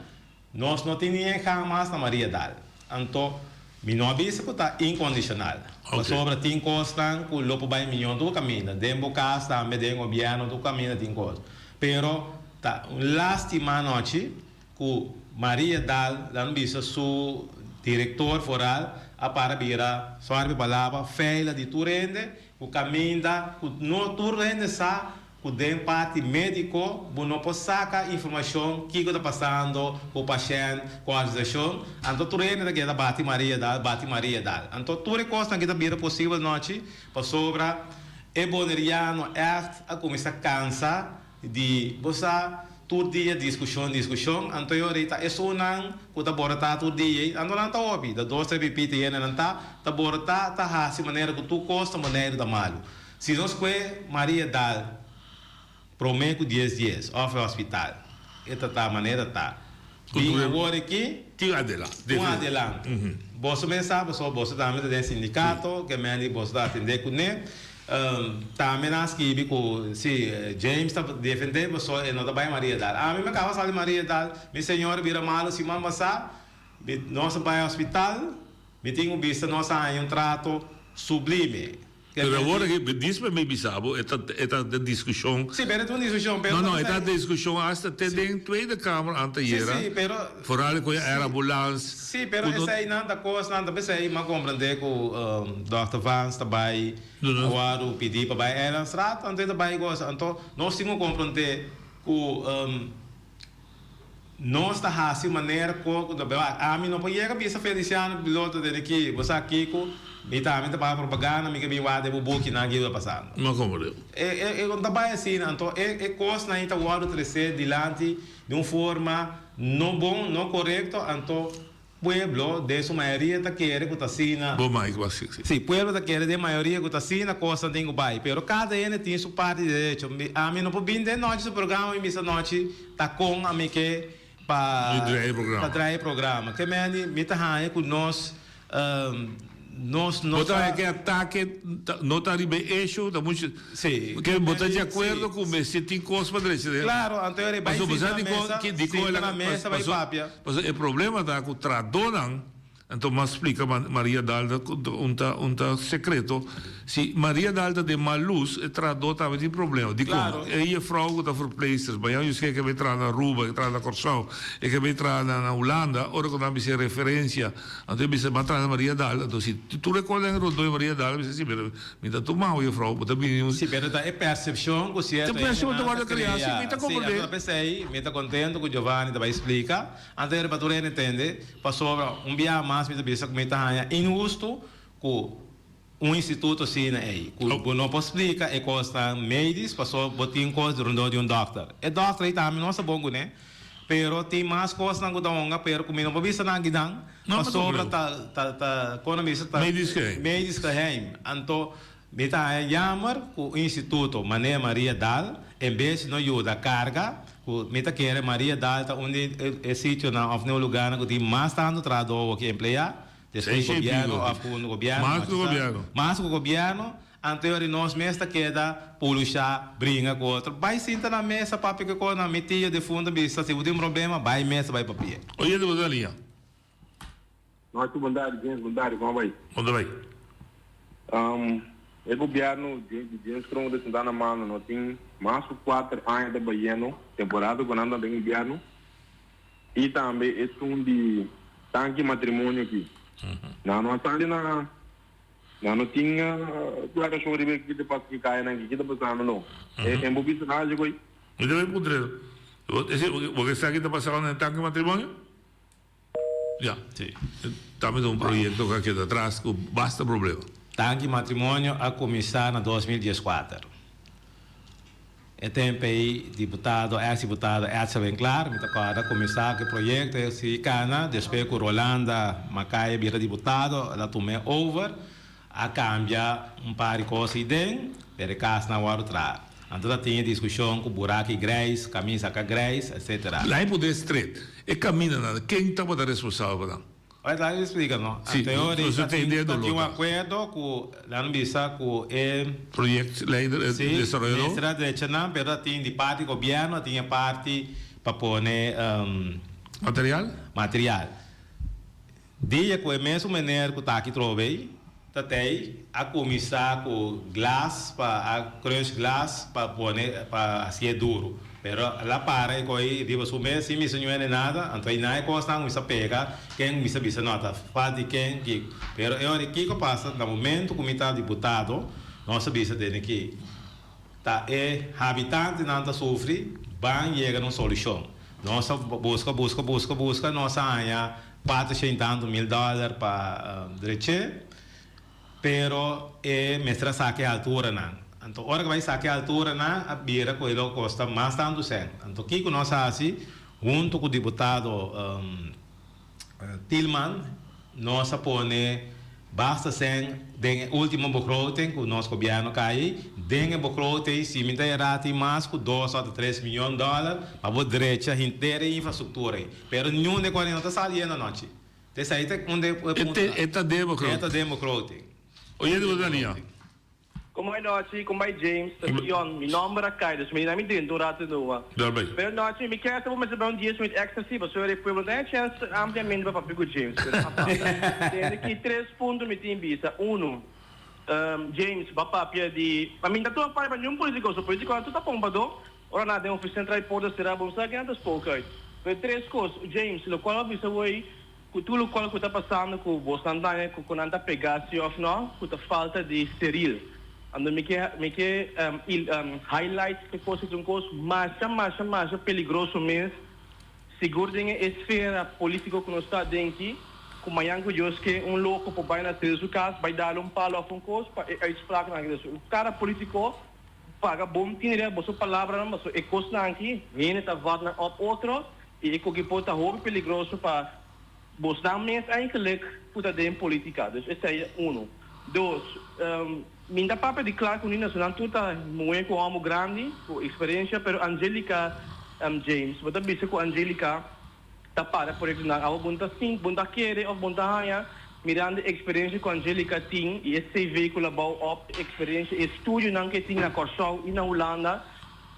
Nos no tin ni e gan mas na Maria Dal. Anto, mi no a bisa ku ta inkondishonal. Pasobra tin kosnan ku lo por bai miyon tur kaminda. Den bo kas tambe, den gobièrnu tur kaminda tin kos. Pero ta un lástima anochi ku Mariadal, laat bisa su direktor vooral, a para bira, sorry pa palabra, feila di tur hende, ku kaminda, ku no tur hende sa ku den parti médiko bo no por saka informashon kiko ta pasando ku pashènt, ku organisashon, anto tur hende ta keda bati Mariadal, bati Mariadal. Anto tur e kosnan aki ta bira posibel nochi pasobra e boneriano ègt a kuminsá kansa di bo sa tur dia diskushon diskushon, anto e ora ei ta esunnan ku ta borotá tur dia ei, anto nan ta hopi, ta dos tres pipita hende nan ta, ta borotá ta hasi manera ku tur kos ta Boneiru ta malu. Si nos kue Maria dal promé ku dies dies òf e hospital, e ta ta manera ta. Bin awor aki Tin adelanto. Un adelanto. Boso mes sa pasobra boso tambe ta den sindikato, ke men di boso ta atendé kuné. Tambe nan a skibi ku si James ta defendé pasobra e no ta bai Maria dal. Ami mi kaba sali Maria dal, mi señora bira malu siman pasá, nos a bai hospital, mi tin ku bisa nos a haña un trato sublime. Pero awor aki, dis pa mi bisa bo, e ta, e ta den diskushon. Sí, pero e ta un diskushon, pero No, no, e ta den diskushon hasta te den Tweede Kamer anteayera. Sí, sí, pero Vooral ku e air ambulans. Sí, pero eseinan ta kosnan, ta p'esei mi a komprendé ku dòkter Vance ta bai awor pidi pa bai Eilandstraat, anto e ta bai gosa. Anto nos tin ku komprendé ku Nos ta hasi manera ku ku ta beba. Ami no por yega bisa Feliciano piloto den aki, bo sa kiko, mi tambe ta paga propaganda, mi ke bin wak den bo bukinan kiko ta pasando. No komprende. E e e ta bai asina, anto e e kosnan ei ta wòrdu tresé dilanti di un forma no bon, no korekto, anto Pueblo den su mayoria ta kere ku ta asina. Bo Mike wak si. Si, pueblo ta kere den mayoria ku ta asina kosnan tin ku bai. Pero kada hende tin su parti di derecho. Mi, ami no por bin den nochi su programa mi bisa nochi ta kon ami ke pa Mi draai e programa. pa draai e programa. Ke meni mi ta haña ku nos nos no Bo ta ta. haña ke atake ta no ta riba e issue, ta muchu. Sí. Ke bo ta di akuerdo ku mester tin kos pa drecha den. Klaro, anto e bai Pasobra bo sinta sa na dikon mesa, ki dikon sinta el a na mesa bai papia. Pasobra e problema ta ku tradonan Anto mas splika Maria Dalda ku un ta un ta sekreto. Si Maria Dalda den mal lus, e trahadó tambe tin problema. Dikon? E jefrou ku ta verpleegsters, baña yuske e ke bai traha na Aruba, e ke traha na Kòrsou, e ke bai traha na na Hulanda, ora ku nan bisa e referensia, anto e bisa bo a traha na Maria Dalda. Anto si tur e kosnan rondó e Maria Dalda bisa si, pero mi ta tur mau jefrou, bo ta bini un. Si, pero ta e persepshon ku sierto hendenan ta krea. Si, anto p'esei mi ta kontento ku Giovanni ta bai splika. Anto e riba tur hende tende, pasobra un biaha mas mi ta bisa ku mi ta haña inhustu ku un instituto asina ei, ku bo no por splika e kosnan medis pasobra bo tin kos rondó di un dòkter. E dòkter ei tambe no sa bon kuné, pero tin mas kosnan ku ta honga pero ku mi no por bisa nan akinan pasobra ta ta ta kon a bisa ta medisch geheim. Anto Mi ta haña jammer ku un instituto manera Maria Daal en bes di no yuda karga ku mi ta kere Maria Daal ta un di e sitionan of un lugarnan ku tin mas tantu trahadó awor ki empleá despues di gobièrnu of ku un gobièrnu Mas ku gobièrnu. Mas ku gobièrnu anto yori nos mes ta keda pulushá bringa ku otro bai sinta na mesa papia ku e kosnan mi tio defuntu a bisa si bo tin un problema bai mesa bai papia. Oyente bo ta liña. Nochi bondadi James bondadi como bai? Bon ta bai. E gobierno di James Kroon ta sinta na mando no tin mas ku kuater aña ta bayendo temporada ku nan ta den gobierno i tambe esun di tanki matrimonio aki nan no a sali na nan no tin aklarashon riba e kita pasa ku e kayanan aki kita pasando no e bo bisa haci koy. Mi ta bai puntra bo ke sa kita pasando den tanki matrimonio? Ya, Sí. Tambe ta un proyecto cu a keda atras cu basta problema. Tanki matrimonio a cuminsa na 2014. E tempo ey diputado, ex diputado Edsel Winklaar, mi ta corda, a cuminsa cu e proyecto e sigui cana, despues cu Rolanda Makaya a bira diputado, el a tum'e over. A cambia un par di cos ey den, pero e casnan a wordo traha. Anto ta tin e discusion cu buraki grijs, camisa ka grijs, etc. Lei poder stret e camindanan, ken tabata responsabel pa nan? Oye, laat mi splica no. Si, Anterior nos ta ta tin idea ta tin dolor un ta. acuerdo cu nan bisa cu e Project leider, e Si, desaroyador. mester a drecha nan, pero ta tin di parti gobierno, a tin e parti pa pone Material? Material. Dia ku e mesun meneer ku ta aki trobe ta tei a kuminsá ku glas pa a crunch glas pa pone pa hasié duru. Pero el a para e koi riba su mes sin bisa ñuene nada, anto einan e kosnan kuminsá pega, ken kuminsá bisa no ta falta di ken, kiko. Pero e ora kiko pasa na momento ku mi ta diputado, nos a bisa tene ki ta e habitantenan ta sufri, ban yega na un solushon. Nos a buska, buska, buska, buska, nos a haña kuatershen tantu mil dòler pa dreché. Pero e mester a saka e alturanan. Anto ora ku bai saka e alturanan a bira ku e lo kosta mas tantu sèn. Anto kiko nos a hasi? Huntu ku diputado Thielman nos a pone basta sèn den e ultimo begroting ku nos gobièrnu kai. Den e begroting si mi ta erá tin mas ku dos òf tres miyon dòler pa bo drecha henter e infrastruktura ei. Pero niun de kos ei no ta sali e nochi. Esei ta un de e puntonan. E ta den begroting. E ta den begroting. Oyente bo ta nia. Kon bai nochi, kon bai James, ta Dion, mi nomber a kai dus mi na mi drenta un rato nua. Daarbij. Pero nochi mi kier sa bo mester bai un dies minuut extra si, pasobra e pueblo no tin e chens ampliamente pa papia ku James, pero apa. Tende ki tres punto mi tin bisa, uno, James bo a papia di, pa mi no ta tuma parti pa niun politico, so politiconan tur ta pompadó, Ora nan den oficina tra'i porta cera bo sa ken ta spoke uit. Pero tres cos, James, locual bo a bisa hoy cu tur locual cu ta pasando cu bosnan daña cu cu nan ta pega si of no cu ta falta di steril. Anto mi ke mi ke highlight e cos cu ta un cos masha masha masha peligroso mes sigur den e esfera politico cu nos ta aden aki cu mañan cu Dios ke un loco por bay na steril su cas bay dal un palo of un cos pa e uitspraaknan aki. Dus cada politico Paga bon tine boso palabranan paso e kosnan aki hende ta vat nan op otro i e koki por ta hopi peligroso pa bosnan mes eigenlijk ku ta den politika. Dus esei ta uno. Dos, mi ta papia di Clark ku Nina so nan tur ta muhé ku homo grandi ku eksperensha pero Angelica James bo ta bisa ku Angelica ta para proyectonan awo bon ta sint bon ta kere of bon ta haña mirando e experiencia cu Angelica tin y e CV cu la bou op e experiencia e estudionan cu e tin na Corsou y na Hulanda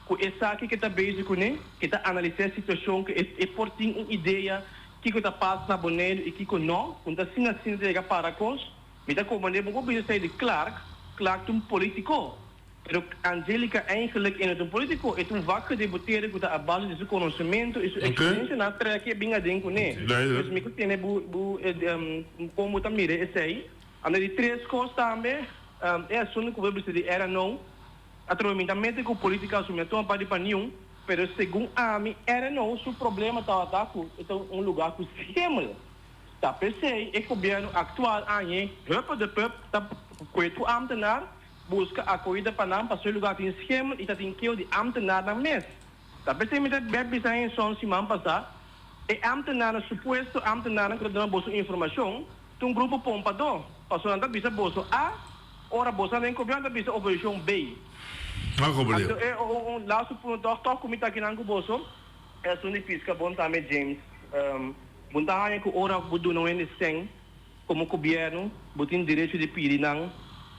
cu esaki ke ta bezig cune ke ta analisa e situacion cu e por tin un idea kico ta pasa na Boneiru y kico no cu ta asina asina ta yega para cos mi ta comprende bo por bisa esey di Clark Clark ta un politico. Pero Angelica eigenlijk e no ta un politico, e ta un vakgedeputeerde cu ta a base di su conocemento y su experiencia na trek e bin aden cune. Dus mi cu tene bu bu con bo ta mira esey. Anda di tres cos tambe, e asunto cu bo a bisa di RNO, atrobe mi ta mete cu politica su mi a tuma parti pa niun, pero segun ami RNO su problema tabata cu e ta un lugar cu schimmel. Ta p'esey e gobierno actual añe huppe de pup ta cue tur ambtenaar Buska akohida pa nan pasobra e lugar tin schemel i ta tin keo di ambtenarnan mes. Ta p'esei mi ta bek bisa Henson siman pasá, e ambtenarnan, supuesto ambtenarnan ku ta duna boso informashon, ta un grupo pompadó, pasobra nan ta bisa boso A, ora boso nan den gobierno ta bisa oposishon B. Anto e un laatste punto tòg, tòg ku mi ta akinan ku boso, e asuntu di piska bon tambe James. Bo ta haña ku ora bo duna un hende sèn, Komo gobièrnu bo tin derecho di pidi nan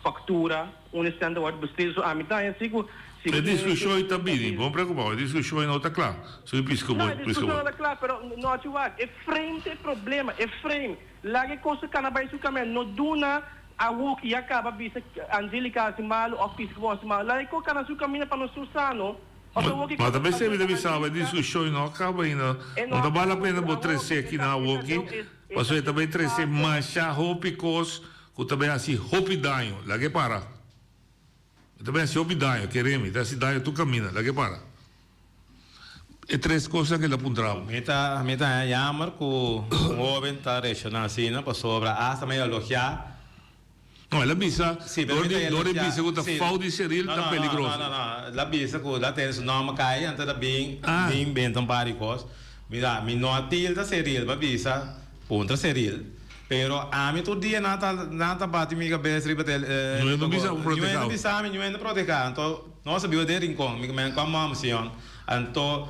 faktura unda esnan ta wòrdu besteed. So ami ta haña si ku si bo E tin diskushon ei ta bini, bo no preokupa, e diskushon ei no ta kla. So mi piska bo, No, e piska diskushon bo. no ta kla, pero nochi wak, e frame ta e problema, e frame. Laga e kos ta kana bai su kaminda, no duna awoki ya kaba bisa Angelica hasi malu òf piska bo hasi malu. Laga e kos kana su kaminda pa nos tur sano. Ma ta pesey mi ta bisa bo e diskushon ei no a kaba ainda. No ta bal la pena bo trese aki na awoki. Pasobra e ta bay trece masha hopi cos cu ta bay haci hopi daño. Laga e para. E ta bay haci hopi daño, kere mi. E ta haci daño tur caminda. Laga e para. E tres cosnan cu el a puntra bo. Mi ta mi ta haña jammer cu un hoben ta reacciona asina pasobra hasta mi a elogia. No, el a bisa, dor di dor di bisa cu ta fout di Cyril ta peligroso. No, no, no, el a bisa cu el a tene su nomber cay, anto el a bin, bin benta un par di cos. Mira, mi no a tilda Cyril pa bisa contra Cyril, pero ami tur dia nan ta, nan ta bati mi cabes riba tel, Niun no bisa bo niun proteha. no bisa mi, niun no proteha. Anto nos a biba den Rincon, mi men con mom sion. Anto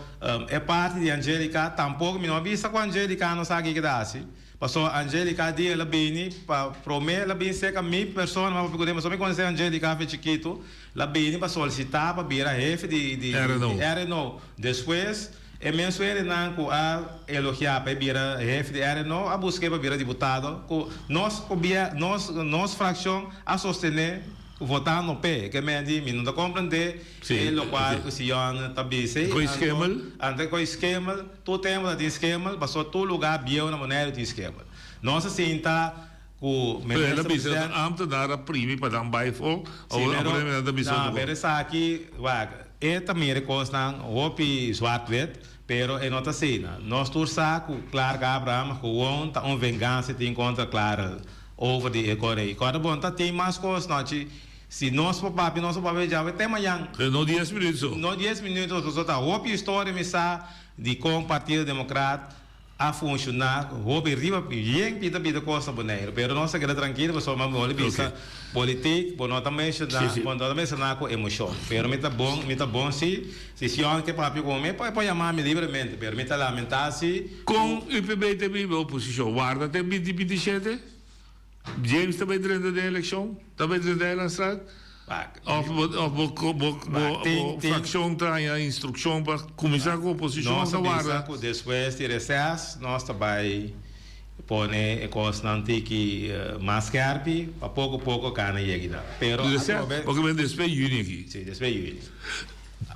e parti di Angelica tampoco mi no a bisa cu Angelica no sa kico ta haci. Pasobra Angelica di el a bini pa prome el a bini serka mi persona pa papia ku den pasobra mi konosé Angelica fe chikitu el a bini pa solisitá pa bira hefe di di RNO despues e mes suerenan ku a elogiá pa e bira hefe di RNO a busk'é pa bira diputado ku nos nos nos frakshon a sostené. votando p'e. Ke men di mi no ta komprendé e lokual ku Sion ta bisa. Koe skemel? Anto koe skemel, tur tempu ta tin skemel, pasobra tur lugá bieu na Boneiru tin skemel. Nos a sinta ku Pero el a minister bisa president. dat ambtenaar a primi pa nan bai afó, Sí, awor pero, awor nan ta bisa no, otro pero kos. esaki, wak, e ta mira e kosnan hopi zwart-wit, pero e no ta asina. Nos tur sa ku Clark Abraham gewoon ta un vengansa tin kontra Clarel over di e korei. Kòrda bon, ta tin mas kos nochi. Si nos por papia, nos por papia djawe te mañan. Pero no dies minuut so. No dies minuut so, so ta hopi historia mi sa di kon Partido Demokrat a funciona hopi riba bien pita pita cos na Boneiru pero nos a keda trankilo pasobra mi moli bisa politik bo no ta menciona bo no ta menciona cu emocion pero mi ta bon mi ta bon si si Sion ke papia cu mi e por yama mi libremente pero mi ta lamenta si Con UPB ta biba oposicion? Warda te binti 27? James ta bay drenta den eleccion? Ta bay drenta Eilandstraat? Of bo of bo bo bo bo fraccion ta haña instruccion pa cuminsa cu oposicion Nos of ta a bisa warda? cu despues di reces nos ta bay pone e cosnan tiki mas skerpi pa poco poco cana yega nan. Pero Reces? atrobe. Porque men despues juni aki. Si, despues juni.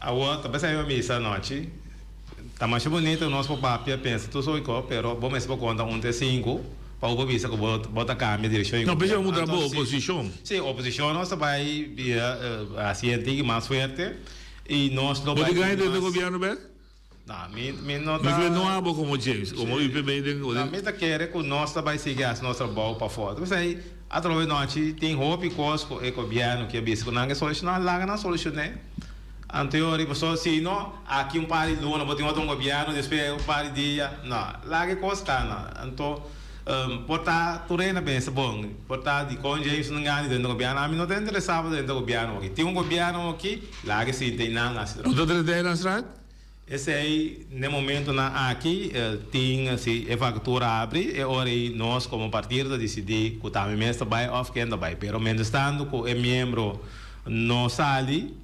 Awor ta pensai mi misa anochi. Ta masha bunito nos por papia pensa tur soy ko, pero bo mester por konta un te sinku pa bo por bisa ku bo bo ta kambia direkshon di No, pensai gobièrnu. bo mutra bo Anto si, oposishon. si, oposishon nos ta bai bira hasi henti mas fuerte i nos lo Bo bai tin gana tin den mas. gobièrnu bèk? No, mi mi no Mi ta. kere no abo komo James, komo UPB den. No, mi ta kere ku nos ta bai sigui hasi nos trabou pafó. Ta pensai atrobe nochi tin hopi kos ku e gobièrnu ke bisa ku nan ke solushoná, laga nan solushoné. Anto yo riba so si no, aki un par di luna bo tin otro un gobierno, despues un par di dia, no, laga e cos cana. Anto por ta tur hende a pensa, bon, por ta dicon James no gana di drenta gobierno, ami no ta interesa pa drenta gobierno aki. Tin un gobierno aki, laga e sinta einan haci Bo trabao. ta drenta Eilandstraat? Esey n'e momentonan aki tin, si e vacatura abri, e ora ey nos como partido ta dicidi cu ta ami mes ta bay of ken ta bay. Pero mientrastanto cu e miembro no sali,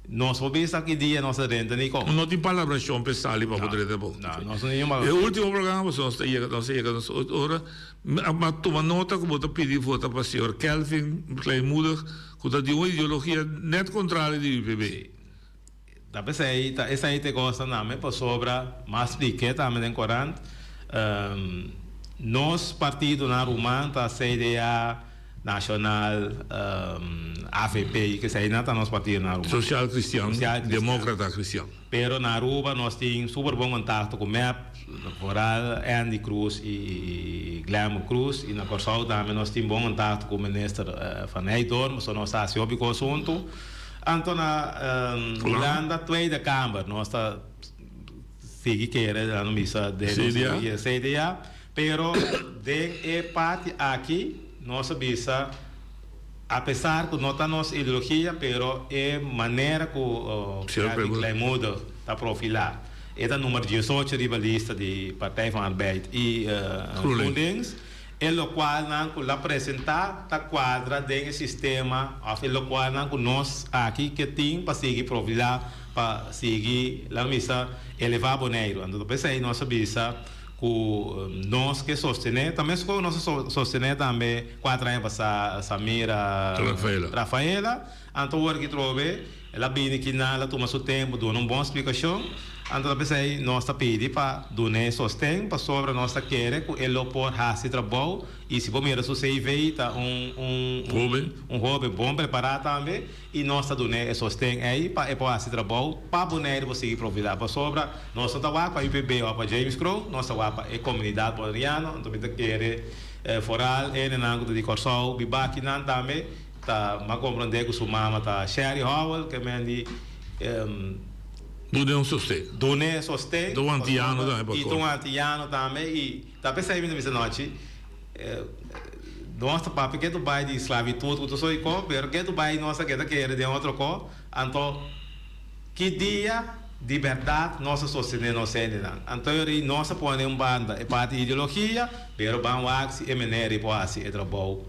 Nos por bisa ki dia nos ta drenta ni kon. No tin palabrashon p'e sali pa bo drenta bo. No, nos no tin E palabrashon. ultimo programa pasobra nos ta yega, nos a yega nos ora. Mi a tuma nota ku bo ta pidi vota pa señor Kelvin Kleinmoedig ku ta di un ideologia net kontrario di UPB. Si. Ta p'esei ta esei ta e kosnan tambe pasobra mas spliké tambe den korant. Nos partidonan ruman ta CDA. Nacional, avp y kesey nan ta nos partido na Aruba. Social Cristian, Democrata Cristian. Pero na Aruba nos tin super bon contacto cu mep, vooral Andy Croes y Glenbrook Croes y na Corsou tambe nos tin bon contacto cu minister Van Heydoorn, pasobra nos ta haci hopi cos hunto. Anto na Hulanda Tweede Kamer nos ta sigui kere, nan bisa den nos CDA. Pero den e parti aki nos a bisa apesar ku no ta nos ideologia pero e manera ku Kelvin Kleinmoedig ta profilá e ta number diesocho riba lista di Partij van Arbeid i GroenLinks e lokualnan ku la presentá ta kuadra den e sistema òf e lokualnan ku nos aki ke tin pa sigui profilá pa sigui laga bisa elevá Boneiru. Anto p'esei nos a bisa. Ku nos ke sostené, ta meskos nos a sostené tambe kuater aña pasá Samira Rafaela. Anto wor ki trobe el a bini kinan, el a tuma su tempu duna un bon splikashon. Anto ta p'esei nos ta pidi pa dun'é sosten pasobra nos ta kere ku e lo por hasi trabou i si bo mira su CV ta un un un hoben bon prepará tambe. I nos ta dun'é e sosten ei pa e por hasi trabou pa Boneiru por sigui profilá. Pasobra nos no ta wak pa UPB òf pa James Kroon, nos ta wak pa e komunidat boneriano. Anto mi ta kere foral e hendenan ku ta di Kòrsou biba akinan tambe ta m'a komprondé ku su mama ta Sherry Howell ke men di Dun'é un sosten. Dun'é sosten. Ta un antiano tambe pa I ta un antiano tambe i ta p'esei mi ta bisa nochi. Nos ta papia ke tu bai di sklavitud ku tur soy ko, pero ke tu bai nos a keda kere den otro ko, anto ki dia di bèrdat nos a sostené nos hendenan? Anto yori nos a pone un banda e parti ideologia, pero ban wak si e mener ei por hasi e trabou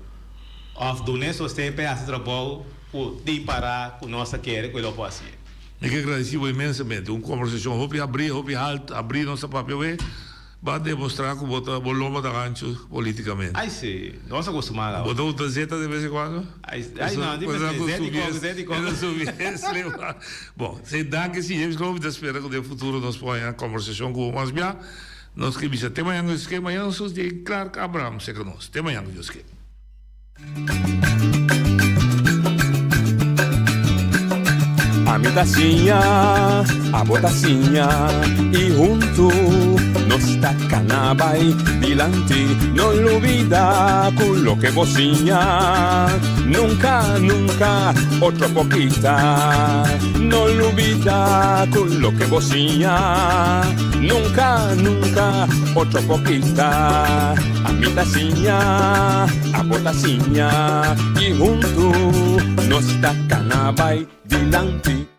òf dun'é sosten pa e hasi trabou ku tin pará ku nos ta kere ku e lo por hasié. Mi ke gradisí bo inmensamente. Un kombersashon hopi habrí, hopi halt, habrí nos a papia awe. Bo a demostra cu bo ta bo lomba ta hancho politicamente. Ay si, nos a costumá Bo ta usa zeta de bes en cuando? Ay, ay no, di mester zeta y coco, zeta y coco. Bon, si danki si James Kroon, mi ta spera cu den futuro nos por haña conversacion cu bo mas bia. Nos ke bisa te mañan cu Dios ke, mañan nos tin Clark Abraham cerca nos. Te mañan cu Dios ke. Ami ta siña, abo ta siña y huntu nos ta cana bay dilanti. No lubida cu loke bo siña nunca, nunca otro por kita. No lubida cu loke bo siña nunca, nunca otro por kita. Ami ta siña, abo ta siña y huntu nos ta cana bay dilanti.